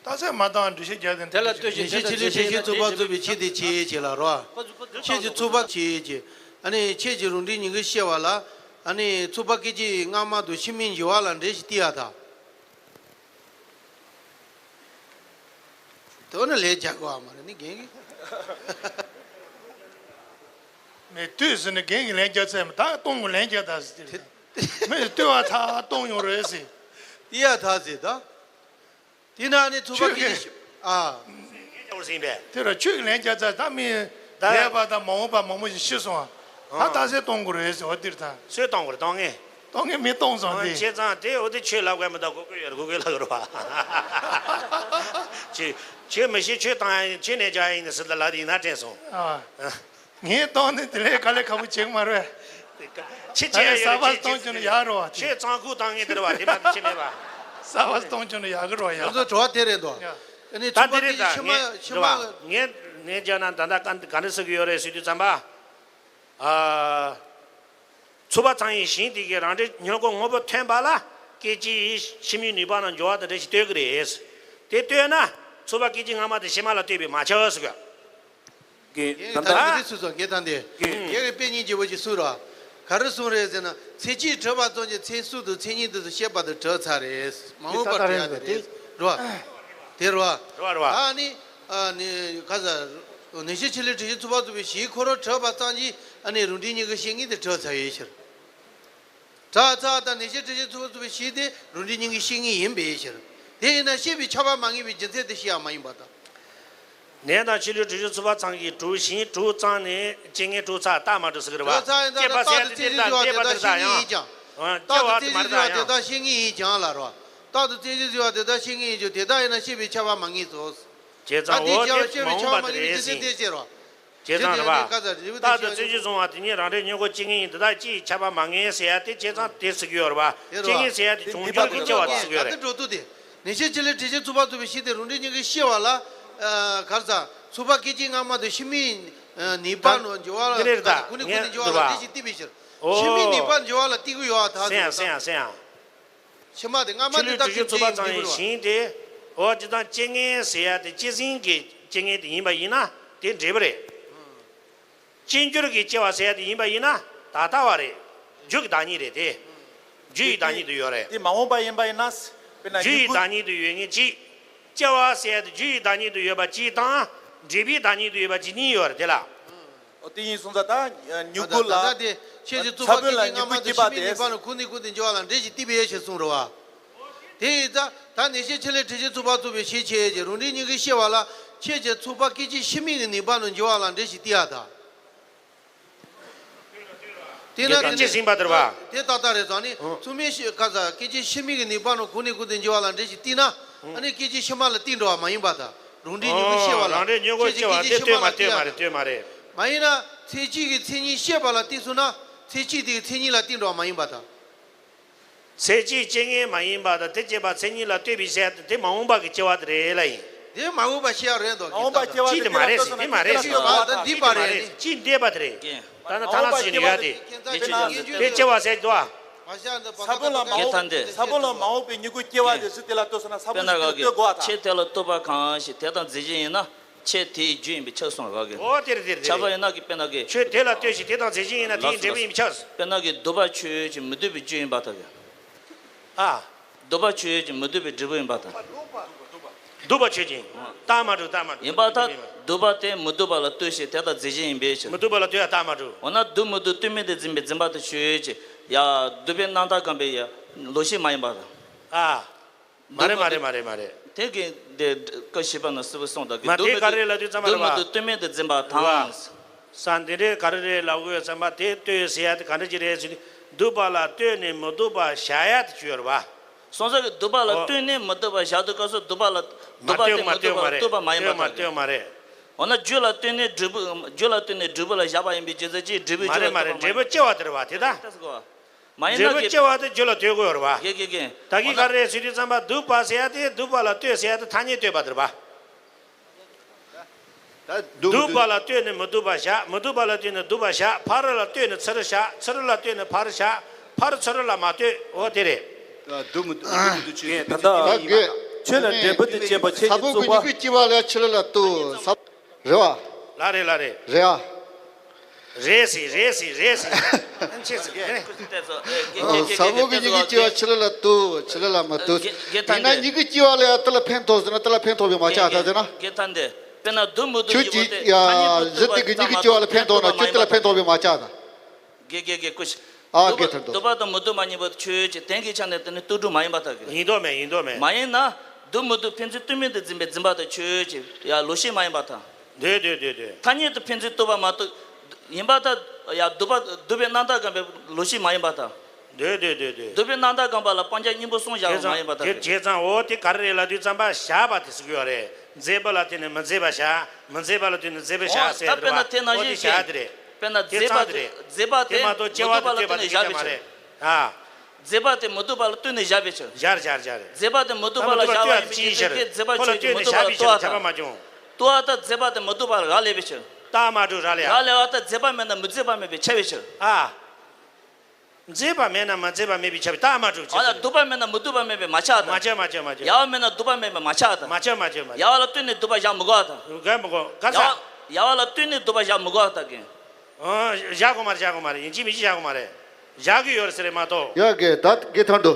རྟགས་གསལ་མ་བཏང་འགྲེལ་བཤད་རྒྱག་དེ་འདྲ། དེ་ལ་ལྟོས་ཤིག་ཡེ་ཤེས་ཆེད་ལས་ཆེ་ཤོས་ཚོགས་པ་རྫོགས་པའི་ཆེད་དུ་བྱེད་ཅེས་ལ་རོ། ཆེད་ཀྱི་ཚོགས་པ་བྱེད་ཅེས། ཨ་ནི་ཆེད་ཀྱི་རང་འབྲས་ཉིད་ཀྱིས་ཤེས་པ་ལ། ཨ་ནི་ཚོགས་པ་སྐད་ཅིག་སྔ་མ་དང་ཕྱི་མའི་འགྱུར་བ་ལ་འགྲེལ་ཞིག་བསྟི་ཡ་ད། དེ་ནི་ལས་རྒྱག་གི་བ་མ་རེད་ནི་རྒན་གྱིས། མི་ལྟོས་ཟེར་ནས་རྒན་གྱིས་ལན་རྒྱག་ཚར་མ། ད་གཏོང་གི་ལན་རྒྱག་ད་ཟེར་ཏེ། མི་ལྟོས་པ་ད་གཏོང་ཡོང་རེད་ཟེར། ལྟི་ཡ་ད་ཟེར་ད། དེ་ན་ནི་ཚོགས་པ་ཁྱོད་སྐད་ཀྱིས། ཨ། ངས་འདྲ་བོར་ཟིན་པས། དེ་ར་ཆོས་ཀྱི་ལན་བརྒྱབ་ཚར་ད་མི་ད་འདས་པ་དང་མ་འོངས་པ་མང་པོ་ཞིག་ཤི་སོང་། ད་ཨ་རྟགས་གསལ་གཏོང་དགོས་རེད་ཟེར་བ་འདིར་ད། སུས་གཏོང་དགོས་རེད་གཏོང་ངེས། གཏོང་ངེས་མི་གཏོང་སོང་དེ། བྱས་ཙང་དེ་འོ་དེ་ཆོས་ལབ་དགོས་མི་ད་གོ་གོ་ཡོད་རེད་གོ་གོ་ལབ་དགོས་རེད་བ། ཆོས་ཆོས་མི་ཤེས་ཆོས་བཏང་ཡ་ཡིན་ཆོས་ནས་བྱ་ཡ་ཡིན་ཟེར་ད་ལབ་དེ་ཡིན་ན་དྲན་སོང་། ཨ། ངས་གཏོང་ནས་དེ་ལས་དཀའ་ལས་ཁག་པོ་བྱེད་ཀྱི་མ་རེད། ཆེ་ཆེ་ཡ་ཡོད་གསར་པ་གཏོང་རྒྱུ་ནི་ཡག་རེད་བ། ཆེ་གཙང་ཁུག་བཏང་ངེས་དེ་རེད་བ་དེ་མ་ཆེ་མེད་པ། གསར་པ་གཏོང་རྒྱུ་ནི་ཡག་གི་རེད་བ་ཡ། ང་ཚོ་དྲི་བ་དེ་རེད་འདུག་ཡ། ཨ་ནི་ད་ཚོགས་པ་དེ་རེད་དེ་ད་ཕྱི་མ་ངས་ཕྱི་རེད་མ་བ་ངས་ངས་བྱས་ན་ད་ལྟ་ག་ག་འདྲ་ཟེར་གི་ཡོད་རེད་ཟེར་དུས་ཙམ་པ། ཨ། ཚོགས་པ་ཚང་ཡི་ཞིང་དེ་གའི་རང་འདྲའི་ཉོ་སྒོ་དངོས་པོ་ཐོན་པ་ལ་སྐད་ཅིག་ཕྱི་མའི་ནུས་པ་ནང་འགྱུར་བ་དང་འབྲེལ་ཞིག་ལྟོས་ཀྱི་རེད། དེ་ལྟོས་ན་ཚོགས་པ་སྐད་ཅིག་སྔ་མ་དེ་ཕྱི་མ་ལ་ལྟོས་པས་མ་ཁྱབ་ཟེར་གི། གི་ད་ད་ལྟ་ལྟ་གི་དེ་སུས་སོ་གི་ད་འདི་གི་ཡེ་གི་དཔེ་རྙིང་རྗེ་བོ་ཅིག་སུ་ར། ག་རེ་གསུངས་རེད་ཟེར་ན་ཚེ་གཅིག་གྲོལ་བ་ཙམ་གྱིས་ཚེ་གསུམ་དུ་མཚན་ཉིད་དུ་ཤེས་པ་དང་གྲོལ་ཚར་རེད། མ་འོངས་པར་གྲོལ་ཡ་དེ་རེད་རོ། དེ་རོ། རོ་རོ། ཨ་ནི་ཨ་ནི་ག་ས་ནད་གཞི་ཆེ་ལས་དྲི་ཞིམ་ཚོགས་པ་ཚོགས་པའི་གཞིའི་འཁོར་ལོ་གྲོལ་བ་ཙམ་གྱིས་ཨ་ནི་རང་འབྲས་སྙིང་གའི་བཤེས་གཉེན་དེ་གྲོལ་ཚར་ཡོད་ཕྱིར། དྲག་ཚར་དང་ནད་གཞི་དྲི་ཞིམ་ཚོགས་པ་ཚོགས་པའི་གཞི་དེ་རང་འབྲས་སྙིང་གའི་བཤེས་གཉེན་ཡིན་པའི་ཕྱིར། དེ་ཡིན་ན་ཤེས་པའི་ཁྱབ་པ་མ་ངེས་པའི་རྒྱུ་མཚན་དེ་ཤེས་ཡ་མ་ཡིན་པ་དང་། ནད་དང་ཆེ་ལས་དྲི་ཞིམ་ཚོགས་པ་ཚང་གིས་གྲོལ་ཞིང་གྲོལ་ཙམ་ནས་རྐྱེན་ངན་གྲོལ་ཚར་རྟགས་མ་གྲོལ་ཟེར་གི་རེད་བ། རྟགས་དང་རྩོད་གཞི་བཟོས་པ་དེ་དག་ཤེས་ངེས་ཡིན་ཀྱང་། རྟགས་དང་རྩོད་གཞི་བཟོས་པ་དེ་དག་ཤེས་ངེས་ཡིན་ཀྱང་ལ་རོ། རྟགས་དང་རྩོད་གཞི་བཟོས་པ་དེ་དག་ཤེས་ངེས་ཡིན་ཀྱང་དེ་དག་ཡིན་ན་ཤེས་པའི་ཁྱབ་པ་མ་ངེས་སོ། བྱས་ཙང་འོ་དེ་མ་འོངས་པ་དེ་རེད་ཟིན། བྱས་ཙང་རེད་བ། རྟགས་དང་རྩོད་གཞི་བཟུང་བ་དེ་གཉིས་རང་འབྲས་སྙིང་གའི་བཤེས་གཉེན་ཡིན་དེ་དག་གཅིག་ཁྱབ་པ་མ་ངེས་ཟེར་ཡ་དེ་བྱས་ཙང་དེ་ཟེར་གྱི་ཡོད་རེད་བ། རྐྱེན་ངན་ཟེར་ཡ་དེ་བྱུང་འགྱུར་གྱི་སྐྱེ་བ་དེ་ཟེར་གྱི་ཡོད་རེད། ད་ལྟ་འགྲོ་དུས་དེ། ནད་གཞི་ཆེ་ལས་དྲི་ཞིམ་ཚོགས་པ་ཚོགས་པའི་གཞི་དེ་རང་འབྲས་སྙིང་གའི་ཤེས་པ་ལ། ག་རེ་ཟ། ཚོགས་པ་སྐད་ཅིག་སྔ་མ་དེ་ཕྱི་མའི་ནུས་པ་ནང་འགྱུར་བ་ལ་འདི་རེད་ད་གུ་ནས་གུ་ནས་འགྱུར་བ་ལ་འདི་ཞིག་བརྟིས་པའི་ཕྱིར། ཕྱི་མའི་ནུས་པ་འགྱུར་བ་ལ་བརྟིས་ཀྱི་ཡོད་ཨ་ད་སེང་ཡ་སེང་ཡ་སེང་ཡ། ཕྱི་མ་དེ་སྔ་མ་ཆེ་དེ་ལས་ད་དྲི་ཞིམ་ཚོགས་པ་ཚང་ཡི་ཞིང་དེ། འོ་ཇི་ལྟར་རྐྱེན་ངན་ཟེར་ཡ་དེ་སྐྱེད་སྲིང་གི་རྐྱེན་ངན་དེ་ཡིན་པ་ཡིན་ན་དེ་འབྲས་བུ་རེད། རྐྱེན་སྦྱོར་གྱི་སྐྱེ་བ་ཟེར་ཡ་དེ་ཡིན་པ་ཡིན་ན་ད་ལྟ་བ་རེད། རྒྱུ་གི་བདག་ཉིད་རེད་དེ། རྒྱུ་ཡི་བདག་ཉིད་དུ་ཡོད་རེད། དེ་མ་འོངས་པ་ཡིན་པ་ཡིན་ན། དཔེར་ན་རྒྱུ་ཡི་བདག་ཉིད་དུ་ཡོད་ངེས་གཅིག་སྐྱེ་བ་ཟེར་ཡ་དེ་རྒྱུ་ཡི་བདག་ཉིད་དུ་ཡོད་པ་གཅིག་དང་། འབྲས་བུའི་བདག་ཉིད་དུ་ཡོད་པ་གཅིག་གཉིས་ཡོད་རེད་དེ་ལ། ཨོ་དེ་ཡིན་སོང་ཙང་ད་མྱུ་གུ་ལ། ད་ལྟ་དེ་ཤེས་བཞིན་ཚོགས་པ་སྐད་ཅིག་སྔ་མ་དང་ཕྱི་མའི་ནུས་པ་ལ་གུ་ནས་གུ་ནས་འགྱུར་བ་ལ་འབྲས་ཞིག་བརྟིས་པའི་ཞེས་གསུངས་རེད་བ། དེ་ཡིན་ཙང་ད་ནད་གཞི་ཆེ་ལས་དྲི་ཞིམ་ཚོགས་པ་ཚོགས་པའི་གཞི་ཆེ་ཡས་ཀྱི་རང་འབྲས་སྙིང་གའི་ཤེས་པ་ལ་ཆེས་ཆེ་ཚོགས་པ་སྐད་ཅིག་ཕྱི་མའི་གི་ནུས་པ་ནང་འགྱུར་བ་ལ་འབྲས་ཞིག་བརྟིས་ཡ་ད། དེ་ན་དེ་ནི་ཅི་ཟིན་པ་དེར་བ། དེ་ཏག་ཏག་རེད་ཙང་ནི་ཚོགས་མི་ཤེས་ག་ས་སྐད་ཅིག་ཕྱི་མའི་གི་ནུས་པ་ནང་གུ་ནས་གུ་ནས་འགྱུར་བ་ལ་འབྲས་ཞིག་བརྟིས་ན་ཨ་ནི་སྐད་ཅིག་ཕྱི་མ་ལ་བརྟིས་འགྲོ་བ་མ་ཡིན་པ་ད་རང་འབྲས་སྙིང་གའི་ཤེས་པ་ལ་རང་འབྲས་སྙིང་གའི་ཤེས་པ་དེ་ལྟོས་མ་ལྟོས་མ་རེད་ལྟོས་མ་རེད། མ་ཡིན་ན་ཚེ་གཅིག་གི་མཚན་ཉིད་ཤེས་པ་ལ་བརྟིས་སོང་ན་ཚེ་གཅིག་དེ་གི་མཚན་ཉིད་ལ་བརྟིས་འགྲོ་བ་མ་ཡིན་པ་ད། ཚེ་གཅིག་རྐྱེན་ངན་མ་ཡིན་པ་དང་དེ་སྐྱེད་པ་མཚན་ཉིད་ལ་ལྟོས་པའི་ཚེ་དེ་མ་འོངས་པ་གི་སྐྱེ་བ་དེ་རེད་ལ་ཡིན། དེ་མ་འོངས་པ་ཤེས་ཡ་རེད་འདུག་མ་འོངས་པ་སྐྱེ་བ་གཅིག་དེ་མ་རེད་ཟེར་དེ་མ་རེད་ཟེར་འདི་མ་རེད་ཟེར་འདི་འདི་མ་རེད་གཅིག་འདས་པ་དེ་རེད། ད་ནི་ཐ་ན་སུ་ཞིག་ནི་ཡོད་དེ། དེ་སྐྱེ་བ་ཟེར་འདུག་ཨ། ས་བོན་ལ་མ་འོངས་ས་བོན་ལ་མ་འོངས་པའི་མྱུ་གུ་སྐྱེ་བ་དེ་ཟེར་དེ་ལ་ལྟོས་སོང་ན་ས་བོན་ཞིག་ལ་ལྟོས་དགོས་ཨ་ད། ཆེས་དེ་ལ་ལྟོས་པ་གང་ཞིག་དེ་དང་རྫས་གཞན་ཡིན་ན། ཆེས་དེའི་རྒྱུ་ཡིན་པས་ཁྱབ་སོང་རག་གི། ཨོ་དེ་རེད་དེ་རེད་དེ་རེད། ཁྱབ་པ་ཡིན་ན་གི་དཔེར་ན་གི། ཆོས་དེ་ལ་ལྟོས་ཤིག་དེ་དང་རྫས་གཞན་ཡིན་ན་དེའི་འབྲས་བུ་ཡིན་པས་ཁྱབ། དཔེར་ན་གི་སྡུག་པ་ཆོས་ཅན་མི་སྡུག་པའི་རྒྱུ་ཡིན་པར་ཐལ་གི། ཨ། སྡུག་པ་ཆོས་ཅན་མི་སྡུག་པའི་འབྲས་བུ་ཡིན་པར་ཐལ། སྡུག་པ་ཆོས་ཅན། རྟགས་མ་གྲུབ་རྟགས་མ་གྲུབ། ཡིན་པར་ཐལ། སྡུག་པ་དེ་མི་སྡུག་པ་ལ་ལྟོས་ཤིག་དེ་དང་རྫས་གཞན་ཡིན་པས་ཕྱིར། མི་སྡུག་པ་ལ་ལྟོས་ཡ་རྟགས་མ་གྲུབ། འོ་ན་སྡུག་མི་སྡུག་ལྟོས་མིན་དེ་འཛིན་པའི་འཛིན་པ་དེ་ཆོས་ཅན། ཡ། སྡུག་པའི་རྣམ་ཐར་གང་པའི་ཡ། ལོག་ཤེས་མ་ཡིན་པར་ཐལ། ཨ། མ་རེད་མ་རེད་མ་རེད་མ་རེད། དེ་གི་འདི་ཀ་བཞི་པ་ན་སྲིད་པའི་གསུང་དག་གི་མ་དེ་ག་རེ་ལབ་དུས་ཙམ་པ་རེད་བ། སྡུག་མི་སྡུག་ལྟོས་མིན་དུ་འཛིན་པ་དང་། ས་འདི་འདྲའི་ག་རེ་རེད་ལབ་དགོས་ཙམ་པ་དེ་ལྟོས་ཟེར་ཡ་དེ་ག་འདྲ་ཅིག་རེད་ཟེར་དུས་སྡུག་པ་ལ་ལྟོས་ནས་མི་སྡུག་པ་བཞག་ཡ་དེ་ཅིག་ཡོད་རེད་བ། སོང་ཙང་གི་སྡུག་པ་ལ་ལྟོས་ནས་མི་སྡུག་པ་བཞག་དུས་སྐབས་སུ་སྡུག་པ་ལ་སྡུག་པ་དེ་མི་སྡུག་པ་མ་ཡིན་པ་དག་གི། འོ་ན་རྒྱུ་ལ་ལྟོས་ནས་འབྲས་བུ་རྒྱུ་ལ་ལྟོས་ནས་འབྲས་བུ་ལ་བཞག་པ་ཡིན་པའི་རྒྱུ་མཚན་གྱིས་འབྲས་བུའི་རྒྱུ་ལ་ལྟོས་པ་མ་ཡིན་པ་དག་གི། མ་ཡིན་ན་འབྲས་བུ་སྐྱེ་བ་དེ་རེད་བ་དེ་ད། འབྲས་བུ་སྐྱེ་བ་དེ་རྒྱུ་ལ་ལྟོས་དགོས་རེད་བ། དགེ་དགེ་དགེ། ད་གིན་ག་རེ་ཟེར་དུས་ཙམ་པ་སྡུག་པ་ཟེར་ཡ་དེ་སྡུག་པ་ལ་ལྟོས་ཟེར་ཡ་དེ་ཐ་སྙད་བཏོད་པ་དེ་རེད་བ། སྡུག་པ་ལ་ལྟོས་ནས་མི་སྡུག་པ་བཞག་མི་སྡུག་པ་ལ་ལྟོས་ནས་སྡུག་པ་བཞག་ཕ་རོལ་ལ་ལྟོས་ནས་ཚུ་རོལ་བཞག་ཚུ་རོལ་ལ་ལྟོས་ནས་ཕ་རོལ་བཞག་ཕ་རོལ་ཚུ་རོལ་ལ་མ་ལྟོས་འོ་དེ་རེད། སྡུག་མི་སྡུག་སྡུག་མི་སྡུག་ཆོས་ཀྱི་ད་ལྟ་ཆོས་ལ་འབྲས་བུ་དེ་བྱེད་པ་ཆོས་ཀྱི་ས་བོན་གྱི་བཙུགས་མྱུ་གུ་སྐྱེ་བ་ལ་ཕྱི་རོལ་ལ་ལྟོས་ས། རེད་བ། ལ་རེད་ལ་རེད། རེད་ཨ། རེད་ཟེར་རེད་ཟེར་རེད་ཟེར། ཨ་ཆེ་ཟེར་རེད། ས་བོན་གྱི་མྱུ་གུ་སྐྱེ་བ་ཕྱི་རོལ་ལ་ལྟོས་ཕྱི་རོལ་ལ་མ་ལྟོས། ཡིན་ན་མྱུ་གུ་སྐྱེ་བ་ལ་ཡང་དེ་ལ་ཕན་ཐོགས་ཟེར་ན་དེ་ལ་ཕན་ཐོགས་པའི་མ་ཆགས་ད་ཟེར་ན། དགེ་ཐན་ཏེ། དཔེར་ན་སྡུག་མི་སྡུག་ཁྱོད་ཀྱི་ཡ་གཟི་དེ་གི་མྱུ་གུ་སྐྱེ་བ་ལ་ཕན་ཐོགས་ན་ཁྱོད་དེ་ལ་ཕན་ཐོགས་པའི་མ་ཆགས་ད། དགེ་དགེ་དགེ་ཀུ་ཤ། ཨ་དགེ་ཐན་ཏོ། སྡུག་པ་དང་མི་སྡུག་པ་གཉིས་པོ་ཆོས་ཅན་དེང་གི་ཆ་ནས་དེ་ནི་ལྟོས་གྲུབ་མ་ཡིན་པ་ད་གི། ཡིན་མདོག་མེད་ཡིན་མདོག་མེད། མ་ཡིན་ན། སྡུག་མི་སྡུག་ཕན་ཚུན་ལྟོས་མེད་དུ་འཛིན་པའི་འཛིན་པ་དང་ཆོས་ཅན། ཡ་ལོག་ཤེས་མ་ཡིན་པར་ཐལ། འདོད་འདོད་འདོད་འདོད། ཐ་སྙད་དུ་ཕན་ཚུན་ལྟོས་པ་མ་གཏོགས་ཡིན་པར་ཐལ། ཡ་སྡུག་པ་སྡུག་པའི་རྣམ་དག་གམ་པའི་ལོག་ཤེས་མ་ཡིན་པར་ཐལ། འདོད་འདོད་འདོད་འདོད། སྡུག་པའི་རྣམ་དག་གམ་པ་ལ་སྤང་བྱ་གཉེན་པོ་གསུམ་བཞག་པ་མ་ཡིན་པར་ཐལ། བྱས་ཙང་འོ་དེ་ག་རེ་རེད་ལབ་དུས་ཙམ་པ་བཞག་པ་དེ་ཟེར་གྱི་ཡོད་རེད། མཛེས་པ་ལ་བརྟེན་ནས་མི་མཛེས་པ་བཞག་མི་མཛེས་པ་ལ་བརྟེན་ནས་མཛེས་པ་བཞག་ཟེར་ད་དེ་དཔེར་ན་དེ་ནང་བཞིན་བྱས། དཔེར་ན་མཛེས་པ་དེ་མཛེས་པ་དེ་མི་སྡུག་པ་ལ་བརྟེན་ནས་བཞག་པའི་ཕྱིར། མཛེས་པ་དེ་མི་སྡུག་པ་ལ་བརྟེན་ནས་བཞག་པའི་ཕྱིར། བཞག་བཞག་བཞག་རེད། མཛེས་པ་དེ་མི་སྡུག་པ་ལ་བཞག་པ་ཡིན་པའི་ཕྱིར། མཛེས་པ་དེ་མི་སྡུག་པ་ལ་ལྟོས་པ་དང་། ལྟོས་པ་དང་མཛེས་པ་དེ་མི་སྡུག་པ་ལ་རག་ལས་པའི་ཕྱིར། རྟགས་མ་གྲུབ་རག་ལས་ཡ། རག་ལས་པ་དང་མཛེས་པ་མེད་ན་མི་མཛེས་པ་མེད་པས་ཁྱབ་པའི་ཕྱིར། ཨ། མཛེས་པ་མེད་ན་མ་མཛེས་པ་མེད་པས་ཁྱབ་པའི་རྟགས་མ་གྲུབ་ཅེས་ཟེར། ཨ་ལ་སྡུག་པ་མེད་ན་མི་སྡུག་པ་མེད་པས་མ་ཁྱབ་ད། མ་ཁྱབ་མ་ཁྱབ་མ་ཁྱབ། ཡ་བ་མེད་ན་སྡུག་པ་མེད་པས་མ་ཁྱབ་ད། མ་ཁྱབ་མ་ཁྱབ་མ་ཁྱབ། ཡ་བ་ལ་ལྟོས་ནས་སྡུག་པ་བཞག་མི་དགོས་ད། དགོས་མི་དགོས་ག་ས། ཡ་བ་ཡ་བ་ལ་ལྟོས་ནས་སྡུག་པ་བཞག་མི་དགོས་ད་གིན། ཨ། བཞག་དགོས་མ་རེད་བཞག་དགོས་མ་རེད་ཡིན་གཅིག་མིན་གཅིག་བཞག་དགོས་མ་རེད། བཞག་གི་ཡོད་རེད་ཟེར་རེད་མ་གཏོགས། ཡ་གི་ད་གི་ཐང་དུ།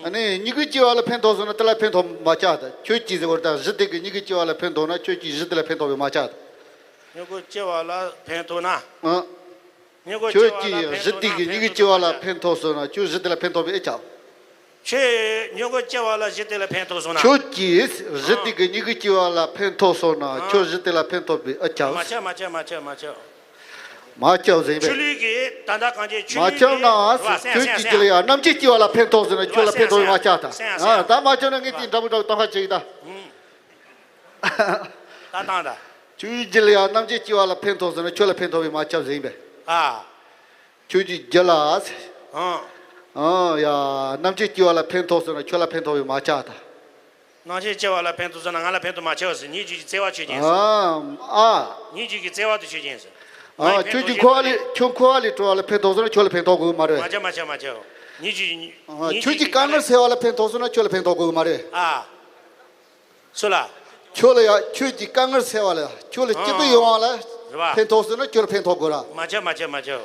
ཨ་ནི་མྱུ་གུ་སྐྱེ་བ་ལ་ཕན་ཐོགས་སོང་ན་དེ་ལ་ཕན་ཐོགས་མ་ཆགས་ད། ཁྱོད་ཀྱིས་ཟེར་བ་ད་གཞི་དེ་གི་མྱུ་གུ་སྐྱེ་བ་ལ་ཕན་ཐོགས་ན་ཁྱོད་ཀྱིས་གཞི་དེ་ལ་ཕན་ཐོགས་པས་མ་ཆགས་ད། མྱུ་གུ་སྐྱེ་བ་ལ་ཕན་ཐོགས་ན། ཨ། མྱུ་གུ་ཁྱོད་ཀྱིས་གཞི་དེ་གི་མྱུ་གུ་སྐྱེ་བ་ལ་ཕན་ཐོགས་སོང་ན་ཁྱོད་གཞི་དེ་ལ་ཕན་ཐོགས་པས་ཨེ་ཁྱབ། ཁྱོད་མྱུ་གུ་སྐྱེ་བ་ལ་གཞི་དེ་ལ་ཕན་ཐོགས་སོང་ན། ཁྱོད་ཀྱིས་གཞི་དེ་གི་མྱུ་གུ་སྐྱེ་བ་ལ་ཕན་ཐོགས་སོང་ན་ཁྱོད་གཞི་དེ་ལ་ཕན་ཐོགས་པས་ཨེ་ཁྱབ། མ་ཁྱབ་མ་ཁྱབ་མ་ཁྱབ་མ་ཁྱབ། མ་ཁྱབ་ཟེར་ཆོས་པས། ལུགས་ཀྱི་ད་ལྟ་གང་ཅི་ཆོས་མ་ལུགས་ཁྱབ་ཀྱི་ན་རེད་བ། སེམས་ཁྱོད་ཀྱི་སེམས་རྒྱུད་ལ་ཡང་རྣམ་མཁྱེན་སྐྱེ་བ་ལ་ཕན་ཐོགས་ཟེར་ན་ཁྱོད་ལ་ཕན་ཐོགས་པས་མ་ཁྱབ་ད། ཨ་ད་མ་ཁྱབ་ན་ངས་དེ་འདྲ་པོ་འདྲ་པོ་གཏམ་ཁ་བྱེད་ཀྱི་ད། ད་བཏང་ད། ཁྱོད་ཀྱི་རྒྱུད་ལ་ཡང་རྣམ་མཁྱེན་སྐྱེ་བ་ལ་ཕན་ཐོགས་ཟེར་ན་ཁྱོད་ལ་ཕན་ཐོགས་པས་མ་ཁྱབ་ཟེར་ཡིན་པས། ཨ། ཁྱོད་ཀྱི་རྒྱུད་ལ། ཨ། ཨ་ཡ། རྣམ་མཁྱེན་སྐྱེ་བ་ལ་ཕན་ཐོགས་ཟེར་ན་ཁྱོད་ལ་ཕན་ཐོགས་པས་མ་ཁྱབ་ད། རྣམ་མཁྱེན་སྐྱེ་བ་ལ་ཕན་ཐོགས་ཟེར་ན་ང་ལ་ཕན་ཐོགས་མ་ཁྱབ་ཟེར་ཉིད་རྒྱུད་ཀྱི་བརྩེ་བ་ཆོས་ཅན་ཟེར། ཨ། ཨ། ཉིད་རྒྱུད་ཀྱི་བརྩེ་བ་དེ་ཆོས་ཅན་ཟེར། ཨ། ཁྱོད་ཀྱི་འཁོར་བ་ལས་ཁྱོད་འཁོར་བ་ལས་གྲོལ་བ་ལ་ཕན་ཐོགས་ཟེར་ན་ཁྱོད་ལ་ཕན་ཐོགས་དགོས་མ་རེད། མ་ཁྱབ་མ་ཁྱབ་མ་ཁྱབ། ཉིད་རྒྱུད་ཉིད་ཁྱོད་ཀྱི་དཀའ་ངལ་སེལ་བ་ལ་ཕན་ཐོགས་ཟེར་ན་ཁྱོད་ལ་ཕན་ཐོགས་དགོས་མ་རེད། ཨ། སུ་ལ། ཁྱོད་ལ་ཡ་ཁྱོད་ཀྱི་དཀའ་ངལ་སེལ་བ་ལ་ཁྱོད་ལ་སྐྱིད་པོ་ཡོང་བ་ལ་རེད་བ། ཕན་ཐོགས་ཟེར་ན་ཁྱོད་ལ་ཕན་ཐོགས་དགོས་ར། མ་ཁྱབ་མ་ཁྱབ་མ་ཁྱབ།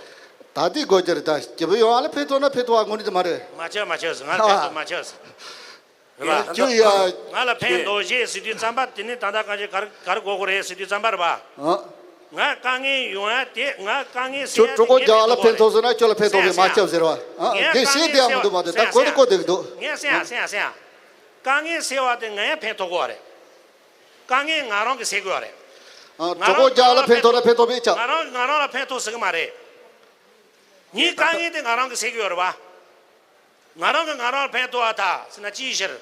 ད་དེ་དགོས་ཀྱི་རེད་ད་སྐྱིད་པོ་ཡོང་བ་ལ་ཕན་ཐོགས་ན་ཕན་ཐོགས་པ་དངོས་གནས་དུ་མ་རེད། མ་ཁྱབ་མ་ཁྱབ་ཟེར་ང་ལ་ཕན་ཐོགས་མ་ཁྱབ་ཟེར། རེད་བ། ཁྱོད་ཡ། ང་ལ་ཕན་ཐོགས་ཤེས་ཟེར་དུས་ཙམ་པ་དེ་ནི་ད་ལྟ་གང་ཅི་གར་གར་གོ་གོ་རེད་ཟེར་དུས་ཙམ་པ་རེད་བ། ཨ། ང་དཀའ་ངལ་ཡོང་ཡ་དེ་ང་དཀའ་ངལ་སེལ་ཁྱོད་ཡ་དེ་གྲོད་ཁོག་ངས་རྒྱགས་ལ་ཕན་ཐོགས་ཟེར་ན་ཁྱོད་ལ་ཕན་ཐོགས་པས་མ་ཁྱབ་ཟེར་བ། ཨ་ངས་དགེ་བཤད་དེ་ཡང་མི་འདུག་མ་གཏོགས་ད་གོ་དེ་གོ་དེ་གི་འདུག་ངས་སེམས་ཡ་སེམས་ཡ་སེམས་ཡ། དཀའ་ངལ་སེལ་བ་དེ་ང་ཡང་ཕན་ཐོགས་དགོས་བ་རེད། དཀའ་ངལ་ང་རང་གིས་སེལ་དགོས་བ་རེད། ཨ། ང་གྲོད་ཁོག་རྒྱགས་ལ་ཕན་ཐོགས་ན་ཕན་ཐོགས་པས་ཁྱབ། ང་རང་ང་རང་ལ་ཕན་ཐོགས་ཟེར་གི་མ་རེད། ངའི་དཀའ་ངལ་དེ་ང་རང་གིས་སེལ་གི་ཡོད་རེད་བ། ང་རང་གིས་ང་རང་ལ་ཕན་ཐོགས་པ་ད་ཟེར་ན་ཅིའི་ཕྱིར།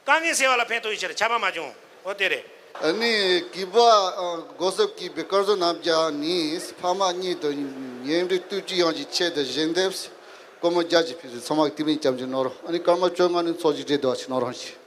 དཀའ་ངལ་སེལ་བ་ལ་ཕན་ཐོགས་ཡི་ཕྱིར་ཁྱབ་པ་མ་བྱུང་། འོ་དེ་རེད། ཨ་ནི་གུས་པ་ཨ་གོ་སོབ་ཀྱི་བི་དཀར་བཟོ་རྣམ་རྒྱལ་ནི་ཕ་མ་གཉིས་དང་ཉེ་འབྲེལ་སྟོབས་ཀྱི་ཡང་གི་ཆེད་དུ་ཞལ་འདེབས་སྒོར་མོ་བརྒྱ་ཅིག་ཕུལ་ཚུལ་ཚང་མ་གི་དེ་མིན་བྱམས་ཀྱི་ནོར་རོ། ཨ་ནི་སྐར་མ་བཅོ་ལྔ་ནི་ཚོགས་ཀྱི་འབྲས་དུ་བ་ཆེ་ནོར་རང་ཞིག